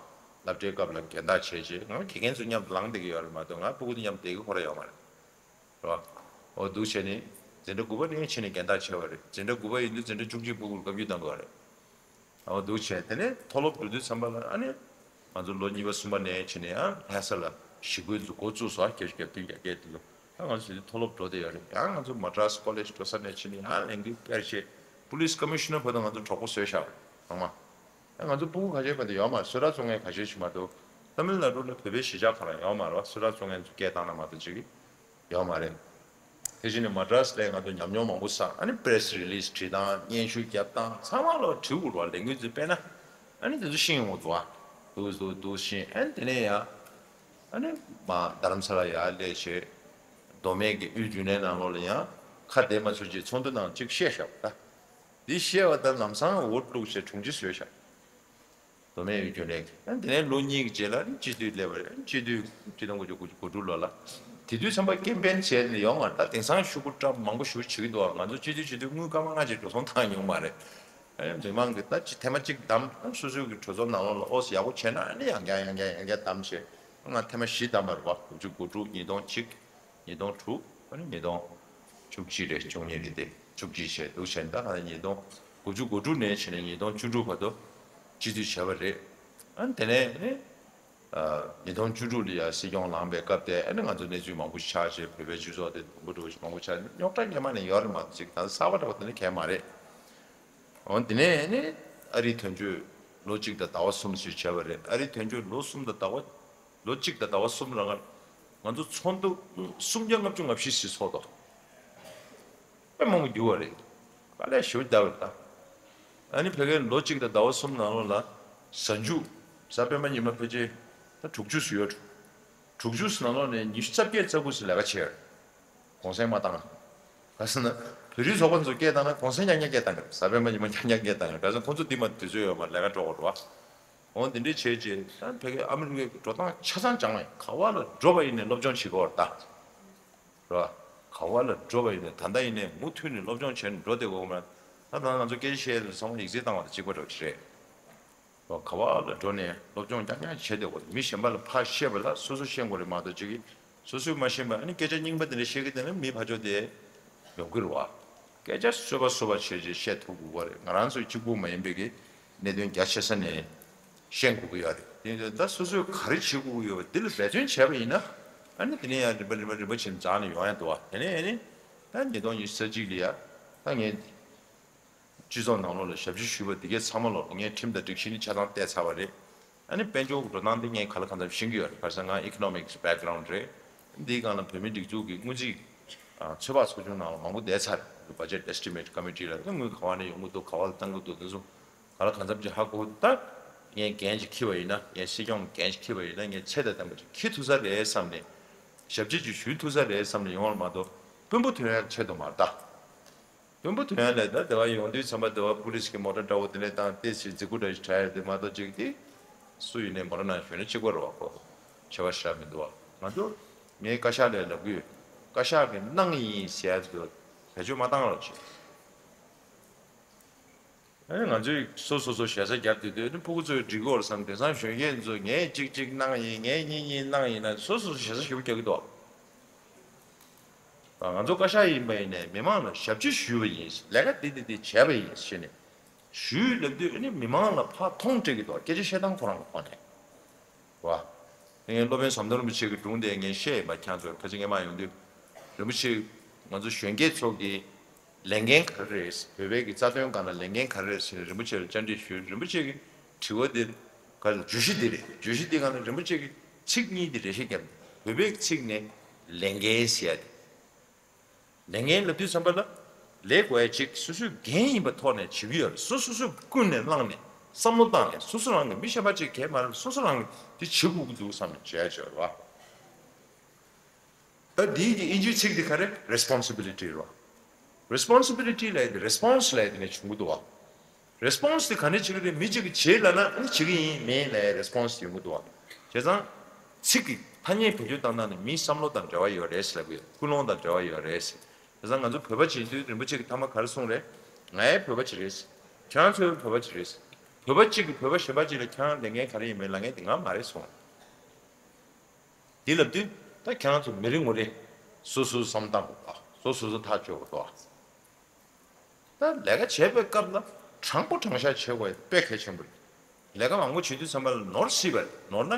སློབ་གྲྭའི་སྐབས་ལ་འགན་བདག་བྱས་རྗེས་ང་དགེ་རྒན་ཚོ་མཉམ་དུ་ལངས་བསྡད་ཀྱི་ཡོད་རེད་མ་གཏོགས། ང་སྤུ་གུ་དེ་མཉམ་བསྡད་ཀྱི་ཁོ་རང་ཡོད་མ་རེད། རོ། འོ་འདུག་བྱས་ནས་འཛིན་གྲྭ་དགུ་པ་ནས་ཕྱིན་ནས་འགན་བདག་བྱས་པ་རེད། འཛིན་གྲྭ་དགུ་པ་ཡིན་དུས་འཛིན་གྲྭ་བཅུ་གཅིག་སྤུ་གུར་བཀའ་བཀྱོན་བཏང་དགོས་པ་རེད། འོ་འདུག་བྱས། དེ་ནས་མཐོ་སློབ་འགྲོ་དུས་ཙམ་པ་ལ་ཨ་ནི་ང་ཚོ་ལོ་གཉིས་པ་གསུམ་པ་ནས་ཕྱིན་ནས་ཡང་ལྷ་ས་ལ་གཞིས་ཁུལ་ཚོ་འགོ་བཙུགས་སོ། ཨ་སྐད་ཆ་རྒྱབ་དུས་རྒྱ་སྐད་དེ་ཚོ། ཨ་ང་ཚོ་དེ་མཐོ་སློབ་འགྲོ་བསྡད་ཡོད་རེད། ཡང་ང་ཚོ་མ་ཌྲཱས་ཀོ་ལེཇ་འགྲོ་ས་ནས་ཕྱིན་ནས་ཡང་ལས་འགུལ་སྤེལ་བྱས། པུ་ལིས་ཀོ་མི་ཤི་ནར་བར་དུ་ང་ཚོ་གྲོགས་པོ་བཟོས་བཞག་པ་རེད་ཚང་མ། ཨ་ང་ཚོ་སྤུ་གུ་ཁ་ཤས་བར་དུ་ཡོད་མ་རེད། གསོལ་རས་བཙོང་མཁན་ཁ་ཤས་ཤིག་མ་གཏོགས། ཏ་མིལ་ནཱ་ཌུ་ལ་བོད་པའི་གཞིས་ཆགས་གང་ལ་ཡོད་མ་རེད་བ། གསོལ་རས་བཙོང་མཁན་ཚོ་སྐད་བཏང་ན་མ་གཏོགས་ཅིག་ཡོད་མ་རེད། དེ་བཞིན་ནས་མ་ཌྲཱས་ལ་ང་ཚོ་ཉམས་མྱོང་མང་པོ་བསགས། ཨ་ནི་པི་རེ་སི་རི་ལི་སི་བྲིས་སྟངས། སྙན་ཞུ་རྒྱབ་སྟངས་ཚང་མ་ལ་བྲིས་དགོས་རེད་བ། ལས་འགུལ་ཚོ་སྤེལ་ན། ཨ་ནི་དེ་ཚོ་ཤེས་ཡོང་གི་འདུག་བ། འདུག་འདུག་འདུག་ཤེས། ཨ་ནི་དེ་ནས་ཡང་ཨ་ནི་མ་རྡ་རམ་ས་ལ་ཡར་སླེབས་བྱས། མདོ་སྨད་ཀྱི་དབུས་རྒྱུན་ལས་ནང་ལོགས་ལ་ཡང་ཁ་བདེ་མ་ཚོད་ཅིག་ཚོགས་འདུ་ནང་ཅིག་བཤད་བཞག་པ་ད། འདི་བཤད་པ་ད་ལམ་སང་འོ་བླུགས་བྱས་དྲུང་ཆེ་བཟོས་བཞག་མདོ་སྨད་དབུས་རྒྱུན་ལས་ཀྱི། ཨ་དེ་ནས་ལོ་གཉིས་ཀྱི་རྗེས་ལ་ནི་སྤྱི་འཐུས་སླེབས་པ་རེད། སྤྱི་འཐུས་ཆིག་སྟོང་དགུ་བརྒྱ་དགུ་བཅུ་གོ་དྲུག་ལོ་ལ། དེ་དུས་ཙམ་པ་ཀེམ་པེན་བྱས་ནས་ཡོང་བ་རེད། ད་དེང་སང་ཤོག་གུ་བཀྲམ་མང་པོ་ཞེ་པོ་བྱེད་ཀྱི་འདུག་ང་ཚོ་སྤྱི་འཐུས་སྤྱི་འཐུས་དངུལ་སྐར་མ་ལྔ་ཅིག་འགྲོ་སོང་བཏང་མྱོང་མ་རེད། ཨ་མི་མང་གི་ད་ཅི་ཐེངས་མ་གཅིག་བདམས། སོ་སོའི་གི་གྲོས་ཚོགས་ནང་ལོགས་ལ་ཨོ་ཡག་པོ་བྱས་ན་ཨ་ནི་ཡང་བསྐྱར་ཡང་བསྐྱར་ཡང་བསྐྱར་བདམས་བྱས། ང་ཐེངས་མ་བཞི་བདམས་པ་རེད་བ། དགུ་བཅུ་གོ་དྲུག་ཉིས་སྟོང་གཅིག་ཉིས་སྟོང་དྲུག་ཨ་ནི་ཉིས་སྟོང་བཅུ་གཅིག་རེད། བཅུ་གཉིས་རེད་དེ། བཅུ་གཅིག་བྱས་འདུག་བྱས་ད་ང་ཉིས་སྟོང་དགུ་བཅུ་གོ་དྲུག་ནས་བྱས་ནས་ཉིས་སྟོང་བཅུ་དྲུག་བར་དུ་སྤྱི་འཐུས་བྱས་པ་རེད། ཨ་ནི་དེ་ནས་ཨ་ནི་ཉིས་སྟོང་བཅུ་དྲུག་ལ་ཡ་སྲིད་སྐྱོང་ལངས་པའི་སྐབས་དེ་ཨ་ནི་ང་ཚོ་གནས་ཚུལ་མང་པོ་ཆགས་བྱས། བོད་པའི་སྤྱི་ཚོགས་དེ་དུམ་བུ་འགྲོ་བཞིན་མང་པོ་ཆགས། རྙོག་དྲ་སྔོན་མ་ནས་ཡོད་རེད་མ་གཏོགས་ཅིག་ད་གསར་པ་འདྲ་པོ་དེ་ནི་གང་ཡང་མ་རེད། འོ་དེ་ནས་ཨ་ནི་ཨ་རིའི་དོན་གཅོད་ལོ་གཅིག་དང་ཟླ་བ་གསུམ་ཞིག་བྱས་པ་རེད། ཨ་རིའི་དོན་གཅོད་ལོ་གསུམ་དང་ཟླ་བ། ལོ་གཅིག་དང་ཟླ་བ་གསུམ་རང་ང་ཚོ་ཚོགས་འདུ་སུམ་བརྒྱ་ལྔ་བཅུ་ང་བཞི་ཞིག་ཚོགས་འདུག་དཔེ་མང་པོ་འགྱུར་བ་རེད། དཀའ་ལས་ཞེ་པོ་བརྒྱབ་པ་རེད་ད། ཨ་ནི་ཕ་གིར་ལོ་གཅིག་དང་ཟླ་བ་གསུམ་ནང་ལོགས་ལ་གཟའ་མཇུག་གཟའ་སྤེན་པ་ཉི་མ་ཕལ་ཆེར་ད་དྲུག་ཅུ་ཙམ་ཡོད། དྲུག་ཅུ་ཙམ་ནང་ལོགས་ནས་ཉི་ཤུ་རྩ་བརྒྱད་རྩ་དགུ་ཙམ་ལས་ཀ་བྱས་རེད། གུང་སེང་མ་བཏང་། ག་ཟེར་ན། བོད་རིགས་ཚོགས་པ་ཚོ་སྐད་བཏང་ན་གོང་ས་མྱ་ངན་སྐད་བཏང་གི་རེད། གཟའ་སྤེན་པ་ཉི་མ་མྱ་ངན་སྐད་བཏང་གི་རེད། ག་ཟེར་ན་ཁོང་ཚོ་འདི་མ་དུས་ཚོད་ཡོད་མ་ལས་ཀ་འགྲོ་དགོས་རེད་བ། འོ་འདི་འདྲའི་བྱས་རྗེས་ད་ཕ་གི་ཨ་མི་རི་ཀའི་འགྲོ་སྟངས་ཆ་ཚང་སྦྱངས་ལ་ག་བ་ལ་འགྲོ་བ་ཡིན་ནས་སློབ་སྦྱོང་བྱེད་དགོས་རེད་ད། རེད་བ། ག་བ་ལ་འགྲོ་བ་ཡིན་ནས་ད་ལྟ་ཡིན་ནས་མུ་མཐུད་ནས་སློབ་སྦྱོང་བྱས་ནས་འགྲོ་བསྡད་དགོས་མ་རེད། ད་ད་ང་ཚོ་སྐད་ཆ་བཤད་ཡས་ཚང་མ་ཡིག་ཚད་བཏང་བ་དང་གཅིག་པ་འདྲ་བོ་ཞིག་རེད། ག་བ་ལ་འགྲོ་ནས་སློབ་སྦྱོང་རྐྱང་རྐྱང་བྱས་བསྡད་དགོས། མི་གཞན་པ་ལ་ཕར་བཤད་པ་ལ་སོ་སོ་ཤེས་དགོས་རེད་མ་གཏོགས་ཅིག་གིས་སོ་སོས་མ་ཤེས་པ་ཨ་ནི་སྐད་ཆ་རྙིང་པ་དེ་འདྲ་བཤད་ཀྱི་བསྡད་ན་མི་ཕར་ཕྱོགས་དེ་ཡོང་གི་རེད་བ། སྐད་ཆ་བཟོས་པ་བཟོས་པ་བྱས་རྗེས་བཤད་ཐུབ་དགོས་པ་རེད། ང་རང་ཚོའི་གཅིག་པུ་མ་ཡིན་པའི་གི་གནད་དོན་རྒྱ་ཆེ་ས་ནས་ཤེས་དགོས་ཀྱི་ཡོད་རེད། དེ་ཡིན་དུས་ད་སོ་སོས་ག་རེ་བྱེད་དགོས་ཀྱི་ཡོད་པ་འདི་ལ་འབད་བརྩོན་བྱས་པ་ཡིན་ན་ཨ་ནི་དེ་ནས་ཡང་རིམ་པ་རིམ་པ་རིམ་པ་བྱས་ནས་འཛེགས་ནས་ཡོང་ཡ་འདུག་བ། དེ་ནས་ཨ་ནི་ད་ཉིས་སྟོང་ཉི་ཤུ་རྩ་གཅིག་ལ་ཡ་ད་ངས་སྤྱི་ཚོགས་ནང་ལོགས་ལ་ཞབས་ཕྱི་ཞུས་པ་འདི་གའི་ཚང་མ་ལོག་ངས་ཁྲིམས་དང་སྒྲིག་གཞི་ནི་ཆ་ཚང་བལྟས་ཚར་བ་རེད། ཨ་ནི་དཔལ་འབྱོར་གྱི་འགྲོ་སྟངས་འདི་ངས་ག་ལ་གང་འཚམ་ཤེས་ཀྱི་ཡོད་རེད། ག་རེ་ཟེར་ང་economics background རེད། འདིའི་སྒང་ལ་བོད་མིའི་སྒྲིག་འཛུགས་ཀྱི་སྔོན་རྩིས་ཚོད་དཔག་ཚོགས་ཆུང་ནང་ལ་མང་པོ་བསྡད་ཚར་རེད། budget estimate committee ལ་ད་དངུལ་ག་བ་ནས་ཡོང་གི་འདུག་ག་བ་ལ་བཏང་གི་འདུག་འདི་ཚོ་ག་ལ་གང་འཚམ་ཅིག་ཧ་གོ། ད་ངས་འགན་ཅིག་འཁྱེར་བ་ཡིན་ན་ངས་སྲིད་སྐྱོང་འགན་ཅིག་འཁྱེར་བ་ཡིན་ན་ངས་ཚད་དང་ལྡན་པ་ཅིག་འཁྱེར་ཐུབ་ས་རེད་བསམ་ནས་ཞབས་ཕྱི་ཅིག་ཞུ་ཐུབ་ས་རེད་བསམ་ནས་ཡོང་བ་མ་གཏོགས་དཔོན་པོ་ཐོན་ཡག་ཆེད་དུ་མ་རེད་ད། དཔོན་པོ་ཐོན་ཡག་ལས་ད་དེ་བ་ཡོང་དུས་ཙམ་པ་དེ་བ་པུ་ལིས་ཀྱི་མོ་ཊ་འདྲ་བོ་དེ་ནས་བཏང་སྟེ་ཞིག་རྫིག་པོ་འདྲ་ཞིག་དྲག་ཡག་དེ་མ་གཏོགས་ཅིག་དེ་སུ་ཡིན་ནའི་མོ་ཊ་ནང་ཞོན་ན་གཅིག་པ་རེད་བ། ཁོ་བྱ་བ་ཞེ་དྲག་མི་འདུག་བ། ང་ཚོ་ངའི་བཀའ་ཤག་ལས་ལབ་གི་ཡོད། བཀའ་ཤག་གི་གནང་ཡིན་ཟེར་ཡག་དེ་བེད་སྤྱོད་མ་བཏང་རོགས་བྱེད། ཨ་ནི་ང་ཚོས་སོ་སོ་སོ་ཞེ་ས་བརྒྱབ་དེ་དུས་ནི་ཕྲུ་གུ་ཚོས་འགྲིག་གི་ཡོད་བསམ། དེང་སང་གཞོན་སྐྱེས་ཚོས་ངས་གཅིག་གཅིག་གནང་ཡིན་ངས་གཉིས་གཉིས་གནང་ཡིན་ན་སོ་སོ་སོ་ཞེ་ས་ཞེ་པོ་རྒྱག་གི་འདུག་ང་ཚོ་བཀའ་ཤག་ཡིན་པ་ཡིན་ནས་མི་མང་ལ་ཞབས་ཕྱི་ཞུས་པ་ཡིན། ལས་ཀ་འདི་འདི་འདི་བྱས་པ་ཡིན་ཞེས་ནས་ཞུས་ལབ་དུས་ཨ་ནི་མི་མང་ལ་ཕར་མཐོང་སྤྲད་ཀྱི་འདུག་སྐད་ཆ་བཤད་སྟངས་ཁོ་རང་གི་ཐོག་ནས། བ། ངས་སློབ་དཔོན་ཟམ་གདོང་རིན་པོ་ཆེ་གི་སྒྲུང་དེ་ངས་བཤད་ཡིན་པ་ཁྱེད་ཚོར་ཁ་ཅིག་སྔན་མ་ཡོང་དུས། རིན་པོ་ཆེ་ང་ཚོ་གཞོན་སྐྱེས་ཚོ་གི་ལས་འགན་ག་རེ་རེད། བོད་པའི་གི་རྩ་དོན་སྒང་ལ་ལས་འགན་ག་རེ་རེད་ཟེར་ནས་རིན་པོ་ཆེ་ལ་བཅར་འདྲི་ཞུས། རིན་པོ་ཆེ་གི་དྲི་བ་འདི་ག་རེ་བརྗོད་གཞི་འདི་རེད། བརྗོད་གཞི་འདི་སྒང་ལ་རིན་པོ་ཆེ་གི་ཚིག་གཉིས་འདི་རེ་ཞིག་བརྒྱབ་ནས་བོད་པའི་ཚིག་ནས་ལས་འགན་ཟེར་ཡ་དེ། ལས་འགན་ལབ་དུས་ཙམ་པ་ལ་ལས་དགོས་ཡ་ཅིག་སོ་སོའི་འགན་ཡིན་པ་ཐོག་ནས་བྱེད་ཀྱི་ཡོད་རེད། སོ་སོ་སོས་ཀུན་ནས་བླངས་ནས་བསམ་བློ་བཏང་ནས་སོ་སོ་རང་གི་མི་གཞན་པ་ཅིག་གས་མ་རེད། སོ་སོ་རང་གི་དེ་བྱེད་དགོས་ཀྱི་འདུག་བསམ་ནས་བྱས་བྱས་རེད་བ། ད་འདིའི་གི་ཨིན་ཇིའི་ཚིག་འདི་ག་རེ་responsibility་རེད་བ། responsibility་ལབ་ཡ་དེ་response་ལབ་ཡ་དེ་ནས་བྱུང་གི་འདུག་བ། response་དེ་ག་འདྲ་བྱེད་ཀྱི་རེད། མི་གཅིག་གིས་བྱེད་ལབ་ན་ཨ་ནི་བྱེད་ཀྱི་ཡིན་མིན་ལབ་ཡ་response་དེ་ཡོང་གི་འདུག་བ། བྱས་ཙང་ཚིག་གི་ཐ་སྙད་བེད་སྤྱོད་བཏང་སྟངས་ནི་མིའི་བསམ་བློ་དང་འབྲེལ་བ་ཡོད་རེད་ཟེར་ལབ་ཀྱི་ཡོད། ཀུན་སློང་དང་འབྲེལ་བ་ཡོད་རེད་ཟེར། བྱས་ཙང་ང་ཚོ་བོད་པ་བྱེད་དུས་རིན་པོ་ཆེ་གིས་ཐ་མ་ག་རེ་གསུངས་རེད། ང་ཡང་བོད་པ་ཅིག་རེད། ཁྱེད་རང་ཚོ་ཡང་བོད་པ་ཅིག་རེད། བོད་པ་གཅིག་གིས་བོད་པ་གཞན་པ་ཅིག་ལ་ཁྱེད་རང་ལས་འགན་ག་རེ་ཡིན་མིན་ལབ་མཁན་དེ་ང་མ་རེད་གསུངས། འདི་ལབ་དུས་ད་ཁྱེད་རང་ཚོ་མི་རེ་ངོ་རེ་སོ་སོའི་བསམ་སྟངས་དགོས་པ། སོ་སོ་སོ་ཐག་གཅོད་དགོས་དོ། ད་ལས་ཀ་བྱེད་པའི་སྐབས་ལ་དྲང་པོ་དྲང་བཞག་བྱེད་དགོས་དཔེ་གལ་ཆེན་པོ་རེད། ལས་ཀ་མང་པོ་བྱེད་དུས་ཙམ་པ་ལ་ནོར་སྲིད་པ་རེད། ནོར་ན་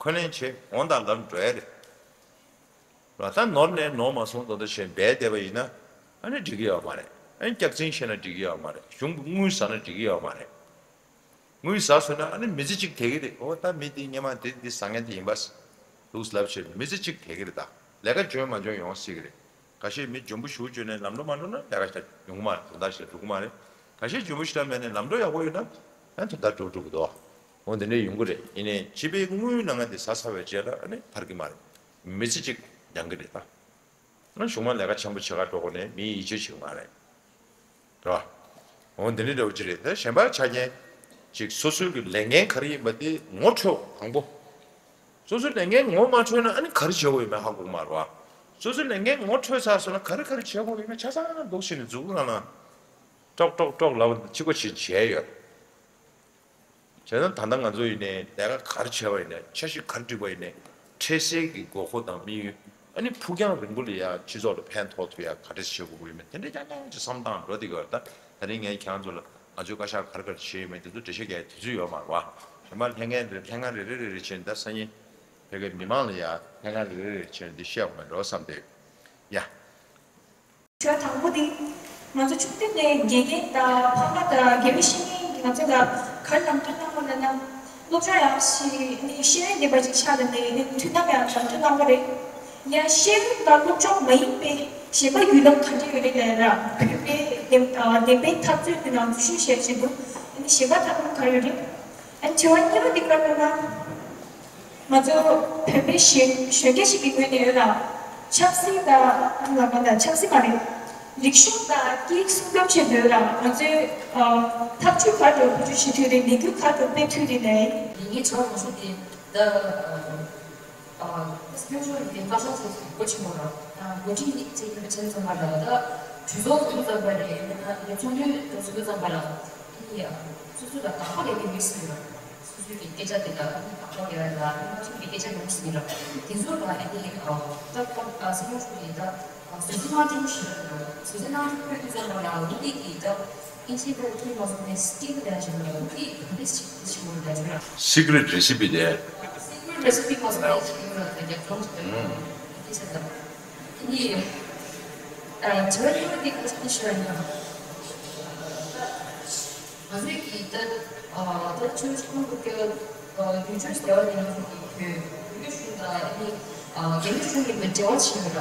འཁོན་ལན་བྱེད་འོང་དང་ལབ་འགྲོ་ཡ་རེད། ལ་ད་ནོར་ནས་ནོར་མ་སོང་མདོག་མདོག་བྱས་འབད་བསྡད་པ་ཡིན་ན་ཨ་ནི་འགྲིག་གི་ཡོད་མ་རེད། ཨ་ནི་སྐྱག་རྫུན་བཤད་ན་འགྲིག་གི་ཡོད་མ་རེད། གཞུང་གི་དངུལ་ཟ་ན་འགྲིག་གི་ཡོད་མ་རེད། དངུལ་ཟ་སོང་ན་ཨ་ནི་མི་ཚེ་གཅིག་དེ་གི་རེད། འོ་ད་མི་དེ་སྔན་མ་དེ་འདི་ཟ་མཁན་དེ་ཡིན་པ། འདུག་ལབ་བྱས་མི་ཚེ་གཅིག་དེ་གི་རེད། ད་ལས་ཀ་འཇོན་མ་འཇོན་ཡོང་སྲིད་གི་རེད། ཁ་ཤས་མི་འཇོན་པོ་ཞེ་པོ་བྱས་ནས་ལམ་འགྲོ་མ་འགྲོ་ན་ལས་ཀ་ཞིག་ཡོང་གི་མ་རེད། དོན་དག་ཞིག་འགྲོ་གི་མ་རེད། ཁ་ཤས་འཇོན་པོ་ཞེ་དྲག་མེད་ནས་ལམ་འགྲོ་ཡག་པོ་ཡོད་ན་ཨ་དོན་དག་འགྲོ་འགྲོ་གི་འདུག་འོ་འདི་འདྲ་ཡོང་གི་རེད། ཡིན་ནའི་སྤྱི་པའི་དངུལ་ནང་ང་དེ་ཟ་ཚར་བའི་རྗེས་ལ་ཨ་ནི་ཐར་གི་མ་རེད། མི་ཚེ་གཅིག་འགྲང་གི་རེད་ད། ཨ་གཞུང་མང་ལས་ཀ་ཆེན་པོ་བྱེད་ག་འགྲོ་དགོས་ནས་མིའི་ཡིད་ཆེས་བྱེད་ཀྱི་མ་རེད། རེད་བ། འོ་འདི་འདྲ་འདྲ་བོ་ཅིག་རེད། ད་གཞན་པ་ཆ་རྐྱེན་ཅིག་སོ་སོའི་གི་ལས་འགན་ག་རེ་ཡིན་པ་དེ་ངོ་འཕྲོད་དང་པོ། སོ་སོའི་ལས་འགན་ངོ་མ་འཕྲོད་ན་ཨ་ནི་ག་རེ་བྱེད་དགོས་ཡོད་མེད་ཧ་གོ་གི་མ་རེད་བ། སོ་སོའི་ལས་འགན་ངོ་འཕྲོད་ཚར་སོང་ན་ག་རེ་ག་རེ་བྱེད་དགོས་ཡོད་མེད་ཆ་ཚང་འདུག་བྱས་ནས་མཛུབ་གུ་ནང་ལ་ཀྲོག་ཀྲོག་ཀྲོག་ལབ་པ་འདི་གཅིག་པ་ཞིག་བྱས་ཡོད། བྱས་ན་ད་ལྟ་ང་ཚོ་ཡིན་ནའི་ལས་ཀ་ག་རེ་བྱས་པ་ཡིན་ནའི་འཆར་གཞི་ག་རེ་བསྒྲིགས་པ་ཡིན་ནའི་འཕྲལ་སེལ་གྱི་དགོས་མཁོ་དང་དམིགས་ཡུལ། ཨ་ནི་ཕུགས་རྒྱང་རིང་པོ་ལ་ཡ་སྤྱི་ཚོགས་ལ་ཕན་ཐོགས་ཐུབ་ཡ་ག་འདྲས་བྱེད་དགོས་ཀྱི་ཡོད་མེད་དེ་འདྲ་རྐྱང་རྐྱང་ཅིག་བསམ་སྟངས་འགྲོ་བསྡད་ཀྱི་ཡོད་རེད། ད་ད་རིང་ངས་ཁྱེད་རང་ཚོ་ལ་ང་ཚོའི་བཀའ་ཤག་ག་རེ་ག་རེ་བྱས་ཡོད་མེད་དེ་ཚོ་འགྲེལ་བཤད་རྒྱག་ཡ་དུས་ཚོད་ཡོད་མ་རེད་བ། གཞན་པ་ལྷན་ཁང་རེ་ལྷན་ཁང་རེ་རེ་རེ་རེ་བྱས་ནས་ད་སང་ཉིན་བོད་ཀྱི་མི་མང་ལ་ཡ་ལྷན་ཁང་རེ་རེ་རེ་བྱས་ནས་འདི་བཤད་དགོས་མེད་འགྲོ་བསམ་བསྡད་ཡོད། ཡ། ཞོལ་དང་པོ་དེ། ང་ཚོ་ཆུང་དུས་ནས་དགེ་རྒན་དང་ཕ་མ་དང་དགེ་བའི་བཤེས་གཉེན་གྱིས་ང་ཚོ་ལ་ག་རེ་ལམ་སྟོན་གནང་བ་ལབ་ན། སློབ་སྦྱོང་ཡག་ཞིག་ནི་ཤེས་ཡོན་ལྡན་པ་ཅིག་ཆགས་ལ་ནས་ནི་མཐུན་ལམ་ཡང་ལམ་སྟོན་གནང་བ་རེད། ཡང་ཤེས་ཡོན་དང་སློབ་སྦྱོང་མ་ཡིན་པའི་གཞན་པ་ཡུལ་ལམ་ག་འདྲ་ཡོད་རེད་ལབ་ན། བོད་པའི་བདེན་བདེན་པའི་འཐབ་རྩོད་ཀྱི་ནང་འཛུལ་ཞུགས་བྱས་བྱེད་དུས་ནི་གཞན་པ་འཐབ་ལམ་ག་རེ་ཡོད་རེད། ཨ་ནི་དྲི་བ་གཉིས་པ་འདི་ག་རེ་ལབ་ན། ང་ཚོ་བོད་པའི་གཞོན་གཞོན་སྐྱེས་ཤིག་གི་ངོས་ནས་ཡོད་ལ། ཆབ་སྲིད་དང་ལ་མ་དང་ཆབ་སྲིད་མ་རེད། རིག་གཞུང་དང་སྐད་ཡིག་སྲུང་སྐྱོབ་བྱེད་དགོས་ལ། ང་ཚོས་ཨ་ཐབས་ཇུས་ག་འདྲ་བེད་སྤྱོད་བྱེད་ཐུབ་རེད། ལས་འགུལ་ག་འདྲ་སྤེལ་ཐུབ་རེད་ལབ་ཡིན། ངའི་ཚོར་བ་ཞིག་དེ་ད་ཨ་ད་སྤྱི་ཚོགས་ཀྱི་བཀའ་ཤག་ཚོ་གི་འགོ་ཆེན་པོ་ར། ཨ་འགོ་ཁྲིད་ཚོ་གི་ཕྱིན་ཙམ་པ་ལ། ད་གྲོས་ཚོགས་ཚོགས་ཙམ་པ་རེད། ཡང་ན་ཚོགས་འདུ་ཚོགས་ཙམ་པ་ལ། ཨི་ཡ་སོ་སོ་ལ་དགག་པ་ལས་དེ་མི་སྲིད་ལ། སོ་སོའི་གི་སྐད་ཆ་དེ་ལ་ཨ་ནི་དགག་པ་རྒྱག་ཡ་ལ། ཨ་ནི་སོ་སོའི་གི་སྐད་ཆ་ཡོང་སྲིད་ལ། དེ་ཚོ་ལ་ཨ་ནི་ཨ་ད་ཁོང་ཨ་སྲིད་སྐྱོང་མཆོག་གིས་ད་ཨ་ཟུར་ཟུར་མ་སྤྲད་ཤེས་ལ། ཟུར་ཟུར་མ་སྤྲད་དུས་ཙམ་པ་ལ་འོ་དེ་གི་ད་ཨིན་ཇི་བར་ཐོན་མ་སོང་ནས་སི་ཀི་རེཊ་ལ་བྱེད་ལ། འོ་དེ་ག་འདྲ་ཞིག་ཞིག་འོ་ལ་བྱེད་ལ། སི་ཀི་རེཊ་རེ་སི་པི་དེ། སི་ཀི་རེཊ་རེ་སི་པི་མ་སོང་ནས་ཞིག་ཡིན་ལ། ད་རྒྱབ་ལྗོངས་ཞིག་ཡོད་ལ། ཨ་ནི་ཨ་བྱེད་ལ་ཡོད་དེ་ག་འདྲ་ཞིག་ཡོད་ན། ང་ཚོའི་གི་ད་ཨ་ད་ཆོས་ཁོང་གི་ཨ་རྒྱུན་སྤྱོད་ཟེར་བ་ནི་ང་ཚོ་གི་བོད་བོད་གཞུང་དང་ཨ་ནི་ཨ་རྒྱ་མི་གཞུང་གི་འབྲེལ་བ་ཆེ་བ་ར།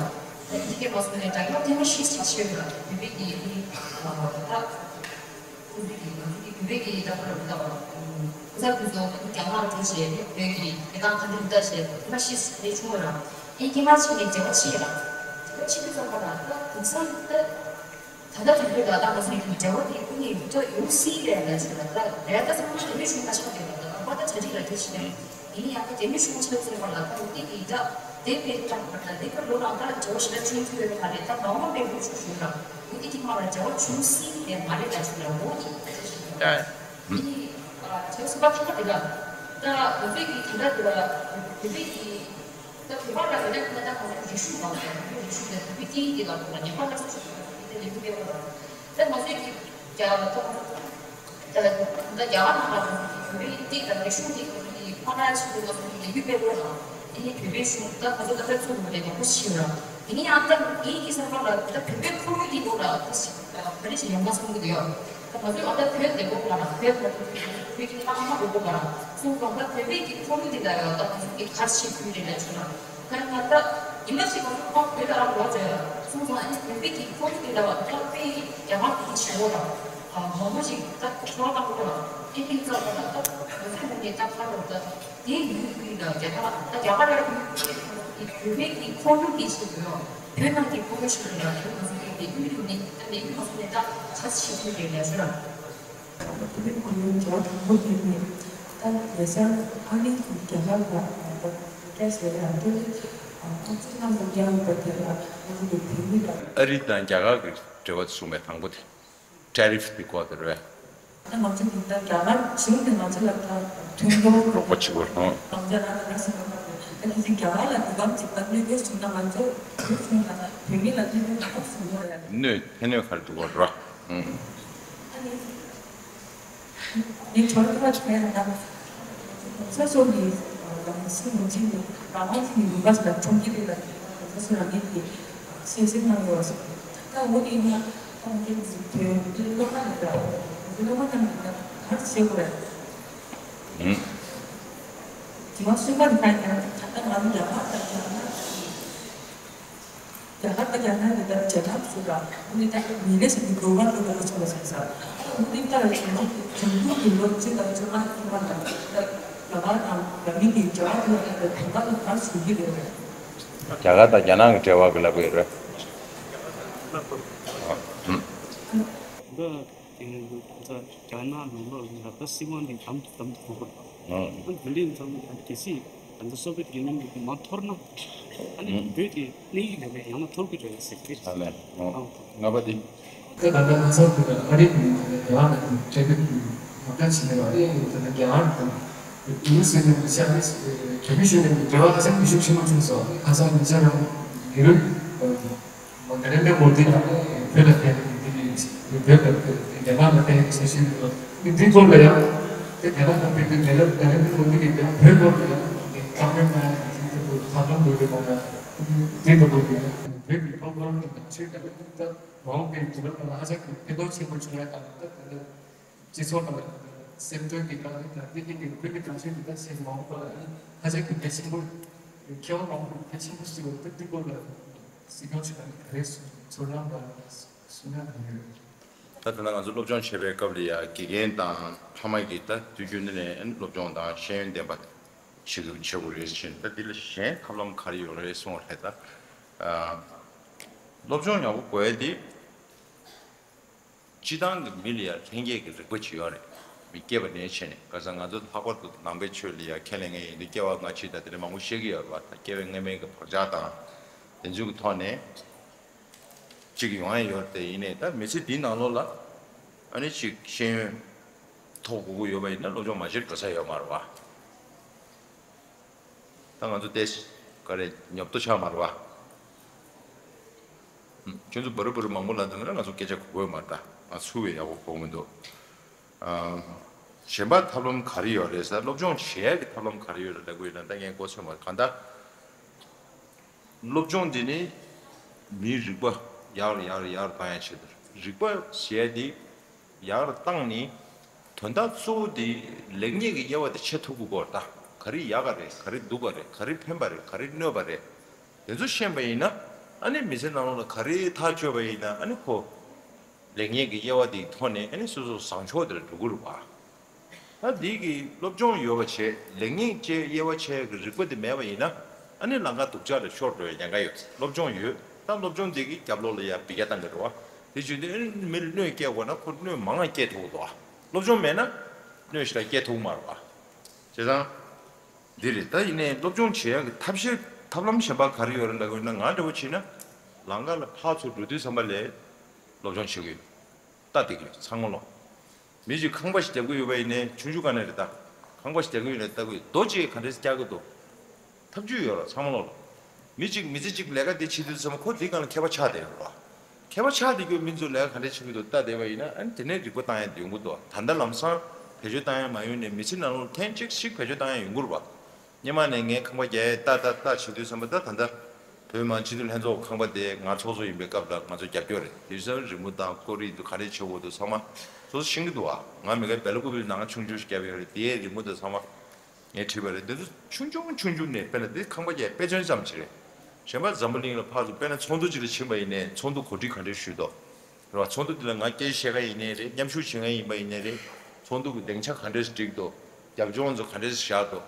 ད་ཡི་གེ་མ་སོང་ནས་དྲ་རྒྱ་ཐེངས་མ་ཤིས་ཤིག་ཆེ་བ་ར། བོད་པའི་གི་ཨ་ནི་ཨ་ད་ཁོང་ཚོའི་གི་ང་ཚོ་གི་བོད་པའི་གི་ད་ཁོ་ར་ད་ཁོ་ཚ་ཁོ་ཚོ་རྒྱ་གར་འགྲོ་བྱས་བོད་ཀྱི་གནས་སྟངས་ག་འདྲ་འདྲ་བྱས་ཐེངས་མ་ཤིས་ཤིག་རེ་བྱུང་བ་ར། ཨ་ནི་དཀྱིལ་མ་ཆེ་ནས་འབྲེལ་བ་ཆེ་ར། འབྲེལ་བ་ཆེ་དུས་ཙམ་པ་ལ་ད་དེང་སང་ད། ད་ལྟ་དུས་ཚོད་ལ་ད་ང་ཚོའི་གི་འབྲེལ་བ་དེ་ཀུན་ནས་ཡོད་ཡོད་སྲིད་རེད་ལ་ཞུ་ལ། ད་ལས་ད་ཚང་མ་རྒྱ་མི་གཞུང་ཁ་ཤག་རེད་ལ། ད་ལམ་པ་ད་གྲ་སྒྲིག་ལ་དེ་བྱེད་ཡ་ཡིན་ཡང་ད་རྒྱ་མི་གཞུང་ཆ་ཚང་བ་ལ་ད་འོ་དེ་གི་ད་དེ་དཔེ་དྲག་པ་ད་དེ་ག་ལོ་ནང་ད་འབྲེལ་བ་ཞེ་དྲག་བྱུང་ཐུབ་ཡོད་མ་རེད། ད་མ་འོངས་པའི་ལོ་ཞུ་ཞུ་ལ། འོ་དེ་གི་མ་ལ་འབྲེལ་བ་བྱུང་སྲིད་རེད་མ་རེད་ལ་ཞུ་ལ། འོ་དེ་ད་ཞུ་ལ། ཡ་ཡ། ཨ་ནི་ཨ་བྱེད་སྲིད་པ་ཁག་དེ་ལ་ད་འོ་དེ་གི་ད་ད་དེ་ལ་དེ་དཔེ་གི་ད་བོད་པ་ལ་ཡོད་ན་ད་ང་ཚོའི་རིག་གཞུང་དང་རིག་གཞུང་དང་བོད་པའི་སྐད་ཡིག་དེ་ལ་ཁོ་ལ་ཉམས་པ་སླར་གསོ་ཞིག་དགོས་པ་དེ་ལས་འགུལ་སྤེལ་བ་དང་། ད་ང་ཚོའི་གི་རྒྱ་ད་ད་རྒྱ་གར་ནང་ལ་ང་ཚོའི་གི་བོད་པའི་སྐད་དང་རིག་གཞུང་དེ་ང་ཚོའི་གི་ཁོ་ན་ཆེད་དུ་ང་ཚོའི་གི་ལས་འགུལ་སྤེལ་བ་དང་། དེ་ནས་བོད་པའི་གཞུང་ད་ང་ཚོ་ད་ལྟ་ཚུགས་ཡོང་བ་དེ་མང་པོ་ཞིག་ཡོད་ར། དེ་ནས་ཡང་ད་ངའི་གི་བསམ་པ་ལ་ད་བོད་པའི་ཁོར་ཡུག་དེ་ནང་ལ་ད་ཞིག་ག་རེ་ཞིག་ཡོང་མ་སོང་གི་འདུག་ཡོད། ད་ང་ཚོས་ཨ་ད་བོད་ལས་སྒོ་ལ་བོད་ལ་བོད་ཀྱི་བླ་མ་ལས་སྒོ་ལ་སོང་ཙང་ད་བོད་པའི་གི་ཁོར་ཡུག་འདི་ལ་ཡང་ད་ང་ཚོ་གི་ག་རེ་བྱེད་དགོས་རེད་ལ་བྱུང་ན། ད་ང་ད་ཉི་མ་ཞིག་ང་ཚོ་ཁོང་བོད་ལ་ཨ་འགྲོ་བྱས་སོང་ཙང་ཨ་ནི་བོད་པའི་གི་ཁོར་ཡུག་འདི་ལ་ཡང་ད་དཔེ་རྒྱ་གར་གི་བྱེད་སྒོ་ལ་མང་པོ་ཞིག་ད་ཁོ་རང་ད་ཁོ་ལ་ཨེ་ཏིང་ཙམ་ལ་ད་ང་ཚོའི་ངོས་ནས་ད་ཁ་རོག་ད། དེ་ཡུལ་དེ་ལ་རྒྱ་གར་ད་རྒྱ་གར་ཡུལ་དེ་བོད་པའི་གི་ཁོར་ཡུག་དེ་ཞིག་ཡོད། བོད་ནང་གི་ཁོར་ཡུག་ཞིག་ཡོད་ལ། བོད་ང་ཚོ་གི་དེ་ཡུལ་དེ་ནས་ད་ལས་ཡུལ་ང་ཚོ་ནས་ད་ཆ་ཞིག་ཡོད་རེད་ལ་ཞུ་ར། བོད་པའི་ཁོར་ཡུག་འགྱུར་བ་དང་པོ་དེ་ནི་ད་ལས་སར་ཧ་ལས་ཀྱི་རྒྱ་གར་ལ་ད་ཀྲེ་སི་ལ་ཏུ་ཁོང་ཚོས་གནང་དགོས་ཀྱང་བོད་དེ་ལ་ང་ཚོ་གི་བོད་མི་ལ། ཨ་རི་དང་རྒྱ་གར་གྱི་འབྲེལ་བ་གསུངས་པའི་དང་པོ་དེ། ཊེ་རིཕ་དེ་དགོས་དེ་རེད། ད་ང་ཚོ་གི་ད་རྒྱ་གར་གཞུང་གིས་ང་ཚོ་ལ་ད་མཐུན་སྦྱོར་རོགས་པ་བྱེད་དགོས་རེད། དང་ཆ་ལ་ད་ང་ཚོ་ད་ཁྱེད་ཚོས་རྒྱ་གར་ལ་འདི་གམ་ཅིག་ད་གནོད་སྐྱོན་བྱུང་ན་ང་ཚོ་བོད་གཞུང་ལ་བོད་མི་ལ་གནོད་སྐྱོན་ག་པར་བྱུང་ཡོད་རེད། གནོད་ཕན་གནོད་ག་རེ་འདུག་གོ་ར། ཨང་། ངས་གྲོས་བསྡུར་བྱས་ན་ད་ས་སོགས་ཀྱི་ལམ་སེང་ལོ་ཆེན་གྱི་རང་དབང་ཅན་གྱི་ལུང་པ་ཞིག་ལ་འཁྲུངས་ཀྱི་རེད་ལ། ས་སོགས་རང་ཉིད་ཀྱི་སེམས་སེམས་གནང་ཡོད་པ་ཞིག་ད་འོ་དེ་ཡིན་ན་ཁོང་ཚོའི་བོད་བོད་སློབ་མ་རེད་ལ། བོད་སློབ་མ་རྣམས་ཀྱིས་ད་ག་རེ་བྱེད་དགོས་རེད། ཨང་། དྲི་བ་གསུམ་པ་འདི་ལ་ཡང་ད་ལྟ་ང་ཚོ་རྒྱ་གར་དང་རྒྱ་ནག་གི་རྒྱ་གར་དང་རྒྱ་ནག་གི་ད་བྱེད་ཐབས་ཚུལ་ལ་འདི་ད་ཉིན་རེ་བཞིན་དུ་འགྲོ་བ་འགྲོ་བ་ཆགས་པ་ཟེར་ས། འདི་ལྟར་བྱུང་འགྲོ་གི་ལོ་གཅིག་དང་བཅོ་ལྔ་ཐོག་མ་ལ་ད་རྒྱ་གར་དང་རྒྱ་མི་གི་འབྲེལ་བ་དེ་ལ་ད་དོན་དག་ལ་ག་རེ་བྱེད་ཀྱི་རེད། རྒྱ་གར་དང་རྒྱ་ནག་གི་འབྲེལ་བ་གི་ལབ་ཀྱི་རེད། འདི་དེ་ནས་ཁོ་ཚོ་རྒྱ་ནག་ནང་ལོགས་ལ་ད་ལྟ་སྲིད་དབང་ནི་དམ་དུ་དམ་དུ་གཏོང་དགོས། ཨང་། ཨ་ནི་དེ་འདྲའི་ཙང་གལ་སྲིད་ད་ལྟ་སོ་བེད་ཡུ་ནིཡན་གྱི་མར་འཐོར་ན། ཨ་ནི་ཨང་། བོད་ཀྱི་གནས་ཡིག་ལས་ཀ་ཡང་ན་འཐོར་གྱི་རེད་ཟེར་གྱི་རེད། ཨ་ལས། ཨང་། ཨང་། ལྔ་པ་དེ། ད་ད་ལྟ་ང་ཚོ་བོད་ལ་ཨ་རི་གི་རྒྱ་གར་ནང་གི་འབྲེལ་མོལ་མང་དག་བྱས་ནས་ཨ་རི་ད་ལྟ་རྒྱ་གར་དང་ཨུ་རུ་སུའི་ནང་གི་ཤར་ནས་བོད་མི་གཞོན་ནུ་གི་འབྲེལ་བ་ཧ་ཅང་གི་ཤུགས་ཆེན་པོ་བྱུང་སོང་། ཁ་སང་ཉེ་ཆར་རང་ནེ་རུ་ནེ་རེན་དྲ་མོ་དི་ལགས་བོད་ལ་ཕེབས་ནས་འདི་ནས་བོད་ལ་ཕེབས་ནས་རྒྱ་ནག་ལ་ཕེབས་ནས་ཞེས་ཞུས་ཡོད། འདི་འདི་སྐོར་ལ་ཡང་དེ་རྒྱ་ནག་ལ་ཕེབས་དུས་ནེ་རུ་ནེ་རེན་དྲ་མོ་དི་གིས་ཡང་བོད་སྐོར་ལ་ཡང་འདི་བཀའ་མོལ་གནང་ཡ་འདི་འདི་འདྲ་པོ་ཐབས་ལམ་འདྲ་པོ་གནང་ཡ་འདི་འདྲ་པོ་འདི་བོད་ཀྱི་ཐོག་ཁོར་གྱི་ནང་ཆོས་ཀྱི་ད་མ་འོངས་པའི་དུས་རབས་ནང་ལ་ཧ་ཅང་གི་ཕན་ཐོགས་ཆེན་པོ་བྱུང་ཡ་དང་ད་དེ་ལ། སྤྱི་ཚོགས་ནང་སེམས་དོན་གྱི་དཀའ་ངལ་དང་དེ་བཞིན་གྱི་བོད་ཀྱི་ནང་ཆོས་ཀྱི་ད་ཆེས་མང་པོ་ལ་ཧ་ཅང་གི་གལ་ཆེན་པོ་མཁས་དབང་མང་པོ་གལ་ཆེན་པོ་ཞིག་ཡོད། དེ་འདི་སྐོར་ལ་སྲིད་སྐྱོང་མཆོག་ནས་ག་རེ་ཚོར་སྣང་དང་གསུང་ཡ་ག་རེ་ཡོད། ད་ད་ལྟ་ང་ཚོ་སློབ་སྦྱོང་བྱེད་པའི་སྐབས་ལ་ཡ་དགེ་རྒན་དང་ཕ་མ་གིས་ད་དུས་རྒྱུན་ནས་སློབ་སྦྱོང་དང་ཤེས་ཡོན་ལྡན་པ་བྱེད་དགོས་བྱེད་དགོས་རེད་ཟེར། ད་འདི་ལ་གཞན་ཐབས་ལམ་ག་རེ་ཡོད་རེད་གསུངས་པ་རེད། ད་སློབ་སྦྱོང་ཡག་པོ་དགོས་ཡ་དེ། སྤྱི་བཏང་གི་མི་ལ་ཡང་ལྷན་སྐྱེས་ཀྱི་རིག་པ་ཅིག་ཡོད་རེད། མི་སྐྱེས་པ་ནས་བྱས་ནས་ག་ས་ང་ཚོ་ལྷག་པར་དུ་ནང་པའི་ཆོས་ལ་ཡང་ཁས་ལེན་མཁན་ཡིན་དུས་སྐྱེ་བ་སྔ་ཕྱི་དང་དེ་འདྲ་མང་པོ་བཤད་ཀྱི་ཡོད་རེད་བ། ད་སྐྱེ་བའི་སྔ་མའི་གི་བག་ཆགས་དང་དེ་ཚོའི་གི་ཐོག་ནས་ཅིག་ཡོང་ཡ་ཡོད་རེད། དེ་ཡིན་ནའི་ད་མི་ཚེ་འདིའི་ནང་ལོགས་ལ་ཨ་ནི་ཅིག་ཤེས་ཡོན་ཐོབ་དགོས་ཀྱི་ཡོད་པ་ཡིན་ན་སློབ་སྦྱོང་མ་བྱེད་འགྲོ་ས་ཡོད་མ་རེད་བ། ད་ང་ཚོ་ཏེས་ག་རེ་ཉོབ་ཏོ་ཆགས་མ་རེད་བ། ཁྱོད་ཚོ་བ་རུ་བ་རུ་མང་པོ་ལ་འདི་ན་ང་ཚོ་སྐད་ཆ་གོ་གོ་མ་ད་ང་ཚུ་བས་ཡག་པོ་གོ་མི་འདུག་གཞན་པ་ཐབས་ལམ་ག་རེ་ཡོད་རེད་ཟེར། སློབ་སྦྱོང་བྱེད་ཡག་གི་ཐབས་ལམ་ག་རེ་ཡོད་རེད་ལབ་དགོས་ཡོད་ན། ད་ངས་གོ་ཚོད་མ་གང་ལྟར་སློབ་སྦྱོང་འདི་ནི་མིའི་རིག་པ་ཡག་རུ་ཡག་རུ་ཡག་རུ་བཏང་ཡག་ཆེད་དུ་རིག་པ་ཟེར་ཡག་འདི་ཡག་རུ་བཏང་ནས་དོན་དག་གཙོ་བོ་དེ་ལེགས་ཉེས་ཀྱི་དབྱེ་བ་དེ་ཕྱེ་ཐུབ་དགོས་པ་རེད། ད་ག་རེ་ཡག་ག་རེད། ག་རེ་སྡུག་ག་རེད། ག་རེ་ཕན་པ་རེད། ག་རེ་གནོད་པ་རེད། དེ་ཚོ་ཤེས་པ་ཡིན་ན་ཨ་ནི་མི་ཚེ་ནང་ལོགས་ལ་ག་རེ་ཐག་གཅོད་པ་ཡིན་ན་ཨ་ནི་ཁོ་ལེགས་ཉེས་ཀྱི་དབྱེ་བ་དེའི་ཐོག་ནས་ཨ་ནི་སོ་སོ་བཟང་ཕྱོགས་དེ་ལ་འགྲོ་གི་རེད་པ། ད་འདི་གི་སློབ་སྦྱོང་ཡོད་པ་བྱས་ལེགས་ཉེས་བཅས་དབྱེ་བ་ཕྱེ་ཡག་གི་རིག་པ་དེ་མེད་པ་ཡིན་ན་ཨ་ནི་ལམ་ཁ་སྡུག་ཅག་ལ་ཤོར་འགྲོ་ཡག་ཉེན་ཁ་ཡོད། སློབ་སྦྱོང་ཡོད། ད་སློབ་སྦྱོང་འདི་གི་རྒྱབ་ལོགས་ལ་ཡང་འབུད་རྒྱག་བཏང་གི་རེད་པ། དེ་བྱས་དུས་ཨ་ནི་མི་ལ་གནོད་སྐྱེལ་དགོས་ན་ཁོ་གནོད་མང་ང་སྐྱེལ་ཐུབ་ཀྱི་འདུག་པ། སློབ་སྦྱོང་མེད་ན་གནོད་ཞེ་དྲག་སྐྱེལ་ཐུབ་ཀྱི་མ་རེད་པ། བྱས་ཙང་འདི་རེད། ད་ཡིན་ནའི་སློབ་སྦྱོང་བྱེད་ཡག་གི་ཐབས་ཤེས་ཐབས་ལམ་གཞན་པ་ག་རེ་ཡོད་རེད་ལབ་དགོས་ན། ང་འདྲ་བོ་བྱས་ན་ལམ་ཁ་ལ་ཕར་ཚུར་འགྲོ་དུས་ཙམ་པ་ལ་སློབ་སྦྱོང་བྱེད་ཀྱི་ཡོད། ལྟ་བསྡད་ཀྱི་ཡོད་ཚང་མ་ལོ། མི་གཅིག་ཁང་པ་ཞིག་རྒྱག་གི་ཡོད་པ་ཡིན་ནའི་ཆུང་ཆུང་ག་ནས་རེད། ད་ཁང་པ་ཞིག་རྒྱག་གི་ཡོད་ནའི་ལྟ་གི་ཡོད། རྡོ་གཅིག་ག་འདྲས་རྒྱག་གི་འདུག་ཐབས་ཇུས་ཡོད་རེད་ཚང་མ་ལོ། མི་གཅིག་མི་ཚེ་གཅིག་ལས་ཀ་འདི་བྱེད་དུས་ཙམ་པ་ཁོ་འདི་སྒང་ལ་མཁས་པ་ཆགས་བསྡད་ཡོད་རེད་པ། མཁས་པ་ཆགས་བསྡད་རྒྱུ་མི་ཚོ་ལས་ཀ་ག་འདྲས་བྱེད་ཀྱི་འདུག་ལྟ་བསྡད་པ་ཡིན་ན་ཨ་ནི་དེ་ནས་རིག་པ་བཏང་ཡག་ཡོང་གི་འདུག་ད་ལྟ་ལམ་སང་བེད་སྤྱོད་བཏང་ཡག་མ་ཡོང་ནའི་མི་ཚེ་ནང་ལོགས་ཐེངས་གཅིག་ཞིག་བེད་སྤྱོད་བཏང་ཡག་ཡོང་གི་རེད་པ། སྔོན་མ་ནས་ངས་ཁང་པ་རྒྱག་ཡག་ལྟ་ལྟ་ལྟ་བྱེད་དུས་ཙམ་པ་ད་ད་ལྟ་བོད་མི་མང་སྤྱི་འཐུས་ལྷན་ཚོགས་ཁང་པ་དེ་ང་ཚོགས་གཙོ་ཡིན་པའི་སྐབས་ལ་ང་ཚོ་རྒྱབ་སྐྱོར་རེད། དེ་བཞིན་རི་མོ་དང་ཀོ་རིག་འདི་ག་རེ་བྱེད་དགོས་འདུག་ཚང་མ་སོ་སོ་ཤེས་ཀྱི་འདུག་ཨ། ང་མི་དགའ་བེ་ལ་ཀུ་པི་ནང་ཆུང་ཆུང་ཞིག་བརྒྱབ་ཡོད་རེད། དེའི་རི་མོ་དེ་ཚང་མ་ངས་བྲིས་པ་རེད། དེ་ཚོ་ཆུང་ཆུང་ཆུང་ཆུང་ནས་དཔེར་ན་དེ་ཁང་པ་རྒྱག་ཡག་དཔེ་མཚོན་ཙམ་ཞིག་རེད། གཞན་པ་འཛམ་བུ་གླིང་ལ་ཕར་ཚུར་དཔེར་ན་ཚོགས་འདུ་ཅིག་ལ་ཕྱིན་པ་ཡིན་ནའི་ཚོགས་འདུ་གོ་སྒྲིག་ག་འདྲས་ཞུས་འདུག་རེད་བ། ཚོགས་འདུ་དེ་ལ་ང་སྐད་ཆ་བཤད་མཁན་ཡིན་ནའི་རེད། མཉམ་ཞུགས་བྱེད་མཁན་ཡིན་པ་ཡིན་ནའི་རེད། ཚོགས་འདུ་གི་སྡིངས་ཆ་ག་འདྲས་སྒྲིག་འདུག་རྒྱབ་ལྗོངས་ཚོ་ག་འདྲས་བཞག་འདུག་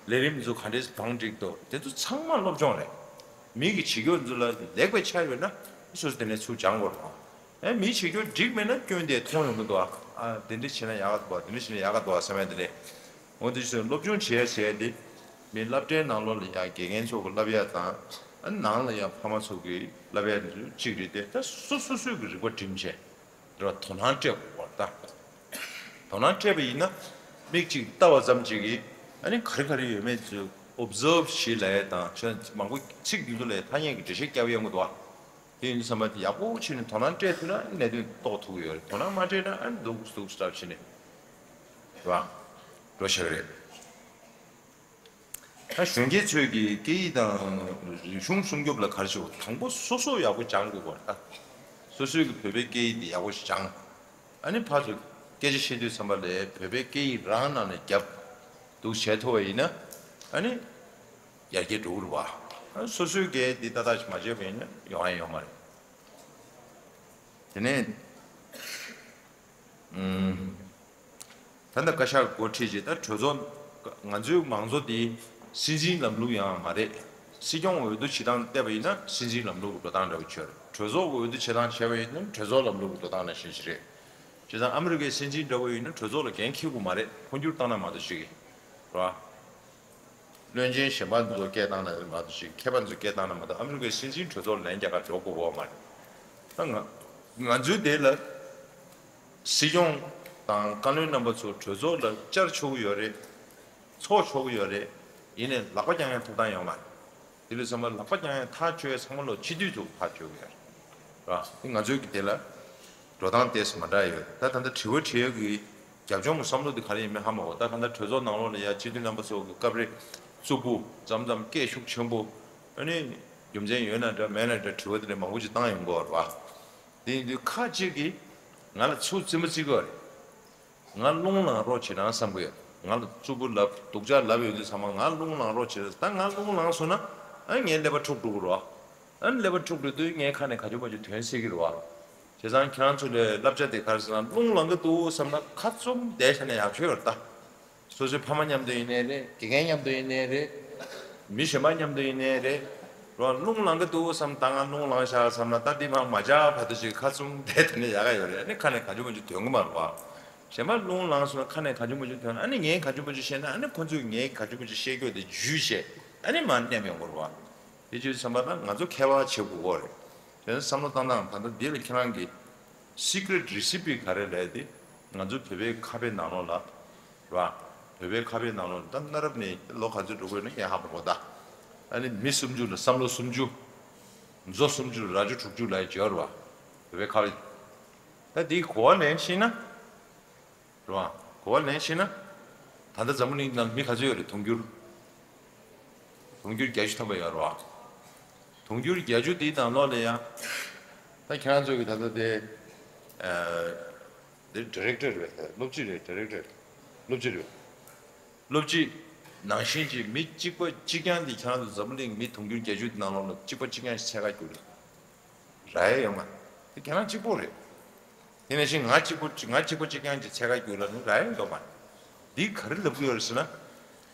ལས་རིམ་ཚོ་ག་འདྲས་བང་བསྒྲིགས་འདུག་དེ་ཚོ་ཚང་མ་སློབ་སྦྱོང་རེད། མི་གི་བྱེད་སྒོ་ཚོ་ལ་ལེགས་པའི་ཆ་ཡོད་ན་སོ་སོ་དེ་ནས་ཚུར་སྦྱང་དགོས་རེད། ཨེ་མིའི་བྱེད་སྒོ་འགྲིག་མེད་ན་སྐྱོན་དེ་མཐོང་ཡོང་གི་འདུག་ཨ་དེ་འདྲས་བྱས་ན་ཡག་ག་འདུག་ཨ། དེ་འདྲས་བྱས་ན་ཡག་ག་འདུག་ཨ་བསམ་ཡ་དེ་རེད། འོ་དེ་བཞིན་སློབ་སྦྱོང་བྱེད་ཡ་ཟེར་ཡ་དེ་མི་སློབ་གྲྭའི་ནང་ལོགས་ལ་ཡང་དགེ་རྒན་ཚོ་གི་བསླབ་ཡ་དང་ཨ་ནང་ལ་ཡང་ཕ་མ་ཚོ་གི་བསླབ་ཡ་དེ་ཚོ་གཅིག་རེད་དེ། ད་སོ་སོ་སོའི་གི་རིག་པ་སྒྲིམ་བྱས་རེད་བ། དོ་སྣང་སྤྲད་དགོས་པ་ད། དོ་སྣང་སྤྲད་པ་ཡིན་ན་མིག་གཅིག་ལྟ་བ་ཙམ་གཅིག་གིས་ཨ་ནི་ག་རེ་ག་རེ་ཡོད་མེད་ཚོ་ཨོབ་ཛརབ་བྱེད་ལབ་ཡ་དང་ཆ་མང་པོ་ཚིག་འདི་ཚོ་ལ་ཐ་སྙད་ཀྱི་འགྲེལ་བཤད་རྒྱབ་ཡོང་གི་འདུག་བ། དེ་ཡིན་དུས་ཙམ་པ་དེ་ཡག་པོ་བྱས་ནས་དོ་སྣང་སྤྲད་ཐུབ་ན་གནད་དོན་རྟོགས་ཐུབ་ཀྱི་ཡོད་རེད། དོ་སྣང་མ་སྤྲད་ན་ཨ་ནི་སྡུག་སྡུག་སྲབ་བྱས་ནས་རེད་བ། འགྲོ་ཤག་རེད། ད་གཞོན་སྐྱེས་ཚོས་ཀྱི་སྐད་ཡིག་དང་རིག་གཞུང་སྲུང་སྐྱོབ་ལ་ག་རེ་བྱེད་དགོས། དང་པོ་སོ་སོ་ཡག་པོ་སྦྱང་དགོས་པ་རེད། ད་སོ་སོའི་གི་བོད་པའི་སྐད་ཡིག་དེ་ཡག་པོ་ཞིག་སྦྱང་། ཨ་ནི་ཕར་ཚུར་སྐད་ཆ་བཤད་དུས་ཙམ་པ་ལ་བོད་པའི་སྐད་ཡིག་རང་ནང་ནས་རྒྱབ་འདུག་བྱས་ཐུབ་པ་ཡིན་ན་ཨ་ནི་ཡར་རྒྱས་འགྲོ་གི་རེད་བ། ཨ་སོ་སོའི་སྐད་འདི་ཏག་ཏག་ཞིག་མ་བྱས་པ་ཡིན་ན་ཡོང་ཡ་ཡོད་མ་རེད། དེ་ནས་ཨུམ། ད་ལྟ་བཀའ་ཤག་འགོ་ཁྲིད་ཅིག་ད་གྲོས་ཚོགས། ང་ཚོའི་མང་གཙོ་འདི་སྲིད་འཛིན་ལམ་ལུགས་ཡང་མ་རེད། སྲིད་སྐྱོང་འོས་བསྡུ་བྱེད་སྟངས་བལྟས་པ་ཡིན་ན་སྲིད་འཛིན་ལམ་ལུགས་ཀྱི་འགྲོ་སྟངས་འདྲ་བོ་ཅིག་ཡོད་རེད། གྲོས་ཚོགས་འོས་བསྡུ་བྱེད་སྟངས་བྱས་པ་ཡིན་ན་གྲོས་ཚོགས་ལམ་ལུགས་ཀྱི་འགྲོ་སྟངས་ནང་བཞིན་ཞིག་རེད། བྱས་ཙང་ཨ་མི་རི་ཀའི་སྲིད་འཛིན་འདྲ་བོ་ཡིན་ན་གྲོས་ཚོགས་ལ་འགན་འཁྱེར་དགོས་མ་རེད། འཕོ་འགྱུར་བཏང་ན་མ་གཏོགས་ཅིག་གི་རེད་བ། བློན་ཆེན་གཞན་པ་ཚོ་སྐད་བཏང་ན་མ་གཏོགས་ཅིག་མཁས་པ་ཚོ་སྐད་བཏང་ན་མ་གཏོགས་ཨ་མི་རི་ཀའི་སྲིད་འཛིན་གྲོས་ཚོགས་ལ་ལན་རྒྱག་གར་འགྲོ་དགོས་པ་མ་རེད། ད་ང་ང་ཚོའི་དེ་ལ་སྲིད་སྐྱོང་དང་བཀའ་བློན་རྣམ་པ་ཚོ་གྲོས་ཚོགས་ལ་བཅར་ཆོག་གི་ཡོད་རེད། ཚོགས་ཆོག་གི་ཡོད་རེད། ཡིན་ནའི་ལག་པ་བརྐྱང་ཡའི་ཐོབ་ཐང་ཡོད་མ་རེད། དེ་ལས་ཚང་མ་ལག་པ་བརྐྱང་ཡའི་ཐག་གཅོད་ཚང་མ་ལོ་སྤྱི་འཐུས་ཚོ་ཐག་གཅོད་ཀྱི་ཡོད་རེད། ར་དེ་ང་ཚོའི་གི་དེ་ལ་འགྲོ་སྟངས་ཏོག་ཙམ་མ་འདྲ་ཡོད། ད་ད་ལྟ་དྲི་བ་དྲི་ཡག་གི་རྒྱབ་ལྗོངས་ཀྱི་བསམ་བློ་དེ་ག་རེ་ཡིན་མིན་ཧ་མ་གོ། ད་ད་ལྟ་གྲོས་ཚོགས་ནང་ལོགས་ལ་ཡ་སྤྱི་འཐུས་རྣམ་པ་ཚོ་གི་སྐབས་རེ་རྩུབ་པོ་མཚམས་མཚམས་སྐད་ཤུགས་ཆེན་པོ། ཨ་ནི་རྒྱུ་མཚན་ཡོད་ན་འདྲ་མེད་ན་འདྲ་དྲི་བ་དེ་འདྲ་མང་པོ་ཅིག་བཏང་ཡོང་གི་ཡོད་རེད་བ། དེ་ཡིན་དུས་ཁ་ཅིག་གིས་ང་ལ་ཚུར་རྩིས་མ་རྩིས་གི་ཡོད་རེད། ང་རླུང་ལངས་རོགས་བྱེད་རང་བསམ་གི་ཡོད། ང་ལ་རྩུབ་པོ་ལབ་སྡུག་ཅག་ལབ་ཡོང་དུས་ཚང་མ་ང་རླུང་ལངས་རོགས་བྱེད། ད་ང་རླུང་ལངས་སོང་ན་ཨ་ངའི་ཀླད་པ་འཁྲུག་འགྲོ་གི་རེད་བ། ཨ་ནི་ཀླད་པ་འཁྲུག་འགྲོ་དུས་ངའི་ཁ་ནས་ག་ཅུ་མ་ཅུ་ཐོན་སྲིད་ཀྱི་རེད་བ། བྱས་ཙང་ཁྱེད་རང་ཚོ་ལ་བསླབ་བྱ་དེ་ག་རེ་ཟེར་ན་རླུང་ལངས་གི་འདུག་བསམ་ན་ཁ་བཙུམ་བསྡད་བཞག་ན་ཡག་ཤོས་ཡོད་རེད་ད། སོ་སོའི་ཕ་མ་མཉམ་དུ་ཡིན་ནའི་རེད། དགེ་རྒན་མཉམ་དུ་ཡིན་ནའི་རེད། མི་གཞན་པ་མཉམ་དུ་ཡིན་ནའི་རེད། རོ། རླུང་ལངས་ཀྱི་འདུག་བསམ། ད་ང་རླུང་ལངས་ཤག་བསམ་ན། ད་འདི་མ་མ་བྱ་བར་དུ་ཅིག་ཁ་བཙུམ་བསྡད་དེ་ནས་ཡག་ག་ཡོད་རེད། ཨ་ནི་ཁ་ནས་གང་བྱུང་མང་བྱུང་ཐོན་གི་མ་རེད་བ། གཞན་པ་རླུང་ལངས་སོང་ན་ཁ་ནས་གང་བྱུང་མང་བྱུང་ཐོན། ཨ་ནི་ངས་གང་བྱུང་མང་བྱུང་བཤད་ན། ཨ་ནི་ཁོ་ཚོས་ངས་གང་བྱུང་མང་བྱུང་བཤད་རྒྱུ་དེ་འཇུས་བྱས། ཨ་ནི་མར་མནན་ཡོང་གི་རེད་བ། དེ་བྱས་བསམ་པ་ན་ང་ཚོ་ཁྱད་པར་བྱེད་དགོས་ཀྱི་རེད། དེ་ནས་བསམ་བློ་བཏང་སྟངས། ད་ལྟ་འདི་ལ་ཁྱེད་རང་གིས་secret recipe ག་རེ་ལབ་དེ། ང་ཚོ་བོད་པའི་ཁ་དཔེ་ནང་ལོགས་ལ་རེད་བ། བོད་པའི་ཁ་དཔེ་ནང་ལོགས་ལ་ད་གནའ་རབས་ནས་ལོ་ག་ཚོད་འགྲོ་གི་ཡོད་ན་ངས་ཧ་མ་གོ་ད། ཨ་ནི་མི་སུམ་ཅུ་ལ་བསམ་བློ་སུམ་ཅུ། མཛོ་སུམ་ཅུ་ལ་རྭ་ཅོ་དྲུག་ཅུ་ལབ་ཡག་ཅིག་ཡོད་རེད་བ། བོད་པའི་ཁ་དཔེ། ད་འདི་གོ་བ་ལེན་ཤེས་ན། རེད་བ། གོ་བ་ལེན་ཤེས་ན། ད་ལྟ་འཛམ་བུ་གླིང་ནང་མི་ག་ཚོད་ཡོད་རེད། དུང་ཕྱུར། དུང་ཕྱུར་བརྒྱད་ཅུ་ཐམ་པ་ཡོད་རེད་བ། དུང་ཕྱུར་བརྒྱད་ཅུ་དེའི་ནང་ལོགས་ལ་ཡང་། ད་ཁྱེད་རང་ཚོ་གི་ད་ལྟ་དེ། ཨ། དེ་ཌི་རེག་ཊར་རེད། སློབ་སྤྱི་རེད། ཌི་རེག་ཊར། སློབ་སྤྱི་རེད། སློབ་སྤྱི་ནང་བཞིན་གྱི་མི་གཅིག་པ་གཅིག་རྐྱང་དེ་ཁྱེད་རང་ཚོ་འཛམ་བུ་གླིང་མི་དུང་ཕྱུར་བརྒྱད་ཅུ་དེ་ནང་ལོགས་ལ་གཅིག་པ་གཅིག་རྐྱང་ཞིག་འཚོལ་ག་རྒྱུགས་ལ། རག་ཡ་ཡོད་མ་རེད། དེ་ཁྱེད་རང་གཅིག་པོ་རེད། དེ་ནང་བཞིན་ང་གཅིག་པོ་ང་གཅིག་པོ་གཅིག་རྐྱང་གཅིག་འཚོལ་ག་རྒྱུགས་ལ་ནི་རག་ཡ་ཡོད་མ་རེད། འདིས་ག་རེ་ལབ་ཀྱི་ཡོད་རེད་ཟེར་ན།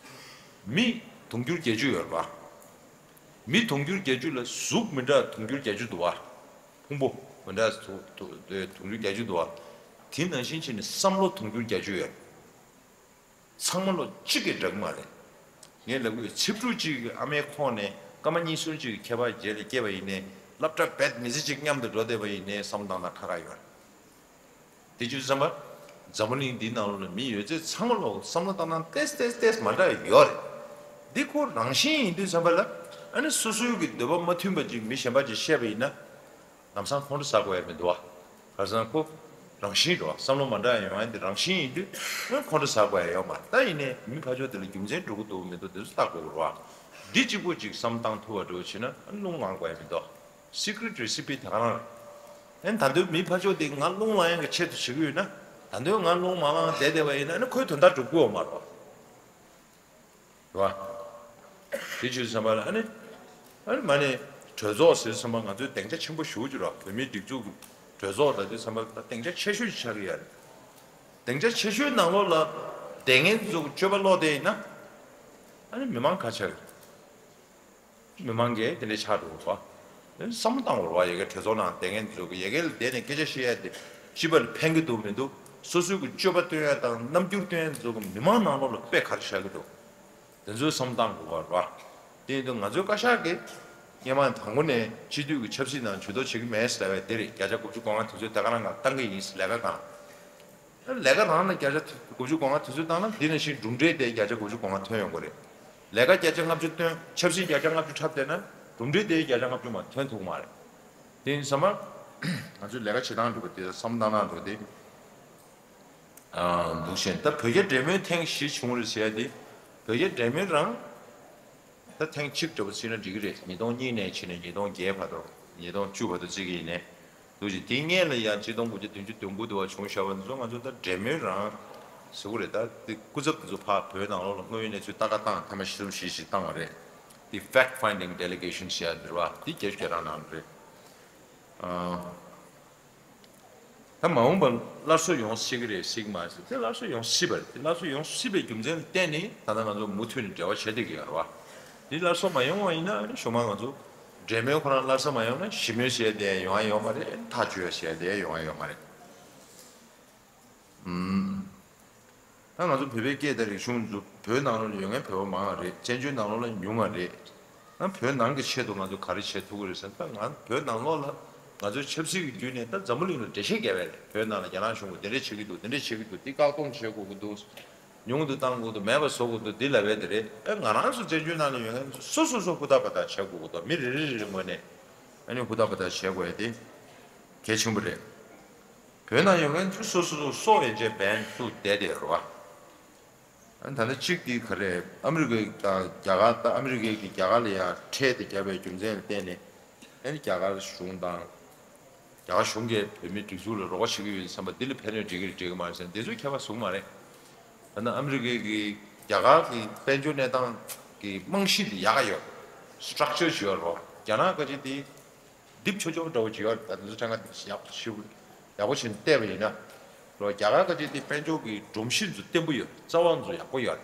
མི་དུང་ཕྱུར་བརྒྱད་ཅུ་ཡོད་རེད་པ། མི་དུང་ཕྱུར་བརྒྱད་ཅུ་ལ་གཟུགས་མི་འདྲ་དུང་ཕྱུར་བརྒྱད་ཅུ་འདུག་བ། ཕུང་པོ་མི་འདྲ་དུ་དུ་དུ་དུང་ཕྱུར་བརྒྱད་ཅུ་འདུག་བ། དེ་ནང་བཞིན་བྱས་ནས་བསམ་བློ་དུང་ཕྱུར་བརྒྱད་ཅུ་ཡོད། ཚང་མ་ལོ་གཅིག་གི་འདྲ་གི་མ་རེད། ངས་ལབ་གི་ཡོད། ཚེ་ཕྲུག་གཅིག་གི་ཨ་མའི་ཁོག་ནས་སྐར་མ་གཉིས་གསུམ་གཅིག་གི་ཁྱད་པར་རྗེས་ལ་སྐྱེས་པ་ཡིན་ནའི་སློབ་གྲྭ་བེད་མི་ཚེ་གཅིག་མཉམ་དུ་འགྲོ་བསྡད་པ་ཡིན་ནའི་བསམ་བློ་བཏང་སྟངས་ཁ་ཁ་ཡོད་རེད། དེ་བྱས་ཙང་པ། འཛམ་བུ་གླིང་འདིའི་ནང་ལོགས་ལ་མི་ཡོད་ཚད་ཚང་མ་ལོག་བསམ་བློ་བཏང་སྟངས་ཏོག་ཙམ་ཏོག་ཙམ་ཏོག་ཙམ་མ་འདྲ་ཡོད་རེད། འདི་ཁོ་རང་བཞིན་ཡིན་དུས་ཙམ་པ་ལ། ཨ་ནི་སོ་སོའི་གི་འདོད་པ་མ་མཐུན་པ་ཅིག་མི་གཞན་པ་ཅིག་བཤད་པ་ཡིན་ན། ལམ་སང་ཁོང་ཁྲོ་ཟ་དགོས་ཡ་མི་འདུག་བ། ག་རེ་ཟེར་ན་ཁོ་རང་བཞིན་རེད་བ། བསམ་བློ་མ་འདྲ་ཡ་ཡོང་ཡ་འདི་རང་བཞིན་ཡིན་དུས། ཨ་ཁོང་ཁྲོ་ཟ་དགོས་ཡ་ཡོད་མ་རེད། ད་ཡིན་ནའི་མི་ཕར་ཕྱོགས་དེ་ལ་རྒྱུ་མཚན་འགྲོ་གི་འདུག་མི་འདུག་དེ་ཚོ་བལྟ་དགོས་ཀྱི་རེད་བ། འདི་གཅིག་པོ་ཅིག་བསམ་བཏང་ཐུབ་པ་འདྲ་བོ་བྱས་ན། ཨ་རླུང་ལངས་དགོས་ཡ་མི་འདུག Secret recipe དེ་ག་རང་རེད། ཨ་ནི་ད་དུང་མི་ཕར་ཕྱོགས་དེ་ང་རླུང་ལངས་ཡག་གི་ཆེད་དུ་བྱེད་ཀྱི་ཡོད་ན། ད་དུང་ང་རླུང་མ་ལངས་བསྡད་བསྡད་པ་ཡིན་ན། ཨ་ནི་ཁོའི་དོན་དག་འགྲུབ་ཀྱི་ཡོད་མ་རེད་བ། རེད་བ། དེ་བྱས་ཙང་པ་ལ་ཨ་ནི། ཨ་ནི་མ་ནས་གྲོས་ཚོགས་ཟེར་ཙང་པ་ང་ཚོས་སྡིངས་ཆ་ཆེན་པོ་ཞེ་པོ་ཅིག་རེད་བ། བོད་མིའི་སྒྲིག་འཛུགས་ཀྱི་གྲོས་ཚོགས་ལབ་དུས་ཙམ་པ་ལ་ད་སྡིངས་ཆ་ཆེ་ཤོས་ཤིག་ཆགས་ཀྱི་ཡོད་རེད། སྡིངས་ཆ་ཆེ་ཤོས་ནང་ལོགས་ལ་བསྡད་མཁན་ཚོ་གི་སྤྱོད་པ་ལོག་བསྡད་ཡིན་ན། ཨ་ནི་མི་མང་ག་ཆགས་ཀྱི་རེད། མི་མང་གིས་དེ་འདྲ་ཆགས་འགྲོ་གི་རེད་བ། བསམ་བློ་བཏང་དགོས་རེད་བ། ཡ་གིའི་གྲོས་ཚོགས་ནང་བསྡད་མཁན་ཚོ་གི། ཡ་གི་ལ་བསྡད་ནས་སྐད་ཆ་བཤད་ཡ་དེ་སྤྱི་པ་ལ་ཕན་གྱི་འདུག་མི་འདུག་སོ་སོའི་གི་སྤྱོད་པ་སྟོན་ཡ་དང་རྣམ་འགྱུར་སྟོན་ཡ་ཚོ་གི་མི་མང་ནང་ལོགས་ལ་དཔེ་ག་རེ་བཞག་གི་འདུག་དེ་ཚོའི་བསམ་བློ་བཏང་དགོས་རེད་བ། དེ་ཡིན་དུས་ང་ཚོའི་བཀའ་ཤག་གིས་སྔོན་མ་དང་པོ་ནས་སྤྱི་འཐུས་ཀྱི་ཆབ་སྲིད་ནང་ཇུས་གཏོགས་བྱེད་ཀྱི་མེད་ཟེར་བ་དེ་རེད། བརྒྱ་ཆ་དགུ་བཅུ་གོ་ལྔ་དེ་ཚོས་ད་ག་རང་གང་བཏང་གི་ཡིན་ཟེར། ལས་ཀ་གང་། ལས་ཀ་རང་ལ་བརྒྱ་ཆ་དགུ་བཅུ་གོ་ལྔ་དུས་ཚོད་བཏང་ན། འདི་ནང་བཞིན་གྲུབ་འབྲས་དེ་བརྒྱ་ཆ་དགུ་བཅུ་གོ་ལྔ་ཐོན་ཡོང་གི་རེད། ལས་ཀ་བརྒྱ་ཆ་ལྔ་བཅུ་བཏོན། ཆབ་སྲིད་བརྒྱ་ཆ་ལྔ་བཅུ་འཁྲབ་བསྡད་ན་གྲུབ་འབྲས་དེ་བརྒྱ་ཆ་ལྔ་བཅུ་མ་ཐོན་ཐུབ་ཀྱི་མ་རེད། དེ་ཡིན་ཙང་པ། ང་ཚོས་ལས་ཀ་བྱེད་སྟངས་འགྲོ་གི་དེ་བསམ་བློ་བཏང་སྟངས་འགྲོ་དེ། ཨ། འདུག་བཞིན་ད་བོད་རྒྱ་འབྲེལ་མོལ་ཐེངས་བཞི་བྱུང་རེད་ཟེར་ཡ་དེ། བོད་རྒྱ་འབྲེལ་མོལ་རང་ད་ཐེངས་གཅིག་འདྲ་པོ་བྱས་ན་འགྲིག་གི་རེད། ཉིས་སྟོང་གཉིས་ནས་བྱས་ནས་ཉིས་སྟོང་བརྒྱད་བར་དུ། ཉིས་སྟོང་བཅུ་བར་དུ་བརྩི་གི་ཡིན་ནའི། འདུག་ཅིང་དེའི་སྔོན་ལ་ཡང་ཆིག་སྟོང་དགུ་བརྒྱ་བདུན་ཅུ་དོན་དགུ་དུ་བ་བྱུང་བཞག་པ་འདི་ཚོ་ང་ཚོ་ད་འབྲེལ་མོལ་རང་ཟེར་དགོས་རེད། ད་དེ་སྐུ་ཚབ་འདི་ཚོ་ཕར་བོད་ནང་ལོགས་ལ་དངོས་ཡོད་གནས་ཚུལ་ལྟ་ག་བཏང་། ཐེངས་མ་བཞི་གསུམ་བཞི་ཞིག་བཏང་བ་རེད། དེ་fact finding delegation ཟེར་ཡ་འདི་རེད་བ། དེ་རྒྱ་ཆེ་རང་གནང་རེད། ཨ། ད་མ་འོངས་པར་སླར་གསོ་ཡོང་སྲིད་ཀྱི་རེད་ཟེར་གྱི་མ་རེད། དེ་སླར་གསོ་ཡོང་སྲིད་པ་རེད། དེ་སླར་གསོ་ཡོང་སྲིད་པའི་རྒྱུ་མཚན་ལ་བརྟེན་ནས་ད་ལྟ་ང་ཚོ་མུ་མཐུད་ནས་འབྲེལ་བ་བྱེད་བསྡད་ཀྱི་ཡོད་རེད་བ། འདི་སླར་གསོ་མ་ཡོང་བ་ཡིན་ན་ཨ་ནི་གཞུག་མ་ང་ཚོ་འབྲེལ་མོལ་ཁོ་རང་སླར་གསོ་མ་ཡོང་ན་ཞི་མོལ་ཟེར་ཡ་དེ་ཡོང་ཡ་ཡོད་མ་རེད། ཐག་གཅོད་ཡ་ཟེར་ཡ་དེ་ཡོང་ཡ་ཡོད་མ་རེད། ཨུམ། ད་ང་ཚོ་བོད་པའི་སྐད་དང་རིག་གཞུང་ཚོ་བོད་ནང་ལོགས་ལ་ཡོད་མཁན་བོད་པ་མང་བ་རེད། བཙན་བྱོལ་ནང་ལོགས་ལ་ཉུང་བ་རེད། ཨ། བོད་ནང་གི་ཆེད་དུ་ང་ཚོ་ག་རེ་བྱེད་ཐུབ་ཀྱི་རེད་ཟེར་ན། ད་ང་བོད་ནང་ལོགས་ལ་ང་ཚོའི་ཆབ་སྲིད་ཀྱི་བརྒྱུད་ནས་ད་འཛམ་བུ་གླིང་ལ་འགྲེལ་བཤད་རྒྱག་པ་རེད། བོད་ནང་ལ་རྒྱ་ནག་གཞུང་གིས་འདི་འདྲ་བྱེད་ཀྱི་འདུག་འདི་འདྲ་བྱེད་ཀྱི་འདུག་འདི་བཀག་སྡོམ་བྱེད་དགོས་ཀྱི་འདུག་ཉུང་དུ་གཏོང་དགོས་འདུག་མེད་པ་བཟོ་དགོས་འདུག་འདི་ལབ་པ་དེ་རེད། ཨ། ང་རང་ཚོ་བཙན་བྱོལ་ནང་ལ་ཡོད་མཁན་སོ་སོ་སོ་ཧུར་ཐག་འབད་ཐག་བྱེད་དགོས་ཀྱི་འདུག་མི་རེ་རེ་རེ་རེ་ངོས་ནས་ཨ་ནི་ཧུར་ཐག་འབད་ཐག་བྱེད་དགོས་ཡ་དེ་གལ་ཆེན་པོ་རེད། བོད་ནང་ཡོད་མཁན་ཚོ་སོ་སོ་སོ་སོ་ཡན་ཆད་བན་བཙུགས་བསྡད་དེ་རེད་བ། ཨ་ནི་ད་ལྟ་གཅིག་དེ་ག་རེ། ཨ་མི་རི་ཀའི་དང་རྒྱ་གར། ད་ཨ་མི་རི་ཀའི་གིས་རྒྱ་གར་ལ་ཡང་ཁྲལ་དེ་བརྒྱབ་པའི་རྒྱུ་མཚན་ལ་བརྟེན་ནས། ཨ་ནི་རྒྱ་གར་གཞུང་དང་། རྒྱ་གར་གཞུང་གིས་བོད་མིའི་སྒྲིག་འཛུགས་ལ་རོགས་པ་བྱེད་ཀྱི་ཡོད་བསམ་པ། འདི་ལ་ཕན་གནོད་འགྲིག་གི་རེད་འགྲིག་གི་མ་རེད་ཟེར་ན་འདི་ཚོས་ཁྱད་པར་བཟོ་གི་མ་རེད། ད་ནི་ཨ་མི་རི་ཀའི་གིས་རྒྱ་གར་གྱི་དཔལ་འབྱོར་གནས་སྟངས་ཀྱི་རྨང་གཞི་འདི་ཡག་ག་ཡོད། སི་ཊག་ཅར་ཅིག་ཡོད་རེད་བ། རྒྱ་ནག་ག་ཅིག་དེ། རྡིབ་ཆོག་ཆོག་འདྲ་བོ་ཅིག་ཡོད་རེད། ད་དེ་ཚོ་ཁྲ་ང་ཡག་པོ་ཞིག་ཡག་པོ་བྱས་ནས་བལྟས་པ་ཡིན་ན། རོ། རྒྱ་གར་ག་ཅིག་དེ་དཔལ་འབྱོར་གྱི་སྒྲོམ་གཞི་ཚོ་བརྟན་པོ་ཡོད། རྩ་བ་ཚོ་ཡག་པོ་ཡོད་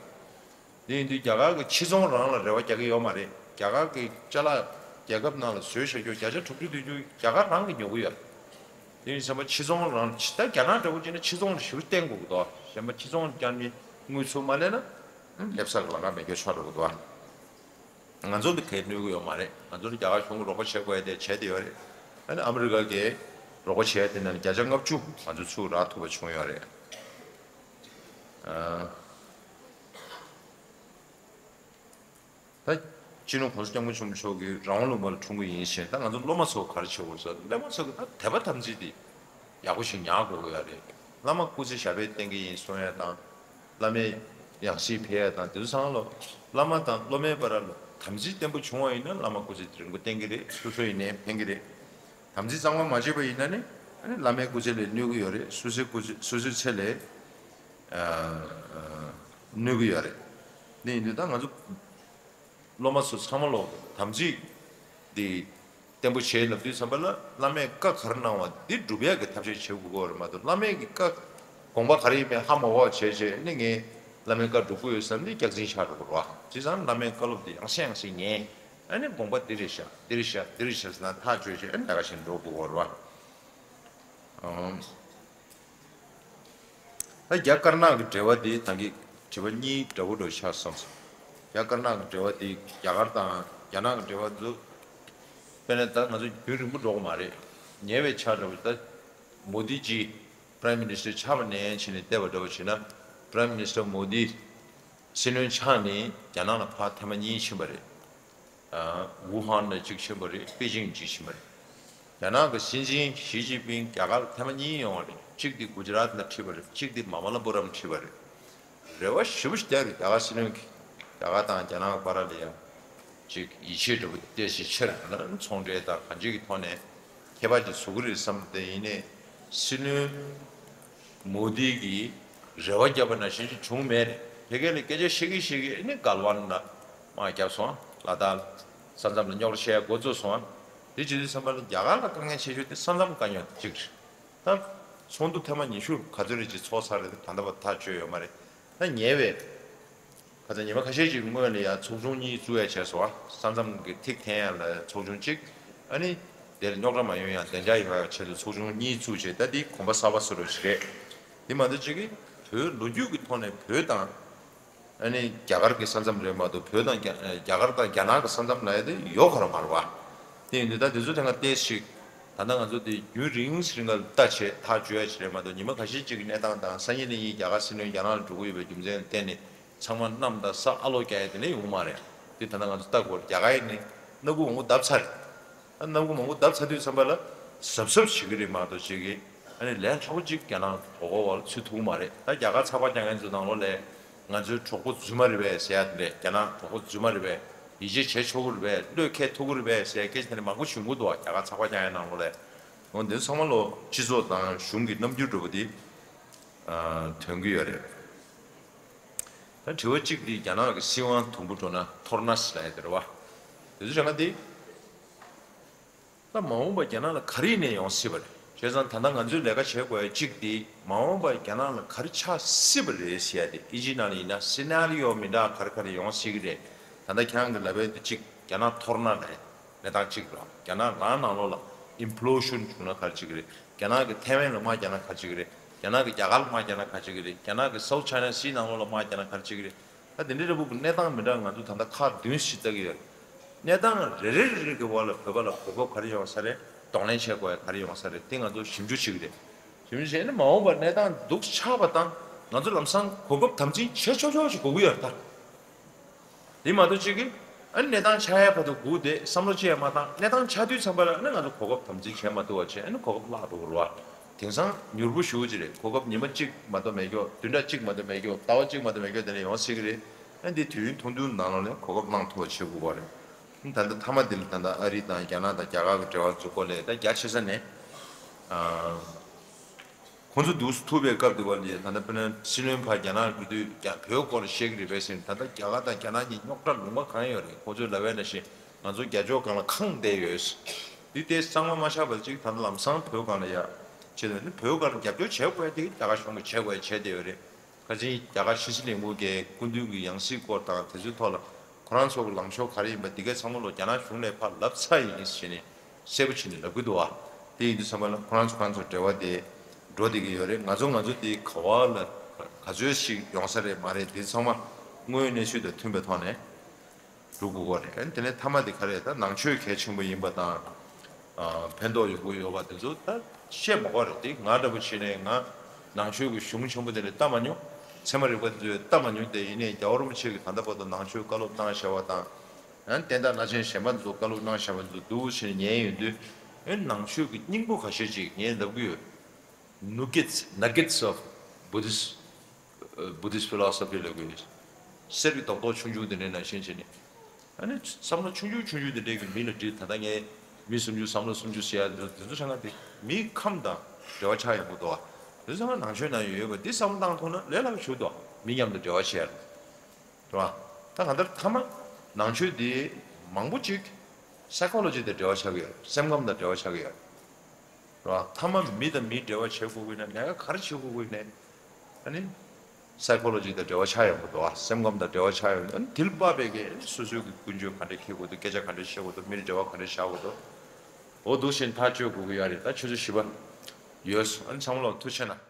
རེད། དེ་ཡིན་དུས་རྒྱ་གར་གྱི་ཕྱི་ཚོང་རང་ལ་རེ་བ་རྒྱག་གི་ཡོད་མ་རེད། རྒྱ་གར་གྱི་ཅ་ལག་ རྒྱལ་ཁབ་ནང་ལ་བཟོས་བཞག་རྒྱུ་བརྒྱ་ཆ་དྲུག་ཅུ་བདུན་ཅུ་རྒྱ་གར་རང་གིས་ཉོ་གི་ཡོད། དེ་ཡིན་ཙང་ཕྱི་ཚོང་རང་ད་རྒྱ་ནག་འདྲ་བོ་བྱས་ན་ཕྱི་ཚོང་ལ་ཞེ་པོ་བརྟེན་དགོས་ཀྱི་འདུག་གཞན་པ་ཕྱི་ཚོང་རྒྱག་ནས་དངུལ་ཚུར་མ་ལེན་ན་སླེབས་ས་གི་ལམ་ཁ་མེད་རྒྱུ་ཆགས་འགྲོ་གི་འདུག་ང་ཚོ་ལ་དེ་གནོད་ཀྱི་ཡོད་མ་རེད། ང་ཚོ་ལ་རྒྱ་གར་གཞུང་གིས་རོགས་པ་བྱེད་དགོས་ཡ་དེ་བྱས་བསྡད་ཡོད་རེད། ཨ་ནི་ཨ་མི་རི་ཀ་གིས་རོགས་པ་བྱས་དེ་ནང་བརྒྱ་ཆ་ལྔ་བཅུ་ང་ཚོ་ཚུར་རག་ཐུབ་པ་བྱུང་ཡོད་རེད། ཨ། ད་སྤྱི་ནོར་༸གོང་ས་༸སྐྱབས་མགོན་ཆེན་པོ་མཆོག་གིས་རང་དབང་ལུང་པ་ལ་འཁྲུངས་པ་ཡིན་ཞེས། ད་ང་ཚོ་སློབ་མ་ཚོ་ག་རེ་བྱེད་དགོས་ཟེར། སློབ་མ་ཚོ་གིས་ད་དད་པ་དམ་ཚིག་དེ་ཡག་པོ་ཞིག་ཉར་དགོས་ཀྱི་ཡོད་རེད། བླ་མ་སྐུ་ཚེ་ཞབས་པད་བརྟན་གྱི་ཡིན་གསུང་ཡ་དང་། བླ་མའི་ཡང་སྲིད་འཕེལ་ཡ་དང་དེ་ཚོ་ཚང་ལ། བླ་མ་དང་སློབ་མའི་བར་ལ་དམ་ཚིག་བརྟན་པོ་བྱུང་བ་ཡིན་ན་བླ་མ་སྐུ་ཚེ་རིང་པོ་བརྟན་གྱི་རེད། སོ་སོ་ཡིན་ནའི་ཕན་གྱི་རེད། དམ་ཚིག་གཙང་མ་མ་བྱས་པ་ཡིན་ན་ནི་ཨ་ནི་བླ་མའི་སྐུ་ཚེ་ལ་གནོད་ཀྱི་ཡོད་རེད། སོ་སོའི་སྐུ་ཚེ་སོ་སོའི་ཚེ་ལ་ཨ་ཨ་གནོད་ཀྱི་ཡོད་རེད། དེ་ཡིན་དུས་ད་ང་ཚོ་སློབ་མ་ཚོ་ཚང་མ་ལོ་དམ་ཚིག་འདི་བརྟན་པོ་བྱས་ལབ་དུས་ཙམ་པ་ལ་བླ་མས་བཀའ་ག་རེ་གནང་བ་འདི་སྒྲུབ་ཡག་གི་ཐབས་ཤེས་བྱེད་དགོས་ཀྱི་རེད་མ་གཏོགས། བླ་མའི་གི་བཀའ་དགོངས་པ་ག་རེ་ཡིན་མིན་ཧ་མ་གོ་བ་བྱས་བྱས་ནི་ངས་བླ་མའི་བཀའ་སྒྲུབ་ཀྱི་ཡོད་བསམ་ནས་རྒྱག་འཛིན་བྱ་འགྲོ་གི་རེད་བ། བྱས་ཙང་བླ་མའི་བཀའ་སློབ་འདི་ཡང་སེ་ཡང་སེ་ཉན། ཨ་ནི་དགོངས་པ་འདི་རེད་ཤག་འདི་རེད་ཤག་འདི་རེད་ཤག་ཟེར་ན་ཐག་གཅོད་བྱས། ཨ་ནི་ལས་ཀ་བྱེད་འགྲོ་དགོས་ཀྱི་རེད་བ། ཨང་། ད་རྒྱ་དཀར་ནག་གི་འབྲེལ་བ་འདི་ད་གིན་དྲི་བ་གཉིས་འདྲ་བོ་འདྲ་བོ་ཆགས་སོང་། རྒྱ་དཀར་ནག་གི་འབྲེལ་བ་འདི་རྒྱ་གར་དང་རྒྱ་ནག་གི་འབྲེལ་བ་འདི་དཔེར་ན་ད་ང་ཚོ་རྒྱུན་རིང་པོ་འགྲོ་གི་མ་རེད། ཉེ་བའི་ཆར་འདྲ་བོ་ད་མོ་དི་ཇི་Prime Minister་ཆགས་པ་ནས་བྱས་ནས་བལྟས་པ་འདྲ་བོ་བྱས་ན། Prime Minister་མོ་དི་སྲིད་བློན་ཆགས་ནས་རྒྱ་ནག་ལ་ཕར་ཐེངས་མ་གཉིས་ཕྱིན་པ་རེད། ཝུ་ཧན་ལ་གཅིག་ཕྱིན་པ་རེད། པེ་ཅིང་གཅིག་ཕྱིན་པ་རེད། རྒྱ་ནག་གི་སྲིད་འཛིན་ཞི་ཅིན་ཕིང་རྒྱ་གར་ཐེངས་མ་གཉིས་ཡོང་བ་རེད། གཅིག་དེ་གུ་ཇི་རཱཏ་ལ་ཁྲིད་པ་རེད། གཅིག་དེ་མ་མ་ལ་པུ་རམ་ཁྲིད་པ་རེད། རེ་བ་ཞེ་པོ་ཞིག་བསྡད་རེད། རྒྱ་གར་སྲིད་བློན་གྱིས་རྒྱ་གར་དང་རྒྱ་ནག་བར་ལ་ཡང་ཅིག་ཡིད་ཆེས་འདྲ་པོ་ཏོག་ཙམ་ཆེ་རུ་ལ་ཚོང་འབྲེལ་དང་གང་ཅིའི་ཐོག་ནས་ཁྱད་པར་ཅིག་བཟོ་གི་རེད་བསམ་སྟེ། ཡིན་ནའི་སྲིད་བློན་མོ་དི་གིས་རེ་བ་བརྒྱབ་པ་ནང་བཞིན་ཅིག་བྱུང་མེད་རེད། ཕ་གི་ལ་སྐད་ཆ་བཤད་ཀྱི་བཤད་ཀྱི་ཨ་ནི་གལ་ཝན་ལ་དམག་བརྒྱབ་སོང་། ལ་དྭགས་ས་མཚམས་ལ་རྙོག་དྲ་བཤད་འགོ་བཙུགས་སོང་། དེ་བྱེད་དུས་ཙམ་པ་ལ་རྒྱ་གར་ལ་དཀའ་ངལ་ཆེ་ཤོས་དེ་ས་མཚམས་དཀའ་རྙོག་དེ་གཅིག་རེད། ད་ཚོགས་འདུ་ཐེངས་མ་ཉི་ཤུ་ག་ཚོད་རེ་ཅིག་ཚོགས་ཚར་རེད། ད་ལྟ་བར་ཐག་ཆོད་ཡོད་མ་རེད། ད་ཉེ་བའི་ཁ་སང་ཉི་མ་ཁ་ཤས་ཅིག་སྔོན་ལ་ཡང་ཚོགས་ཆུང་གཉིས་བཙུགས་ཡ་བྱས་སོང་། ས་མཚམས་ཀྱི་ཐིག་འཐེན་ཡ་ལ་ཚོགས་ཆུང་གཅིག་ཨ་ནི་དེར་རྙོག་དྲ་མ་ཡོང་ཡ་བདེ་འཇགས་ཡོང་ཡ་ཆེད་དུ་ཚོགས་ཆུང་གཉིས་བཙུགས་བྱས། ད་འདི་གོམ་པ་གསར་པ་བཟོ་འདྲ་ཞིག་རེད། འདི་མ་གཏོགས་གཅིག་གིས་བོད་ལོ་རྒྱུས་ཀྱི་ཐོག་ནས་བོད་དང་ཨ་ནི་རྒྱ་གར་གྱི་ས་མཚམས་རེད་མ་གཏོགས། བོད་དང་རྒྱ་རྒྱ་གར་དང་རྒྱ་ནག་གི་ས་མཚམས་ལབ་ཡ་དེ་ཡོད་ཁ་ར་མ་རེད་བ། དེ་ཡིན་དུས་ད་དེ་ཚོ་ཐད་ཀར་ཏོག་ཙམ་ཞིག་ད་ལྟ་ང་ཚོ་དེ་རྒྱུན་རིང་རིང་ལ་ལྟ་བྱས་ཐག་གཅོད་ཡ་ཞིག་རེད་མ་གཏོགས། ཉི་མ་ཁ་ཤས་ཅིག་གི་གནས་སྟངས་དང་། སང་ཉིན་གནངས་ཉིན་རྒྱ་གར་སྲིད་བློན་རྒྱ་ནག་ལ་འགྲོ་གི་ཡོད་པའི་རྒྱུ་མཚན་ལ་བརྟེན་ནས་ཚང་མ་གནམ་དང་ས་ཨ་ལོག་རྒྱག་ཡ་དེ་འདྲ་ཡོང་གི་མ་རེད། དེ་ད་ལྟ་ང་ཚོ་ལྟ་དགོས་རེད། རྒྱ་གར་ཡིན་ནའི་སྣ་ཁུག་མང་པོ་བརྡབས་ཚར་རེད། ཨ་སྣ་ཁུག་མང་པོ་བརྡབས་ཚར་དུས་ཙམ་པ་ལ་གཟབ་གཟབ་བྱེད་ཀྱི་རེད་མ་གཏོགས། བྱེད་ཀྱི་ཨ་ནི་ལས་སླ་པོ་ཅིག་རྒྱ་ནག་དོ་ཁུར་བ་ལ་ཚུད་ཐུབ་ཀྱི་མ་རེད། ད་རྒྱ་གར་ཚགས་པར་རྒྱག་མཁན་ཚོ་ནང་ལོགས་ལ་ང་ཚོའི་གྲོགས་པོ་རྫུན་མ་རེད་པས་ཟེར་ཡ་དེ་འདྲས། རྒྱ་ནག་གྲོགས་པོ་རྫུན་མ་རེད་པས། ཡིད་ཆེས་བྱེད་ཆོག་གི་རེད་པས། བློས་འཁེལ་ཐུབ་ཀྱི་རེད་པས་ཟེར་ཡ་སྐད་ཆ་དེ་འདྲས་མང་པོ་ཞུ་གི་འདུག་བ། རྒྱ་གར་ཚགས་པར་རྒྱག་མཁན་ནང་ལོགས་ལ། འོ་འདི་ཚང་མ་ལོ་སྤྱི་ཚོགས་དང་གཞུང་གི་རྣམ་འགྱུར་འདྲ་པོ་དེ་ཨ་ཐོན་གྱི་ཡོད་རེད། ད་དྲི་བ་གཅིག་འདི་རྒྱ་ནག་གི་སྲིད་དབང་དུམ་བུ་འགྲོ་ན་འཐོར་ན་ཟེར་ཡ་དེ་རེད་བ། དེ་ཚོ་རེ་འགའ་འདི། ད་མ་འོངས་པ་རྒྱ་ནག་ལ་ག་རེ་ཡིན་ནའི་ཡོང་སྲིད་པ་རེད། བྱས་ཙང་ད་ལྟ་ང་ཚོས་ལས་ཀ་བྱེད་དགོས་ཡ་གཅིག་འདི་མ་འོངས་པ་རྒྱ་ནག་ལ་ག་རེ་ཆགས་སྲིད་པ་རེད་ཟེར་ཡ་དེ། ཨིན་ཇིའི་ནང་ལ་ཡིན་ན་སི་ན་རི་ཡོ་མི་འདྲ་ག་རེ་ག་རེ་ཡོང་སྲིད་ཀྱི་རེད། ད་ལྟ་ཁྱེད་རང་གི་ལབ་ཡ་དེ་གཅིག་རྒྱ་ནག་འཐོར་ན་རེད། གནས་སྟངས་གཅིག་རེད། རྒྱ་ནག་རང་ནང་ལོགས་ལ་ཨིམ་པི་ལོ་ཤན་བྱུང་ན་ག་རེ་བྱེད་ཀྱི་རེད། རྒྱ་ནག་གིས་ཐའེ་ཝན་ལ་དམག་རྒྱག་ན་ག་རེ་བྱེད་ཀྱི་རེད། རྒྱ་ནག་གིས་རྒྱ་གར་ལ་དམག་རྒྱག་ན་ག་རེ་བྱེད་ཀྱི་རེད། རྒྱ་ནག་གིས་སའུ་ཐ་ཆའི་ན་སི་ནང་ལོགས་ལ་དམག་རྒྱག་ན་ག་རེ་བྱེད་ཀྱི་རེད། ད་དེ་འདྲའི་འདྲ་པོ་གི་གནས་སྟངས་མི་འདྲ་བ་ང་ཚོ་ད་ལྟ་ཁག་བདུན་ཞིག་ལྟ་གི་ཡོད་རེད། གནས་སྟངས་རེ་རེ་རེ་རེ་གི་བར་ལ་བོད་པ་ལ་གོ་སྐབས་ག་རེ་ཡོང་ས་རེད། གདོང་ལེན་བྱེད་དགོས་ཡ་ག་རེ་ཡོང་ས་རེད། དེ་ང་ཚོ་ཞིབ་འཇུག་བྱེད་ཀྱི་རེད། ཞིབ་འཇུག་བྱས་ནས་མ་འོངས་པར་གནས་སྟངས་སྡུག་ཆགས་པ་དང་། ང་ཚོ་ལམ་སང་གོ་སྐབས་དམ་འཛིན་བྱེད་ཆོག་ཆོག་ཞིག་དགོས་ཀྱི་ཡོད་རེད་ད། དེ་མ་གཏོགས་གཅིག་གིས་ཨ་ནི་གནས་སྟངས་ཆགས་ཡ་བར་དུ་སྒུག་བསྡད་བསམ་བློ་ཅི་ཡང་མ་བཏང་། གནས་སྟངས་ཆགས་དུས་ཙམ་པ་ལ་ཨ་ནི་ང་ཚོ་གོ་སྐབས་དམ་འཛིན་བྱེད་མ་ཐུབ་པ་བྱས། ཨ་ནི་གོ་སྐབས་བརླག་འགྲོ་གི་རེད་བ། དེང་སང་མྱུར་པོ་ཞེ་པོ་ཅིག་རེད། གོ་སྐབས་ཉི་མ་གཅིག་མ་གཏོགས་མེད་ཀྱོག་བདུན་ཕྲག་གཅིག་མ་གཏོགས་མེད་ཀྱོག་ཟླ་བ་གཅིག་མ་གཏོགས་མེད་ཀྱོག་དེ་འདྲ་ཡོང་སྲིད་ཀྱི་རེད། ཨ་ནི་དུས་ཡུན་ཐུང་ཐུང་ནང་ལོགས་ནས་གོ་སྐབས་བླང་ཐུབ་པ་བྱེད་དགོས་པ་རེད། ཨ་ནི་ད་ལྟ་མཐའ་མ་འདི་ལ་ད་ལྟ་ཨ་རི་དང་རྒྱ་ནག་དང་རྒྱ་གར་གྱི་འབྲེལ་བ་ཚོའི་སྐོར་ལ་ད་རྒྱ་ཆེ་ས་ནས། ཨ། ཁོང་ཚོ་འདུག་སེ་ཐུག་པའི་སྐབས་དེ་བར་ལ་ད་ལྟ་དཔེར་ན་སྲིད་བློན་ཕར་རྒྱ་ནག་འགྲོ་དུས་རྒྱ་བོད་སྐོར་བཤད་ཀྱི་རེད་པས་ཟེར། ད་ལྟ་རྒྱ་གར་དང་རྒྱ་ནག་གཉིས་རྙོག་དྲ་ལུང་པ་གང་ཡོད་རེད། ཁོང་ཚོས་ལབ་པ་ནང་བཞིན་ང་ཚོ་རྒྱ་ཕྱོགས་སྒང་ལ་ཁེངས་བསྡད་ཡོད། འདི་ལྟའི་གཙང་མ་མ་ཆགས་པར་ཅིག་ད་ལྟ་ལམ་སང་བོད་སྒང་ལ་ཡ་བྱས་ནས་ནི་བོད་སྒང་ལ་རྒྱབ་སྐྱོར་བྱེད་དགོས་ཡ་དེ་རྒྱ་གར་གཞུང་གིས་བྱེད་དགོས་ཡ་བྱས་བསྡད་ཡོད་རེད། ཁ་སང་རྒྱ་གར་ཕྱི་སྲིད་ལས་ཁུངས་ཀྱིས་སྐུ་མདུན་གྱི་ཡང་སྲིད་སྐོར་དང་དེ་ཚོའི་ཐོག་ལ་ ཁོ་རང་ཚོ་གི་ལངས་ཕྱོགས་ག་རེ་ཡིན་པ་འདི་གའི་ཚང་མ་ལོ་རྒྱ་ནག་གཞུང་ནས་ཕར་ལབ་ཚར་ཡིན་ཟེར་ནས་གསལ་པོ་བྱས་ནས་ལབ་གི་འདུག་བ། དེ་ཡིན་དུས་ཚང་མ་ལ་ཁོ་རང་ཚོ་ཁོ་རང་ཚོ་འབྲེལ་བ་དེ་འགྲོ་བསྡད་ཀྱི་ཡོད་རེད། ང་ཚོ་ང་ཚོ་དེ་ག་བ་ལ་ག་ཚོད་ཞིག་ཡོང་ས་རེད་མ་རེད་དེ་ཚང་མ་དངོས་ཡོད་གནས་ཚུལ་དང་མཐུན་པའི་ཐོག་ནས་འགྲོ་དགོས་ཀྱི་རེད། དེ་ནས་མཐའ་མ་དེ་ག་རེ་ད་ནང་ཆོས་གལ་ཆེན་པོ་ཡིན་པ་དང་། ཕན་ཐོགས་ཡོང་གི་ཡོད་པ་དེ་ཚོ་ད་བཤད་མ་དགོས་རེད། དེ་ང་འདྲ་པོ་བྱས་ནས་ང་ནང་ཆོས་ཀྱི་གཞུང་ཆེན་པོ་དེ་ལ་ལྟ་མ་མྱོང་། ཚད་མ་རིག་པ་དེ་ཚོ་ལྟ་མ་མྱོང་། དེ་ཡིན་ནའི་རྒྱལ་བ་རིན་པོ་ཆེ་གིས་ད་ལྟ་བར་དུ་ནང་ཆོས་བཀའ་སློབ་གནང་བཞག་པ་དང་། ཡང་བསྟན་བདག་བླ་ཆེན་གཞན་པ་ཚོ་བཀའ་སློབ་གནང་བཞག་པ་ཚོ་འདུག་བྱས་ནས་ཉན་ཡོང་དུས། ཨེ་ནང་ཆོས་ཀྱི་སྙིང་པོ་ཁ་ཤས་ཅིག་ངས་ལབ་གི་ཡོད། Nuggets, nuggets of Buddhist, uh, Buddhist philosophy ལབ་གི་ཡོད། གསེར་གྱི་རྡོག་རྡོག་ཆུང་ཆུང་དེ་འདྲའི་ནང་བཞིན་བྱས་ནས། ཨ་ནི་བསམ་བློ་ཆུང་ཆུང་ཆུང་ཆུང་དེ་འདྲའི་གི་མི་ལ་དྲིས། ད་ལྟ་ངས་མི་སུམ་ཅུ་བསམ་བློ་སུམ་ཅུ་ཟེར་ཡ་དེ་ཚོ་དེ་ཚོ་ཆ་ན་དེ་མིའི་ཁམས་དང་འབྲེལ་བ་ཆགས་ཡོང་གི་འདུག་བ། དེ་ཚོ་ང་ནང་ཆོས་ནང་ཡོད་ཡོད་པ་འདི་བསམ་བློ་བཏང་ཐུབ་ན་ལས་སླ་པོ་ཞིག་འདུག་མི་མཉམ་དུ་འབྲེལ་བ་བྱེད་ཡ་རེད། རེད་བ། ད་གང་ལྟར་མཐའ་མ་ནང་ཆོས་འདི་མང་པོ་ཅིག་psychology དང་འབྲེལ་བ་ཆགས་ཀྱི་ཡོད། སེམས་ཁམས་དང་འབྲེལ་བ་ཆགས་ཀྱི་ཡོད། རེད་བ། མཐའ་མ་མི་དང་མི་འབྲེལ་བ་བྱེད་དགོས་ཀྱི་ན་ལས་ཀ་ག་རེ་བྱེད་དགོས་ཀྱི་ན། ཨ་ནི་psychology དང་འབྲེལ་བ་ཆགས་ཡོང་གི་འདུག་བ། སེམས་ཁམས་དང་འབྲེལ་བ་ཆགས་ཡོང་གི་འདུག་ཨ་ནི་དེ་ལ་དཔག་པའི་གི་སོ་སོའི་གི་ཀུན་སྤྱོད་ག་འདྲ་འཁྱེར་དགོས་འདུག་སྐད་ཆ་ག་འདྲ་བཤད་དགོས་འདུག་མི་ལ་འབྲེལ་བ་ག་འདྲ་བྱ་དགོས་འདུག་འོ་འདུག་བཞིན་ཐག་གཅོད་དགོས་ཀྱི་ཡོད་རེད། ད་ཆུ་ཚོད་བཞི་པ་ཡོལ་སོང་། ཨ་ནི་ཚང་མ་ལ་ཐུགས་རྗེ་ཆེ་གནང་།